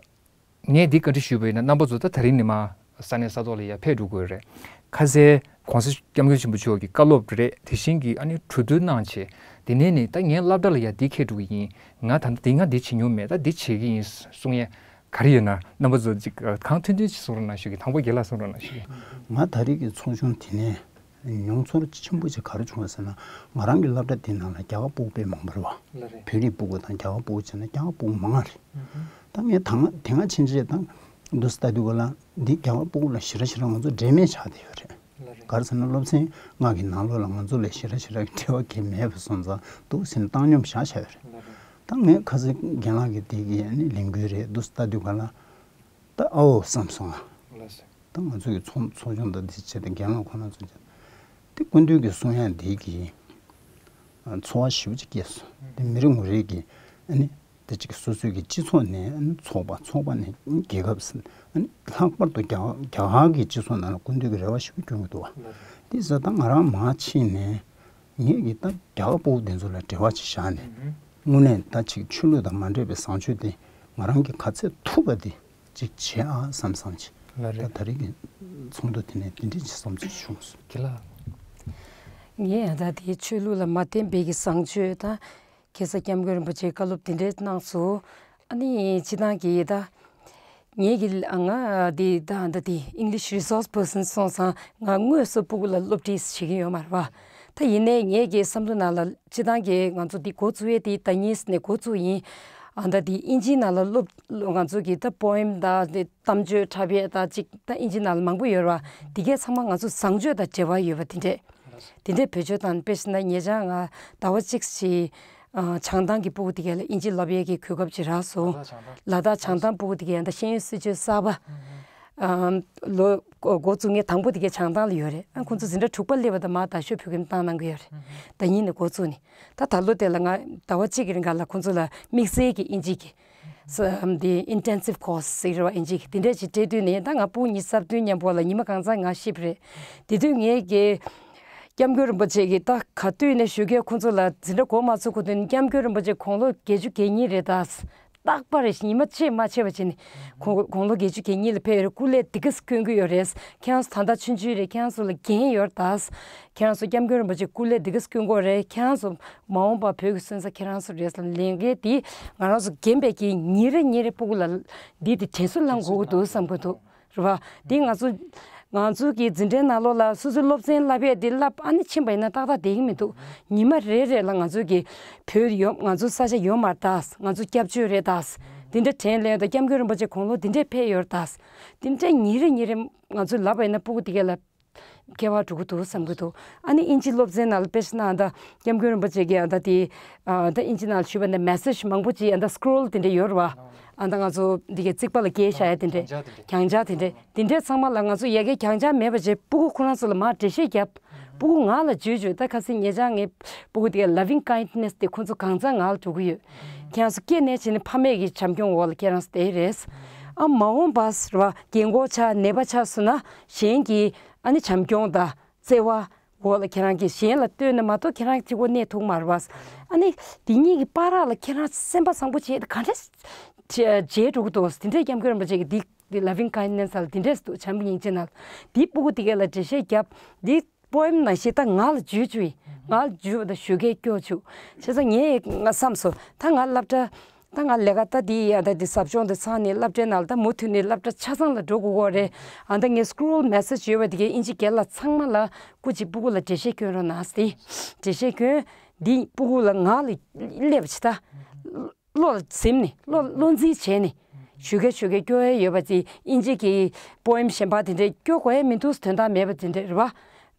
ངས་འདི་བཀའ་འདྲི་ཞུས་པ་ཡིན་ན་རྣམ་པ་ཚོ་ད་ད་རིང་ནས་མར་ས་གནས་ས་ཐོག་ལ་ཡར་ཕེབས་འགྲོ་དགོས་རེད། ཁ་སང་༸གོང་ས་༸སྐྱབས་མགོན་ཆེན་པོ་མཆོག་གི་བཀའ་སློབ་རེད། དེ་བཞིན་གྱི་ཨ་ནི་གྲོས་བསྡུར་གནང་བྱས། དེ་ནས་ནི་ད་ངས་སློབ་གྲྭ་ལ་ཡར་འདི་འཁྱེར་འགྲོ་གི་ཡིན། ང་ད་ལྟ་འདི་ང་འདི་བྱེད་མྱོང་མེད། ད་འདི་བྱེད་ཀྱི་ཡིན་གསུང་ཡ་ག་རེ་ཡོད་ན། རྣམ་པ་ཚོ་ཅིག་གང་ཐུབ་ཐུབ་ཅིག་གསུང་རོགས་གནང་ཞུ་གི། དང་པོ་རྒན་ལགས་གསུང་རོགས་གནང་ཞུ་གི། ང་ད་རེས་ཀྱི་ཚོགས་ཆུང་དེ་ནས་མྱོང་ཚོར་ཆེན་པོ་ཅིག་ག་རེ་བྱུང་བ་ཟེར་ན། ང་རང་གི་སློབ་གྲྭ་དེ་ནང་ལ་རྒྱ་གར་སྤུ་གུ་དཔེ་མང་པོ་རེད་བ། ལགས་རེད། བོད་རིགས་སྤུ་གུ་དང་རྒྱ་གར་སྤུ་གུ་བྱས་ན་རྒྱ་གར་སྤུ་གུ་མང་བ་རེད། ད་ངས་ད་སྔ་དེ་སྔ་ཕྱིན་ཆད་དང་འདུག་སེ་ལྟ་དུས་ག་ལ་འདི་རྒྱ་གར་སྤུ་གུ་ལ་ཞེ་དྲག་ཞེ་དྲག་ང་ཚོ་འབྲེལ་མེད་ཆགས་བསྡད་ཡོད་རེད། ལགས་རེད། ག་རེ་ཟེར་ན་སློབ་ཚན་ལྔ་གི་ནང་ལོགས་ལ་ང་ཚོ་ལ་ཞེ་དྲག་ཞེ་དྲག་འབྲེལ་བ་གང་ཡང་མེད་པ་སོང་ཙང་འདུག་སེ་བཏང་སྙོམས་བཞག་བཞག་ཡོད་རེད། ལགས་རེད། ད་ངས་ཁ་སང་རྒན་ལགས་ཀྱི་དེ་གི་ཨ་ནི་ལས་འགུལ་རེད་འདུག་སེ་ལྟ་དུས་ག་ལ། ད་ཨའོ་བསམ་སོང་ང་། ལགས་སོ། ད་ང་ཚོ་གི་ཚོགས་ཚོགས་ཆུང་དང་འདི་བྱས་ཏེ་རྒན་ལགས་ཁོང་རྣམ་ཚོ་ཀྱང་དེ་སྐུ་མདུན་གྱི་གསུང་ཡ་འདི་གི་ཚོར་བ་ཞེ་པོ་ཅིག་སྐྱེས་སོང་། དེ་མི་རེ་ངོ་རེ་གི་ཨ་ནི་དེ་ཅིག་སོ་སོའི་གི་སྤྱི་ཚོགས་ནས་ཨ་ནི་ཚོགས་པ། ཚོགས་པ་ནས་རྒྱལ་ཁབ་ཟིན། ཨ་ནི་ལྷག་པར་དུ་རྒྱ་རྒྱ་གར་གྱི་སྤྱི་ཚོགས་ནང་ལ་སྐུ་མདུན་གྱི་རེ་བ་ཞེ་པོ་སྐྱོན་གྱི་འདུག་བ། དེ་ཟེར་ད་ང་རང་མར་ཕྱིན་ནས་ངས་ཀྱི་ད་རྒྱ་གར་སྤུ་གུ་དེ་ཚོ་ལ་འབྲེལ་བ་ཅིག་བཞག་ནས་དངོས་གནས་ད་ཅིག་ཆོས་ལུགས་དང་མ་འབྲེལ་བའི་བཟང་སྤྱོད་དེ་ང་རང་གི་ག་ཚད་ཐུབ་པ་དེ་ཅིག་བྱེད་ཨ་བསམ་བསམ་ཅིག་ལགས་རེད། ད་ད་རེས་ཀྱི་ཚོགས་འདུ་དེ་ནས་དེ་འདྲའི་ཅིག་བསམ་ཚུལ་བྱུང་སོང་། ཁྱེད་ལ། ངས་ད་དེ་ཆོས་ལུགས་ལ་མ་བརྟེན་པའི་གི་བཟང་སྤྱོད་དང་། ཁ་སང་༸སྐྱབས་མགོན་རིན་པོ་ཆེས་བཀའ་སློབ་དེ་འདྲས་གནང་སོང་། ཨ་ནི་སྤྱིར་བཏང་གི་ད་ངས་ཀྱི་ང་དེ་ད་ད་དེ་English resource person སོང་ཙང་ང་དངོས་སུ་སྤུ་གུ་ལ་སློབ་ཁྲིད་བྱེད་ཀྱི་ཡོད་མ་རེད་བ། ད་ཡིན་ནའི་ངས་ཀྱི་བསམ་བློ་ནང་ལ་སྤྱིར་བཏང་གི་ང་ཚོ་འདི་འགོ་བཙུགས་ཡས་དེ་ཟླ་གཉིས་ནས་འགོ་བཙུགས་ཡིན། ཨ་ད་དེ་དབྱིན་ཇིའི་ནང་ལ་སློབ་ང་ཚོ་གི་ད་པོ་ཨེམ་ད་དེ་གཏམ་བརྗོད་འཁྲབ་ཡས་ད་ཅིག་ད་དབྱིན་ཇིའི་ནང་ལ་མང་པོ་ཡོད་རེད་བ། དེ་གས་ཚང་མ་ང་ཚོ་བཟང་སྤྱོད་དང་འབྲེལ་བ་ཡོད་པ་དེ་འདྲས། དེ་འདྲས་བེད་སྤྱོད་བཏང་། དཔེ་བཞག་ན་ཉེ་ཆར་ང་ཟླ་བ་གཅིག་ཅིག་ཨ་བྱང་ཐང་གི་སྤུ་གུ་དེ་གས་ལ་དབྱིན་ཇི་བསླབ་ཡས་ཀྱི་གོ་སྐབས་ཅིག་རག་སོང་། ལ་དྭགས་བྱང་ཐང་། ལ་དྭགས་བྱང་ཐང་སྤུ་གུ་དེ་གས་ད་ཤེས་ཡོན་སྲིད་བྱུས་གསར་པ་ཨ་ལོ་འགོ་འགོ་བཙུགས་མཁན་དང་པོ་དེ་གས་བྱང་ཐང་ལ་ཡོད་རེད། ཨ་ཁོང་ཚོ་འཛིན་གྲྭ་དྲུག་པ་སླེབས་པ་དང་མར་རྡ་ཤོད་བོད་ཁྱིམ་བཏང་གནང་གི་ཡོད་རེད། ཟླ་གཉིས་ནས་འགོ་བཙུགས་ནས། ད་ད་ལོ་དེ་ལ་ང་ཟླ་བ་གཅིག་གི་རིང་ག་ལ་ཁོང་ཚོ་ལ་དམིགས་བསལ་གྱི་དབྱིན་ཇི་གི་ས་འདི་intensive course ཟེར་བ་ཨིན་ཇི་གི་དེ་འདྲས་ཅིག་སྤྲད་དུས་ནས། ད་ང་སྤུ་གུ་གཉིས་གསར་ཐོན་མཉམ་པོ་ལ་ཉི་མ་གང་ཚང་ང་ཤི་བ་རེད། དེ་དུས་ངས་ཀྱི་སྐྱབས་མགོན་རིན་པོ་ཆེ་གི་ད་ག་དུས་ནས་ཞུ་གི་ཁོང་ཚོ་ལ་འཛིན་གྲྭ་འགོ་མ་ཚུགས་གོང་དུ་ནས་སྐྱབས་མགོན་རིན་པོ་ཆེ་དགུང་ལོ་བརྒྱད་ཅུ་གྱ་གཉིས་རེད་ད། རྟག་པར་རེ་ཞིག་ཉི་མ་ཕྱེད་མ་ཕྱེད་པ་བྱས་ནས་ཁོང་དགུང་ལོ་བརྒྱད་ཅུ་གྱ་གཉིས་ལ་ཕེབས་རེད། སྐུ་ལས་འདི་ག་སྐྱོན་གྱི་ཡོད་རེད། ཁྱེད་རང་ཚོ་ད་ལྟ་ཆུང་ཆུང་རེད། ཁྱེད་རང་ཚོ་ལ་འགན་ཡོད་རེད་ད། ཁྱེད་རང་ཚོ་སྐྱབས་མགོན་རིན་པོ་ཆེ་སྐུ་ལས་འདི་ག་སྐྱོན་དགོས་རེད། ཁྱེད་རང་ཚོ་མ་འོངས་པ་བོད་ཀྱི་སོན་རྩ་ཁྱེད་རང་ཚོ་རེད་ཟེར་ལས་འགན་དེ་ང་རང་ཚོ་འགན་པས་ཀྱིས་ཉིན་རེ་ཉིན་རེ་སྤུ་གུ་ལ་འདི་དེ་དྲན་གསོ་བསླང་དགོས་ཀྱི་འདུག་བསམ་གྱི་འདུག་རེད་བ། དེ་ང་ཚོ་ང་ཚོ་གི་འཛིན་གྲྭའི་ནང་ལོགས་ལ་སོ་སོའི་སློབ་ཚན་བསླབ་ཡས་དེ་བསླབ་ཨ་ནི་ཕྱིན་པ་ཡིན་ན་ཏག་ཏག་བསྡད་ཀྱི་མི་འདུག་ཉི་མ་རེ་རེ་ལ་ང་ཚོ་གི་བོད་ཡོད། ང་ཚོ་ས་ཆ་ཡོད་མ་རེད་ད། ང་ཚོ་སྐྱབས་བཅོལ་རེད་ད། དེ་འདྲ་དྲན་ལས་ད། སྐྱབས་མགོན་རིན་པོ་ཆེ་དགུང་ལོ་འདི་འདྲས་ཕེབས་ཡོད་རེད་ད། དེ་འདྲས་ཉིན་རེ་ཉིན་རེ་ང་ཚོས་ལབ་པ་ཡིན་ན་སྤུ་གུ་དེ་གས་ལ་ ཁྱད་པར་འགྲོ་གི་འདུག་བསམ་གྱི་འདུག་ཨ་ནི་དབྱིན་ཇི་སློབ་ཚན་ནང་ལ་དཔེ་བཞག་ན་ཨ་ད་སྐྱབས་མགོན་རིན་པོ་ཆེ་གིས་ཨ་ད་དེ་ཨ་ད་དབྱིན་ཇི་ནང་ལ་ཞུས་པ་འདི་མེ་སེ་ཇི་མང་པོ་ཅིག་ཨ་ད་སི་ཀོ་རོལ་དེ་འདྲ་ཡོད་རེད་བ། ཨ་ད་ང་ཚོ་འདི་གའི་རྩིག་པ་ལ་བཀལ་བཞག་ཡ་དེ་འདྲས། གྱང་ཆག་དེ་འདྲས། དེ་འདྲས་ཚང་མ་ལ་ང་ཚོ་ཡ་གི་གྱང་ཆག་མེད་པ་བྱས། སྤུ་གུ་ཁོ་རང་ཚོ་ལ་མར་འགྲེལ་བཤད་བརྒྱབ། སྤུ་གུ་ང་ལ་བརྗོད་བརྗོད་ད་ཁ་སང་ཉེ་ཆར་ངའི་སྤུ་གུ་དེ་ག་loving kindness དེ་ཁོ་ཚོ་གང་ཚང་ང་ལ་འགྲོ་གི་ཡོད། ཁྱེད་རང་ཚོ་སྐྱེས་ནས་བྱས་ནས་ཕ་མེས་ཀྱི་བྱམས་སྐྱོང་འོག་ལ་ཁྱེད་རང་ཚོ་བསྡད་རེད། ཨ་མ་འོངས་པ་རེད་བ། རྒན་གོག་ཆགས་ནད་པ་ཆགས་སོང་ན་གཞན་གྱི་ཨ་ནི་བྱམས་སྐྱོང་དང་བརྩེ་བ་འོག་ལ་ཁྱེད་རང་གིས་གཞན་ལ་ལྟོས་ན་མ་གཏོགས་ཁྱེད་རང་གཅིག་པོ་གནས་ཐུབ་མ་རེད་བ། ཨ་ནི་དེ་གཉིས་ཀྱི་བར་ལ་ཁྱེད་རང་སེམས་པ་བཟང་པོ་བྱས་ཏེ་ག་འདྲས་བྱས་འགྲོ་གི་འདུག་དེ་འདྲས་སྐྱབས་མགོན་རིན་པོ་ཆེ་གིས་འདི་འདི་loving kindness ལ་དེ་འདྲས་འདུག་བྱམས་པའི་སྙིང་རྗེ་ན་འདི་སྤུ་གུ་དེ་གས་ལ་འགྲེལ་བཤད་བརྒྱབ། འདི་པོ་ཨེམ་ནང་བཞིན་ད་ང་ལ་བརྗོད་བཅུག་ཡིན། ང་ལ་བརྗོད་པ་དང་ཞོགས་ཀས་སྐྱོ་བཅུག་བྱས་ཙང་ངས་ང་བསམ་སོང་ད་ང་སློབ་གྲྭ། ད་ང་ལས་ཀ་ད་འདི་ཡ་ད་འདི་ཟབ་སྦྱོང་འདི་ཚང་ནས་སློབ་གྲྭའི་ནང་ལ་ད་མུ་མཐུད་ནས་སློབ་གྲྭ་ཆ་ཚང་ལ་འགྲོ་དགོས་ཀྱི་རེད། ཨ་ད་ངའི་སི་ཀོ་རོལ་མེ་སེ་ཇི་ཡོད་པ་དེ་གའི་དབྱིན་ཇི་སྐད་ལ་ཚང་མ་ལ་སྐུ་མཁྱེན་སྤུ་གུ་ལ་འགྲེལ་བཤད་སྐྱོན་རོགས་གནང་ཟེར། འགྲེལ་བཤད་སྐྱོན། འདི་སྤུ་གུ་ལ་ང་ལ་སླེབས་བྱས་ད། བློ་ལ་ཟིན་ནས་བློ་བློ་འཛིན་བྱས་ནས། ཞོགས་ཀས་ཞོགས་ཀས་སྐྱོ་ཡ་ཡོད་པ་ཅིག་དབྱིན་ཇི་གི་པོ་ཨེམ་གཞན་པ་དེ་འདྲས་སྐྱོ་དགོས་ཡ་མི་འདུག་དོན་དག་མེད་པ་དེ་འདྲས་རེད་བ།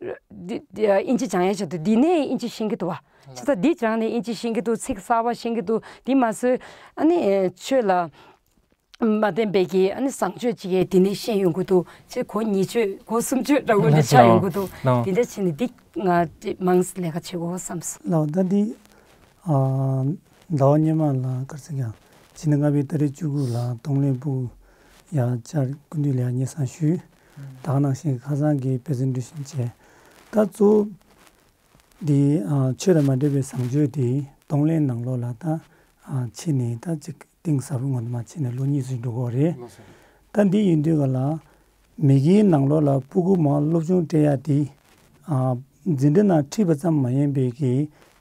འདི་འདི་དབྱིན་ཇི་སྦྱང་ཡ་ཆེད་དུ་འདི་ནས་དབྱིན་ཇི་ཤེས་ཀྱི་འདུག་བ། ཅི་ད་འདི་སྦྱང་ནས་དབྱིན་ཇི་ཤེས་ཀྱི་འདུག་ཚིག་གསར་བ་ཤེས་ཀྱི་འདུག་འདི་མ་ཟད་ཨ་ནི་ཆོས་ལ་མ་བརྟེན་པའི་གི་ཨ་ནི་བཟང་སྤྱོད་ཅིག་ཡས་འདི་ནས་ཤེས་ཡོང་གི་འདུག་ཅེས་གོ་གཉིས་ཆོས་གོ་གསུམ་ཆོས་འདྲ་བོ་འདི་ཆགས་ཡོང་གི་འདུག་ལགས། འདི་འདྲ་བྱས་ནས་འདི་ང་ཅིག་མང་ཙམ་ལས་ཀ་བྱེད་དགོས་བསམས། ལགས། ད་འདི་ཨ་ཟླ་བ་སྔོན་མ་ལ་ག་རེ་ཟེར་ཀྱང་ཕྱི་ཟླ་ལྔ་པའི་ཏ་རིག་བཅུ་དགུ་ལ་གདོང་ལེན་སྤུ་གུ་ཡ་བཅར་སྐུ་མདུན་ལ་ཡ་སྙན་སེང་ཞུས། ད་ག་ནང་བཞིན་ཁ་སང་གི་པེ་རེ་སེན་ཊེ་ཤན་བྱས། ད་གཙོ་བོ་འདི་ཨ་ཆོས་དང་མ་འབྲེལ་བའི་བཟང་སྤྱོད་དེ་གདོང་ལེན་ནང་ལོགས་ལ་ད་ཨ་ཕྱིན་ནས་ད་ཅིག་གཏིང་ཟབ་པོའི་ངང་དུ་མར་ཕྱིན་ནས་ལོ་གཉིས་ཙམ་འགྲོ་གི་རེད། ལགས་སོ། ད་འདི་ཡིན་དུས་ག་ལ་མི་སྒེར་ནང་ལོགས་ལ་སྤུ་གུ་མར་སློབ་སྦྱོང་སྤྲད་ཡ་དེ་ཨ་འཛིན་གྲྭ་ནང་ཁྲིད་པ་ཙམ་མ་ཡིན་པའི་གི་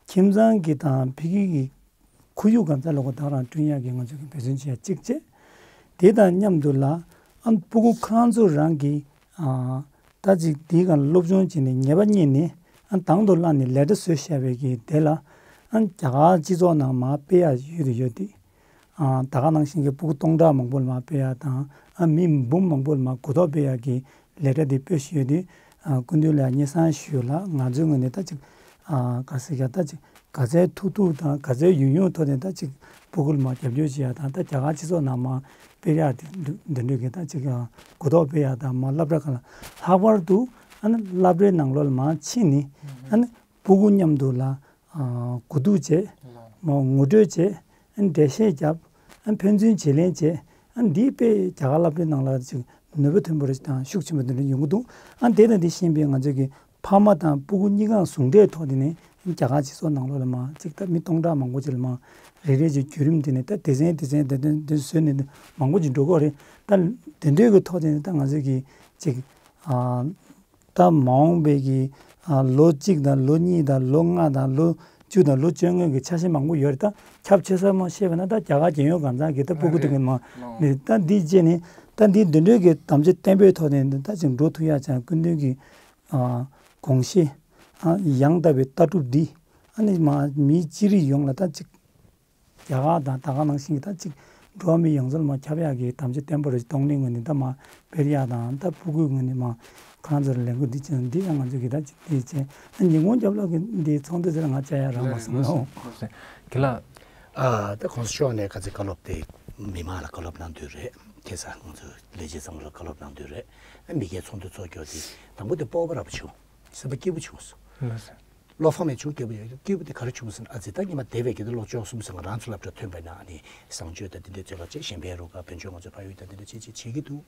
ཁྱིམ་ཚང་གི་དང་ཕ་གི་གི་ཁོར་ཡུག་གང་ཚ་ལོ་གོ་བདག་རང་བསྐྲུན་ཡག་གི་ང་ཚོ་གི་འབད་བརྩོན་བྱེད་ཡ་གཅིག་བྱས། དེ་དང་མཉམ་དུ་ལ་ཨ་སྤུ་གུ་ཁོ་རང་ཚོ་རང་གི་ཨ་ད་ཅིག་དེའི་སྒང་ལ་སློབ་སྦྱོང་བྱས་ནས་ཉེས་པ་རྙེད་ནས་ཨ་དང་དུ་བླངས་ནས་ལས་གྲྭ་བཟོས་བཞག་པའི་གི་དེ་ལ་ཨ་རྒྱ་གར་སྤྱི་ཚོགས་ནང་མར་སྤེལ་ཡ་ཡོད་དུ་ཡོད་དེ། ཨ་ད་ག་ནང་བཞིན་གྱི་སྤུ་གུ་སྟོང་ཕྲག་མང་པོ་ལ་མར་སྤེལ་ཡ་དང་ཨ་མི་འབུམ་མང་པོ་ལ་མར་གོ་རྟོགས་སྤེལ་ཡ་གི་ལས་གྲྭ་དེ་སྤེལ་བཞིན་ཡོད་དུས། ཨ་སྐུ་མདུན་ལ་སྙན་སེང་ཞུས་ལ་ང་ཚོའི་ངོས་ནས་ད་ཅིག་ཨ་ག་ཟེར་ཡ་ད་ཅིག་ག་ཚད་ཐུབ་ཐུབ་དང་ག་ཚད་ཡོང་ཡོང་ཐོག་ནས་ད་ཅིག་སྤུ་གུ་ལ་མར་རྒྱབ་སྐྱོར་བྱེད་ཡ་དང་ད་རྒྱ་གར་སྤྱི་ཚོགས་ནང་མར་སྤེལ་ཡ་དེ་འདི་འདྲ་གི་ད་ཅིག་ཨ་གོ་རྟོགས་སྤེལ་ཡ་དང་མར་སློབ་གྲྭ་ཁག་ལ་ལྷག་པར་དུ་ཨ་ནི་སློབ་གྲྭའི་ནང་ལོགས་ལ་མར་ཕྱིན་ནས་ཨ་ནི་སྤུ་གུ་མཉམ་དུ་ལ་ཨ་གོ་བསྡུར་བྱས། མར་ངོ་སྤྲོད་བྱས། ཨ་འགྲེལ་བཤད་བརྒྱབ། ཨ་ཕན་ཚུན་བརྗེ་ལེན་བྱས། ཨ་འདིས་དཔེ་རྒྱ་གར་སློབ་གྲྭའི་ནང་ལ་ཅིག་ནུས་པ་ཐོན་པོ་རེ་དང་ཤུགས་ཆེན་པོ་འདི་འདྲ་ཡོང་གི་འདུག་ཨ་དེ་དང་དེ་ཤེས་པའི་ང་ཚོ་གི་ཕ་མ་དང་སྤུ་གུ་གཉིས་ཀའང་ཟུང་འབྲེལ་ཐོག་དེ་ནས་རྒྱ་གར་སྤྱི་ཚོགས་ནང་ལོགས་ལ་མར་ཅིག་ད་མི་སྟོང་ཕྲག་མང་པོ་ཅིག་ལ་མར་རེ་རེ་ཅིག་བརྒྱུད་རིམ་དེ་ནས་ད་སྡེ་ཚན་སྡེ་ཚན་དེ་དེ་བཟོས་ནས་མང་པོ་ཅིག་འགྲོ་གི་ཡོད་རེད། ད་དེ་འདྲའི་གི་ཐོག་དེ་ནས་ད་ང་ཚོ་གི་ཅིག་ཨ། ད་མ་འོངས་པའི་གི་ཨ་ལོ་གཅིག་དང་ལོ་གཉིས་དང་ལོ་ལྔ་དང་ལོ་བཅུ་དང་ལོ་བཅོ་ལྔ་གི་འཆར་གཞི་མང་པོ་ཡོད་རེད། ད་ཁྱབ་ཆེ་ས་མ་བཤད་པ་ན་ད་རྒྱ་གར་རྒྱལ་ཡོངས་གང་ཚང་གི་ད་སྤུ་གུ་དེ་གི་མ་ནི་ད་འདི་བཅས་ནི་ད་འདི་འདི་འདྲའི་གི་དམ་བཅའ་བརྟན་པོའི་ཐོག་ནས་ད་ཅིག་འགྲོ་ཐུབ་ཡ་ཅང་སྐུ་མདུན་གི་ཨ་དགོངས་གཞི་ཨ་ཡང་དག་པའི་ལྟ་གྲུབ་འདི་ཨ་ནི་མ་མི་སྤྱི་རིགས་ཡོངས་ལ་ད་ཅིག་རྒྱ་གར་དང་ད་ག་ནང་བཞིན་གྱི་ད་ཅིག་འགྲོ་བ་མི་ཡོངས་རྫོགས་ལ་མ་ཁྱབ་ཡག་གི་དམ་བཅའ་བརྟན་པོ་རེ་གདོང་ལེན་ངོས་ནས་ད་མ་སྤེལ་ཡག་དང་ད་སྤུ་གུའི་ངོས་ནས་མ་ཁོ་རང་ཚོར་ལས་འགུལ་འདི་བྱས་འདི་ཡང་ང་ཚོ་གི་ད་ཅིག་འདི་བྱས་ཨ་ཉིན་གུང་རྒྱབ་ལོག་གི་འདི་ཚོགས་འདུ་ཟེར་ང་བཅར་ཡག་རག་མ་སོང་ནོ། ཁྱེད་ལ་ཨ་ད་གོང་ས་མཆོག་ནས་ག་ཚོད་བཀའ་སློབ་དེ་མི་མང་ལ་བཀའ་སློབ་གནང་དུས་རེད། ཁ་སང་ང་ཚོ་ལས་བྱེད་ཚང་མ་ལ་བཀའ་སློབ་གནང་དུས་རེད། ཨ་མི་སྒེར་ཚོགས་འདུ་ཚོགས་རྒྱུ་དེ་དང་པོ་དེ་སྤོབས་པ་རབ་བྱུང་། སེམས་པ་སྐྱིད་པོ་བྱུང་སོང་། ལགས་སོ། བློ་ཕམ་ཡང་བྱུང་། སྐྱིད་པོ་ཡོད། སྐྱིད་པོ་དེ་ག་རེ་བྱུང་ཟེར་ན་ཨ་ཙི་ད་ཉི་མ་འདས་པའི་གི་དེ་ལོ་བཅུ་གསུམ་ཟེར་ང་རང་ཚོ་སློབ་གྲྭ་ཐོན་པ་ན་ཨ་ནི་བཟང་སྤྱོད་དང་དེ་འདྲའི་ཚོད་ལ་བཅས་གཞན་ཕན་རུ་ཁག་བོད་ལྗོངས་ང་ཚོའི་ཕ་ཡུལ་དང་དེ་འདྲ་བྱས་བྱས་བྱེད་ཀྱི་འདུག་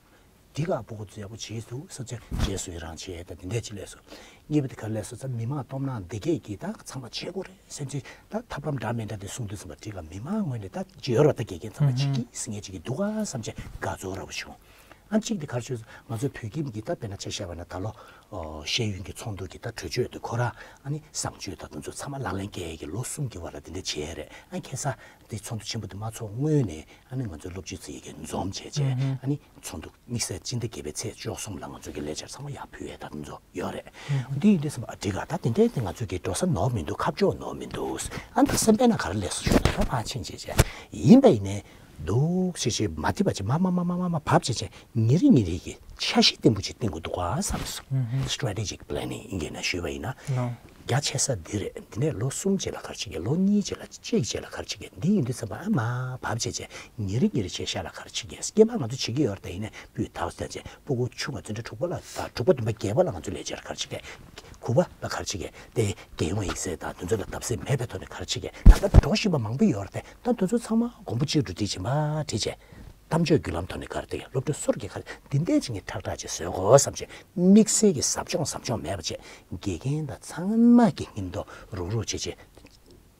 འདི་ག་སྤུ་གུ་ཚོ་ཡག་པོ་བྱས་འདུག་བསམ་བྱས་རྗེས་སུ་ཡི་རང་བྱས་དང་དེ་འདྲ་ཅིག་ལས་སོ། གཉིས་པ་དེ་ག་རེ་ལས་སོ་ཙང་མི་མང་སྟོབས་ན་འདི་གས་ཀྱི་ད་ཚང་མ་བྱེད་དགོས་རེད་སེམས་ཅན་ད་ཐབས་ལམ་འདྲ་མི་འདྲ་དེ་གསུང་དུས་ཙམ་པ་འགྲིག་ག་མི་མང་ངོས་ནས་ད་བརྗོད་རོགས་ད་དགེ་རྒན་ཚང་མ་བྱེད་ཀྱི་ཟེར་མཁན་ཅིག་གི་འདུག་ག་བསམ་བྱས་དགའ་ཚོར་རབ་བྱུང་། ཨ་གཅིག་དེ་ག་རེ་བྱུང་ང་ཚོའི་བོད་ཁྱིམ་གྱི་ད་དཔེར་ན་ཆ་བཞག་པ་ན་ད་ལོ་ཨོ་ཤེས་ཡོན་གྱི་ཚོགས་འདུ་གི་ད་གྲོས་ཆོད་དེ་ཁོ་ར་ཨ་ནི་བཟང་སྤྱོད་ད་དེ་ཚོ་ཚང་མ་ལག་ལེན་བཀལ་ཡས་ཀྱི་ལོ་གསུམ་གྱི་བར་ལ་དེ་འདྲ་བྱས་རེད། ཨ་ཁ་སང་དེ་ཚོགས་འདུ་ཆེན་པོ་དེ་མ་ཚོགས་སྔོན་ནས་ཨ་ནི་ང་ཚོའི་སློབ་སྤྱི་ཚོ་ཡི་གི་འཛོམས་བྱས་བྱས་ཨ་ནི་ཚོགས་འདུ་དམིགས་བསལ་སྤྱི་ཟླ་བརྒྱད་པའི་ཚེས་བཅུ་གསུམ་ལ་ང་ཚོ་གི་ལས་འཆར་ཚང་མ་ཡར་ཕུལ་ཡས་ད་དེ་ཚོ་ཡོད་རེད། འདི་ཡིན་དུས་ཙམ་པ་ཨ་འགྲིག་ག་ད་དེ་འདྲའི་དེ་ང་ཚོ་གི་འགྲོ་ས་ནོར་མི་འདུག་ཁ་ཕྱོགས་ནོར་མི་འདུག་ཨ་ནི་ད་སེམས་པའི་ནང་ག་རེ་ལས་སོ་ཞུ་ན་ད་ཕར་ཕྱིན་བྱས་བྱས་ཡིན་པ་ཡིན་ནའི། འདུག་ཅེས་ཅེས་མ་བསྡད་པ་ཅིག་མ་མ་མ་མ་མ་མ་བབས་ཅེས་ཅེས་ཉིན་རེ་ཉིན་རེ་གི་འཆར་གཞི་བརྟན་པོ་ཅིག་བཏིང་དགོས་འདུག་ག་བསམ་སོང་། Strategic planning ཨིན་སྐད་ནང་ཞུས་པ་ཡིན་ན། རྒྱ་ཆེ་ས་འདི་རེད། འདི་ནས་ལོ་གསུམ་རྗེས་ལ་ག་རེ་བྱེད་ཀྱི། ལོ་གཉིས་རྗེས་ལ་གཅིག་རྗེས་ལ་ག་རེ་བྱེད་ཀྱི། འདི་ཡིན་དུས་ཙམ་པ་ཨ་མ་བབས་བྱས་བྱས་ཉིན་རེ་ཉིན་རེ་བྱས་ཤ་ལ་ག་རེ་བྱེད་ཀྱི། སྐྱེས་པ་ང་ཚོ་བྱེད་ཀྱི་ཡོད་རེད་དེ། ཡིན་ནས་སྤུས་ཐག་ཟེར་བྱས་སྤུ་གུ་ཆུང་བ་བཙུན་ཁྲི་དྲུག་པ་ལ་དང་དྲུག་པ་བདུན་པ་བརྒྱད་པ་ལ་ང་ཚོ་ལས་བྱེད་ལ་ག་རེ་བྱེད་ཀྱི། དགུ་པ་ལ་ག་རེ་བྱེད་ཀྱི། དེ་རྒྱལ་ཡོངས་ཡིག་ཚད་དང་དེ་ཚོ་ལ་བརྡབ་གསིག་མེད་པའི་ཐོག་ནས་ག་རེ་བྱེད་ཀྱི། ད་ལྟ་འགྲོ་བཞིན་པ་མང་པོ་ཡོད་རེད་དེ། ད་དེ་ཚོ་ཚང་མ་མགོན་པོ་གཅིག་ཏུ་བསྒྲིལ་བྱས་མ་བྱས་བྱས། གཏམ་བརྗོད་བརྒྱུད་ལམ་ཐོག་ནས་ག་རེ་དེ་སློབ་ཕྲུག་སོ་སོ་གིས་ག་རེ་འདི་འདྲས་ཅིག་ངས་ཁྲག་ཁྲག་ཅིག་བཟོ་དགོས་བསམ་བྱས་དམིགས་བསལ་གྱི་ཟབ་སྦྱོང་ཟབ་སྦྱོང་མེད་པ་བྱས་དགེ་རྒན་དང་ཚང་མ་གི་སྙིང་སྟོབས་རུག་རུག་བྱེད་བྱེད་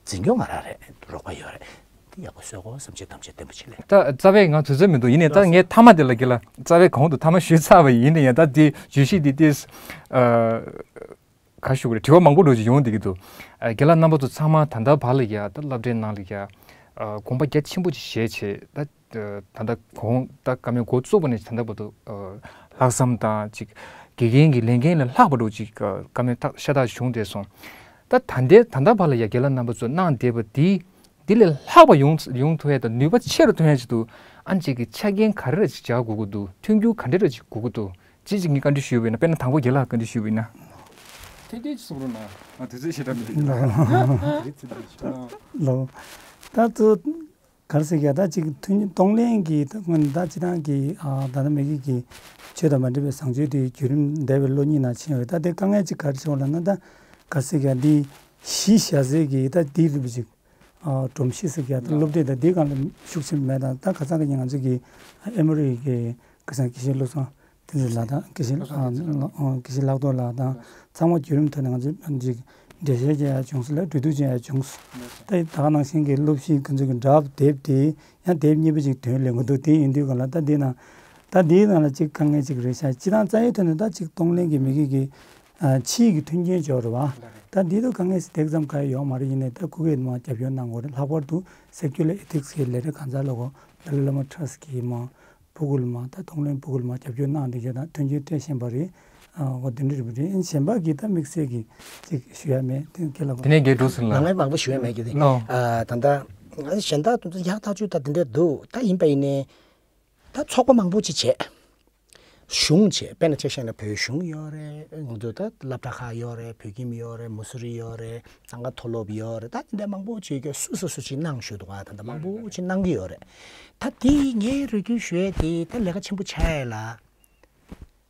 འཛིན་སྐྱོང་ང་རང་རེད། རོགས་པ་ཡོད་རེད། འདི་ཡག་པོ་བཟོ་དགོས་བསམ་བྱས་གཏམ་བརྗོད་བརྟན་པོ་ཅིག་ལས། ད་རྩ་བའི་ང་དུས་ཚོད་མི་འདུག་ཡིན་ནའི་ད་ངས་མཐའ་མ་དེ་ལ་དགེ་ལ་རྩ་བའི་གོང་དུ་མཐའ་མ་ཞུས་ཚར་བ་ཡིན་ནའི་ཡང་ད་འདི་བརྗོད་གཞི་འདི་ཏིས། ག་ཞུ་དགོས་རེད། དྲི་བ་མང་པོ་འགྲོ་ཅིག་ཡོང་བསྡད་ཀྱི་འདུག་ཨ། རྒན་ལགས་རྣམ་པ་ཚོ་ཚང་མ་ད་ལྟ་བར་ལ་ཡ་ད་སློབ་གྲྭའི་ནང་ལ་ཡ། ཨ། དགོངས་པ་རྒྱ་ཆེན་པོ་ཅིག་བཞེས་བྱས་ད། ཨ། ད་ལྟ་གོང་ད་བཀའ་མོལ་འགོ་བཙུགས་པ་ནས་ད་ལྟ་བར་དུ། ཨ། ལྷག་བསམ་དང་ཅིག་དགེ་རྒན་གྱི་ལས་འགན་ལས་ལྷག་པ་འགྲོ་ཅིག་ཨ། བཀའ་མོལ་ཐག་ཤ་སྟག་བྱུང་བསྡད་སོང་། ད་ད་ལྟའི་ད་ལྟ་བར་ལ་ཡ་རྒན་ལགས་རྣམ་པ་ཚོ་གནང་བསྡད་པ་འདི། འདི་ལས་ལྷག་པ་ཡོང་ཡོང་ཐུབ་ཡ་དང་ནུས་པ་ཆེ་རུ་གཏོང་ཡ་ཅིག་ཏུ་ཨ་ཅིག་གི་ཆ་རྐྱེན་ག་རེ་ར་ཅིག་སྦྱར་དགོས་ཀྱི་འདུག་མཐུན་འགྱུར་ག་འདྲ་ར་ཅིག་དགོས་ཀྱི་འདུག་ཅི་ཅིག་ངས་བཀའ་འདྲི་ཞུས་པ་ཡིན་ན། དཔེར་ན་དང་པོ་རྒན་ལགས་བཀའ་འདྲི་ཞུས་པ་ཡིན་ན། ཐད་ཀའི་གསུང་རོགས་གནང་། ང་དུས་ཚོད་ཞེ་དྲག་མི་འདུག་ལོ། ད་ཚོ་ག་རེ་ཟེར་གྱི་ད་ཅིག་མཐུན་གཏོང་ལེན་གྱི་ད་སྔོན་ད་སྤྱི་བཏང་གི་ཨ་ད་ལྟ་མི་གི་གི་ཆོས་དང་མ་འདྲེས་པའི་བཟང་སྤྱོད་དེ་བརྒྱུད་རིམ་འདས་པའི་ལོ་གཉིས་ནང་ཕྱིན་ཡོད། ད་དེ་དཀའ་ངལ་ཅིག་ག་རེ་བྱུང་ལབ་ན། ད་ག་རེ་ཟེར་གྱི་འདི་གཞི་བཞག་སའི་གི་ད་འདི་རིགས་པ་ཅིག་ཨ། སྒྲོམ་གཞི་ཟེར་གྱི་ཡ་ད་སློབ་གྲྭ་དང་འདིའི་སྒང་ལ་ཤུགས་ཆེན་མེད་དང་། ད་ཁ་སང་གི་ང་ཚོ་གི་ཨེ་མོ་རི་གི་ཁ་སང་དགེ་བཤེས་བློ་བཟང་བསྟན་འཛིན་ལགས་དང་དགེ་བཤེས་ཨ། དགེ་བཤེས་ལྷག་རྡོར་ལགས་དང་ཚང་མ་བརྒྱུད་རིམ་ཐོག་ནས་ང་ཚོ་ཅིག་འགྲེལ་བཤད་བྱས་ཡ་བྱུང་སོང་ལ། གྲོས་བསྡུར་བྱས་ཡ་བྱུང་སོང་། ད་ད་ག་ནང་བཞིན་གྱི་སློབ་གཞི་ཁོ་ཚོ་གི་ཌ་རབ་དེབ་དེ་ཡང་དེབ་གཉིས་པ་ཅིག་ཐོན་ལེན་གྱི་འདུག་དེ་ཡིན་དུས་ག་ལ་ད་འདི་ནང་ད་འདིའི་ནང་ལ་ཅིག་དཀའ་ངལ་ཅིག་རེད་ཤག་སྤྱི་བཏང་རྩ་བའི་ཐོག་ནས་ད་ཅིག་གཏོང་ལེན་གྱི་མི་གི་གི་ཨ། ཕྱིའི་གི་མཐུན་རྐྱེན་འབྱོར་བ། ད་འདི་དུ་དཀའ་ངལ་ཞིག་དེ་ཙམ་ག་ཡོད་ཡོད་མ་རེད། ཡིན་ནའི་ད་ཁོ་གིས་མ་རྒྱབ་སྐྱོར་གནང་དགོས་རེད། ལྷག་པར་དུ་སེ་ཀུ་ལར་ཨེ་ཐིག་སི་གི་ལས་རིགས་གང་ཟག་ལ་གོ་ཏཱ་ལའི་བླ་མ་ཊ་ར་སི་ཊི་གིས་མ་སྤུ་གུ་ལ་མ་ད་གཏོང་ལེན་སྤུ་གུ་ལ་མ་རྒྱབ་སྐྱོར་གནང་བསྡད་རྒྱུ་དང་མཐུན་རྐྱེན་སྤྲད་བཞིན་པ་རེད། ཨ། འོ་དེ་འདྲ་རེད་པ་རེད། གཞན་པ་གི་ད་དམིགས་བསལ་གྱི་ཅིག་ཞུ་ཡ་མེད། དེ་ཁྱེད་ལ་དེ་ནས་རྒན་འགྲོ་ཟིན་ལ། ལ་ངས་མང་པོ་ཞུ་ཡ་མེད་ཀྱི་རེད། ལོ། ཨ། ད་ལྟ་གཞན་དག་དེ་ཚོ་ཡག་ཐག་ཆོད་ད་དེ་འདྲ་འདུག་ད་ཡིན་པ་ཡིན་ནའི། ད་ཚོགས་པ་མང་པོ་ཅིག་བྱས། གཞུང་བྱས། དཔེར་ན་ཆ་བཞག་ན་བོད་གཞུང་ཡོད་རེད། ང་ཚོ་ད་སློབ་གྲྭ་ཁག་ཡོད་རེད། བོད་ཁྱིམ་ཡོད་རེད། མུ་སི་རི་ཡོད་རེད། གཙང་ཁ་མཐོ་སློབ་ཡོད་རེད། ད་དེ་འདྲ་མང་པོ་ཅིག་གི་སུ་སུ་སུ་ཅིག་གནང་ཞུ་འདུག་ཨ། ད་ད་མང་པོ་ཅིག་གནང་གི་ཡོད་རེད། ད་དེ་ངས་རེ་སྐུལ་ཞུ་ཡས་དེ་ད་ལས་ཀ་ཆེན་པོ་ཆགས་ཡས་ལ།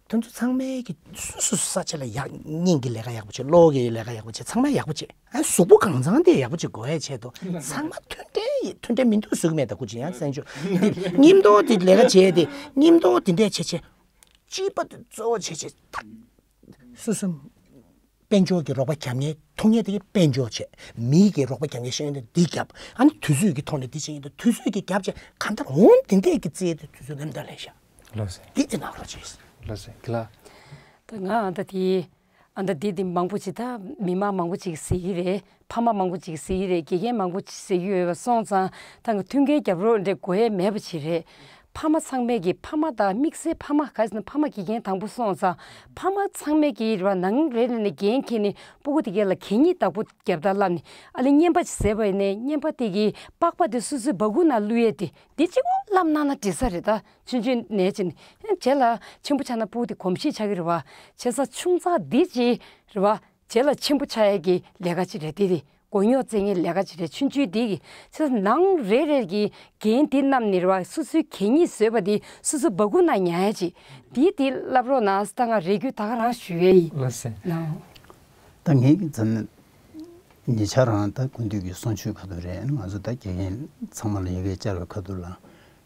དེ་ཚོ་ཚང་མས་ཀྱི་སོ་སོ་སོ་ས་ཆ་ལ་ཡག་སྙིང་གི་ལས་ཀ་ཡག་པོ་བྱེད། བློ་གི་ལས་ཀ་ཡག་པོ་བྱེད། ཚང་མས་ཡག་པོ་བྱེད། ཨ། གཟུགས་པོ་གང་ཚང་དེ་ཡག་པོ་བྱེད་དགོས་ཡ་ཆེད་དུ་ཚང་མ་མཐུན་འབྲེལ་ཡིན། མཐུན་འབྲེལ་མི་འདུག་ཟེར་གི་མེད། ད་ཁུ་ཅི་ཡང་གསན་ཆོག་འདི་མཉམ་དུ་དེ་ལས་ཀ་བྱས་ཏེ་མཉམ་དུ་དེ་འདྲས་བྱེད་བྱེད། སྤྱི་པ་དེ་གཙོ་བོ་བྱེད་བྱེད་ད། སོ་སོ་དཔལ་འབྱོར་གྱི་རོགས་པ་རྒྱབ་མཁན་ཐུབ་མཁན་དེ་གི་དཔལ་འབྱོར་བྱེད། མི་གི་རོགས་པ་རྒྱབ་མཁན་ཤེས་ཡོན་དེ་འདི་རྒྱབ། ཨ་ནི་དུས་ཚོད་ཀྱི་ཐོག་ནས་འདི་བྱེད་ཡིན། ད་དུས་ཚོད་ཀྱི་རྒྱབ་བྱེད་གང་ལྟར་འོང་དེ་འདྲས་ཀྱི་རྩིས་དེ་དུས་ཚོད་ལམ་ལྟར་ལས་བཞག་ལགས་སེ། འདི་དེ་ནང་རོགས་བྱས། ལགས་སེ། དགེ་ལགས། ད་ང་ཨ་ད་དེ་ཨ་ད་དེ་དེ་མང་པོ་ཅིག་ད་མི་མང་མང་པོ་ཅིག་ཟེར་གྱི་རེད། ཕ་མ་མང་པོ་ཅིག་ཟེར་གྱི་རེད། དགེ་རྒན་མང་པོ་ཅིག་ཟེར་གྱི་ཡོད་པ་སོང་ཙང་ད་ང་མཐུན་རྐྱེན་རྒྱབ་རོགས་འདྲ་དགོས་ཡས་མེད་པ་ཅིག་རེད། ཕ་མ་ཚང་མས་ཀྱི་ཕ་མ་དང་དམིགས་བསལ་ཕ་མ་ག་ཟེར་ན་ཕ་མ་དགེ་རྒན་དང་པོ་སོང་ཙང་ཕ་མ་ཚང་མས་ཀྱི་རེད་བ། ནང་རེ་རེ་ནས་འགན་འཁྱེར་ནས་སྤུ་གུ་དེ་གས་ལ་གད་སྙིགས་བདག་པོ་རྒྱབ་ད་ལབ་ནས་ཨ་ལས་རྔན་པ་ཅིག་ཟས་པ་ཡིན་ནའི་རྔན་པ་དེ་གི་པགས་པ་དེ་སོ་སོའི་སྦ་ཁུག་ནང་བླུག་ཡས་དེ། འདི་གཅིག་པོ་བསླབ་གནང་ན་འགྲིག་ས་རེད། ད་ཆུང་ཆུང་ནས་བྱས་ནས་ཡང་རྗེས་ལ་ཆེན་པོ་ཆགས་ན་སྤུ་གུ་དེ་གོམས་གཤིས་ཆགས་ཀྱི་རེད་བ། བྱས་ཙང་ཆུང་ཙག་འདི་ཅིག་རེད་བ། རྗེས་ལ་ཆེན་པོ་ཆགས་ཡས་ཀྱི་ལས་ཀ་ཅིག་རེད། དེ་དེ་མགོ་རྙོག་བཙལ་མཁན་ལས་ཀ་ཅིག་རེད། ཆུང་ཆུང་འདི་གི་བྱས་ཙང་ནང་རེ་རེ་གི་འགན་འདི་བསྣམས་ནས་རེད་བ། སོ་སོའི་གད་སྙིགས་བཟོས་པ་དེ་སོ་སོའི་སྦ་ཁུག་ནང་ཉར་ཡས་ཅིག་འདི་དེ་བསླབ་རོགས་གནང་ཟེར་ད་ང་རེ་སྐུལ་ད་ག་རང་ཞུ་ཡས་ཡིན། ལགས་སེ། ལགས། ད་ངས་ཀྱི་ཙམ་ཉེ་ཆར་རང་ད་སྐུ་མདུན་གྱི་གསུང་ཆོས་ཁ་ཐུག་རེད། ང་ཚོ་ད་དགེ་རྒན་ཚང་མ་ལ་ཡི་གེ་བཅར་བའི་ཁ་ཐུག་ལ།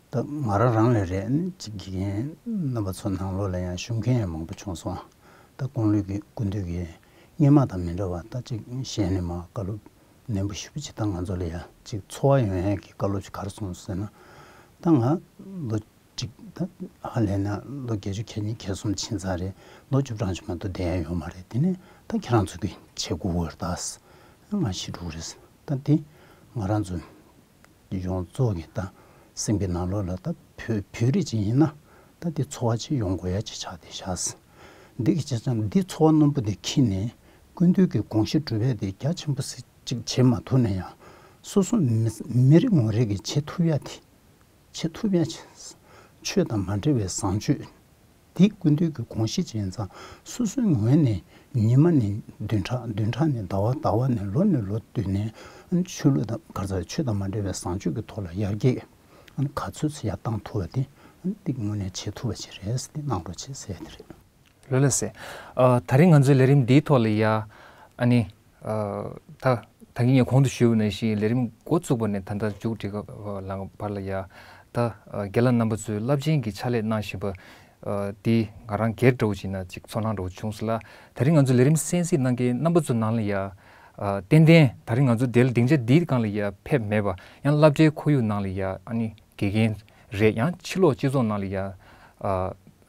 ད་ང་རང་རང་ལས་རེད། ཅིག་དགེ་རྒན་རྣམ་པ་ཚོ་ནང་ལོགས་ལ་ཡང་ཞུགས་མཁན་ཡང་མང་པོ་བྱུང་སོང་། ད་དགུང་ལོ་གི་སྐུ་མདུན་གྱི་སྔོན་མ་དང་མི་འདྲ་བ་ད་ཅིག་གཞན་ནས་མ་བཀའ་སློབ་ནན་པོ་ཞེ་པོ་ཅིག་ད་ང་ཚོ་ལ་ཡང་ཅིག་འཚོ་བ་ཡོང་ཡག་གི་བཀའ་སློབ་ཅིག་ག་རེ་གསུངས་ཟེར་ན། ད་ང་ལོ་གཅིག་ད་ཧ་ལས་ན་ལོ་བརྒྱད་ཅུ་གྱ་གཉིས་གྱ་གསུམ་ཕྱིན་ཚར་རེད། ལོ་བཅུ་གྲངས་ཅིག་མ་གཏོགས་བསྡད་ཡག་ཡོད་མ་རེད། དེ་ནས་ད་ཁྱེད་རང་ཚོ་གིས་བྱེད་དགོས་ཀྱི་རེད། ད་ང་ཤི་འགྲོ་གི་རེད། ད་དེ་ང་རང་ཚོ་ཡོངས་རྫོགས་ཀྱི་ད་སེམས་པའི་ནང་ལོགས་ལ་ད་བོད་བོད་རིགས་ཅིག་ཡིན་ན་ད་དེ་འཚོ་བ་ཅིག་ཡོང་དགོས་ཡ་ཅིག་ཆགས་བསྡད་ཤག་འདི་གི་བྱས་ཙང་འདི་འཚོ་བ་རྣོན་པོ་འདི་འཁྱེར་ནས་སྐུ་མདུན་གྱི་དགོངས་གཞི་སྒྲུབ་ཡ་དེ་རྒྱ་ཆེན་པོ་ཞིག་ཅིག་བྱེད་མ་ཐུབ་ན་ཡང་སོ་སོ་མི་མི་རེ་ངོ་རེ་གིས་བྱེད་ཐུབ་ཡ་དེ་ བྱེད་ཐུབ་ཡ་ཆེ། ཆོས་དང་མ་འབྲེལ་བའི་བཟང་སྤྱོད། འདི་སྐུ་མདུན་གྱི་དགོངས་གཞི་ཅན་ཙང་སོ་སོའི་ངོས་ནས་ཉི་མ་ནས་བདུན་ཕྲག་བདུན་ཕྲག་ནས་ཟླ་བ་ཟླ་བ་ནས་ལོ་ནས་ལོ་བསྟུད་ནས་ཆོས་ལུགས་དང་ག་རེ་ཟེར་ཆོས་དང་མ་འབྲེལ་བའི་བཟང་སྤྱོད་ཀྱི་ཐོག་ལ་ཡར་རྒྱས་ག་ཚོད་ཚོད་ཡར་བཏང་ཐུབ་པ་དེ་འདི་དངོས་གནས་བྱེད་ཐུབ་པ་ཅིག་རེད་ཟེར་ཏེ་གནང་རོགས་བྱེད་ཟེར་ཡ་དེ་རེད། ལགས་ལགས་སེ། ཨ། ད་རིང་ང་ཚོའི་ལས་རིམ་འདིའི་ཐོག་ལ་ཡ། ཨ་ནི། ཨ། ད་ད་གིན་ངས་གོང་དུ་ཞུས་པ་ནང་བཞིན་ལས་རིམ་འགོ་བཙུགས་པ་ནས་ད་ལྟ་མཇུག་སྒྲིལ་བར་ལ་ཡ། ད་ཨ། རྒན་ལགས་རྣམ་པ་ཚོས་རླབས་ཆེན་གྱི་ཕྱག་ལས་གནང་བཞིན་པ། ཨ། འདི་ང་རང་སྒེར་འདྲ་བོ་ཅིག་ན་ཅིག་ཚོར་སྣང་འདྲ་བོ་བྱུང་སོང་ལ། ད་རིང་ང་ཚོའི་ལས་རིམ་གསན་གཟིགས་གནང་མཁན་རྣམ་པ་ཚོའི་ནང་ལ་ཡ། ཨ། ཏན་ཏན་ད་རིང་ང་ཚོ་དེ་ལ་སྡིངས་ཆ་འདིའི་སྒང་ལ་ཡ་ཕེབས་མེད་པ་ཡང་སློབ་གྲྭའི་ཁོར་ཡུག་ནང་ལ་ཡ་ཨ་ནི། དགེ་རྒན་རེད། ཡང་ཕྱི་ལོགས་སྤྱི་ཚོགས་ནང་ལ་ཡ། ཨ།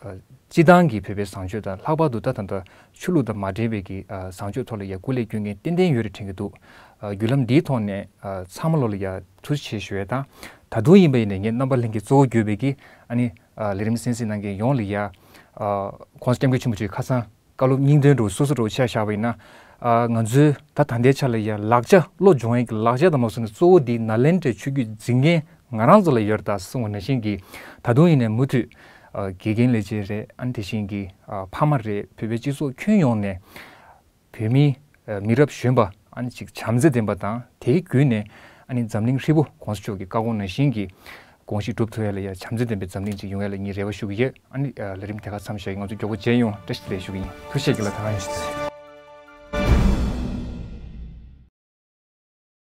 ཨ། སྤྱི་བཏང་གི་བོད་པའི་བཟང་སྤྱོད་དང་ལྷག་པར་དུ་ད་ད་ལྟ་ཆོས་ལུགས་དང་མ་འབྲེལ་བའི་གི། ཨ། བཟང་སྤྱོད་ཐོག་ལ་ཡ་སྐུ་ལས་སྐྱོན་མཁན་ཏན་ཏན་ཡོད་རེད་དྲན་གྱི་འདུག་ཨ། བརྒྱུད་ལམ་འདིའི་ཐོག་ནས། ཨ། ཚང་མ་ལོ་ལ་ཡ་ཐུགས་རྗེ་ཆེ་ཞུ་ཡས་དང་། ད་དུང་ཡིན་པ་ཡིན་ནའི་ངས་རྣམ་པ་ལྷན་རྒྱས་གཙོ་བོ་གྱུར་པའི་གི་ཨ་ནི། ཨ། ལས་རིམ་གསན་གཟིགས་གནང་མཁན་ཡོངས་ལ་ཡ། ཨ། ༸གོང་ས་༸སྐྱབས་མགོན་ཆེན་པོ་མཆོག་ཁ་སང་བཀའ་སློབ་སྙིང་དོན་འདྲ་བོ་སོ་སོ་འདྲ་བོ་ཆ་བཞག་པ་ཡིན་ན། ཨ། ང་ཚོའི་ད་ད་ལྟའི་ཆ་ལ་ཡ་ལག་ཆ་བློ་སྦྱོང་ཡས་ཀྱི་ལག་ཆ་དང་མ་སོང་ནས་གཙོ་བོ་འདི་ནཱ་ལེནྡྲའི་ཆོས་བརྒྱུད་འཛིན་མཁན་ང་རང་ཚོ་ལ་ཡོད་རེད་ད་གསུངས་པ་ནང་བཞིན་གྱི། ད་དུང་ཡིན་ནའི་མུ་མཐུད། ཨ། དགེ་རྒན་ལས་བྱེད་རེད། ཨ་ནི་དེ་བཞིན་གྱི། ཨ། ཕ་མ་རེད། བོད་པའི་སྤྱི་ཚོགས་ཁྱོན་ཡོངས་ནས་བོད་མི། ཨ། མི་རབས་གཞོན་པ་ཨ་ནི་ཅིག་བྱམས་བརྩེ་ལྡན་པ་དང་དེའི་བརྒྱུད་ནས་ཨ་ནི་འཛམ་གླིང་ཧྲིལ་པོ་༸གོང་ས་མཆོག་གི་བཀའ་དགོངས་ནང་བཞིན་གྱི་དགོངས་གཞི་སྒྲུབ་ཐུབ་ཡ་ལ་ཡ་བྱམས་བརྩེ་ལྡན་པའི་འཛམ་གླིང་ཅིག་ཡོང་ཡ་ལ་ངས་རེ་བ་ཞུ་གི་ཡོད། ཨ་ནི། ཨ། ལས་རིམ་དེ་ག་མཚམས་བཞག་གི་ང་ཚོ་མགྱོགས་པོ་མཇལ་ཡོང་། བཀྲ་ཤིས་བདེ་ལེགས་ཞུ་གི་ཡིན། ཐུགས་རྗེ་ཆེ་རྒན་ལགས། ད་ག་ཡིན་ཞུ།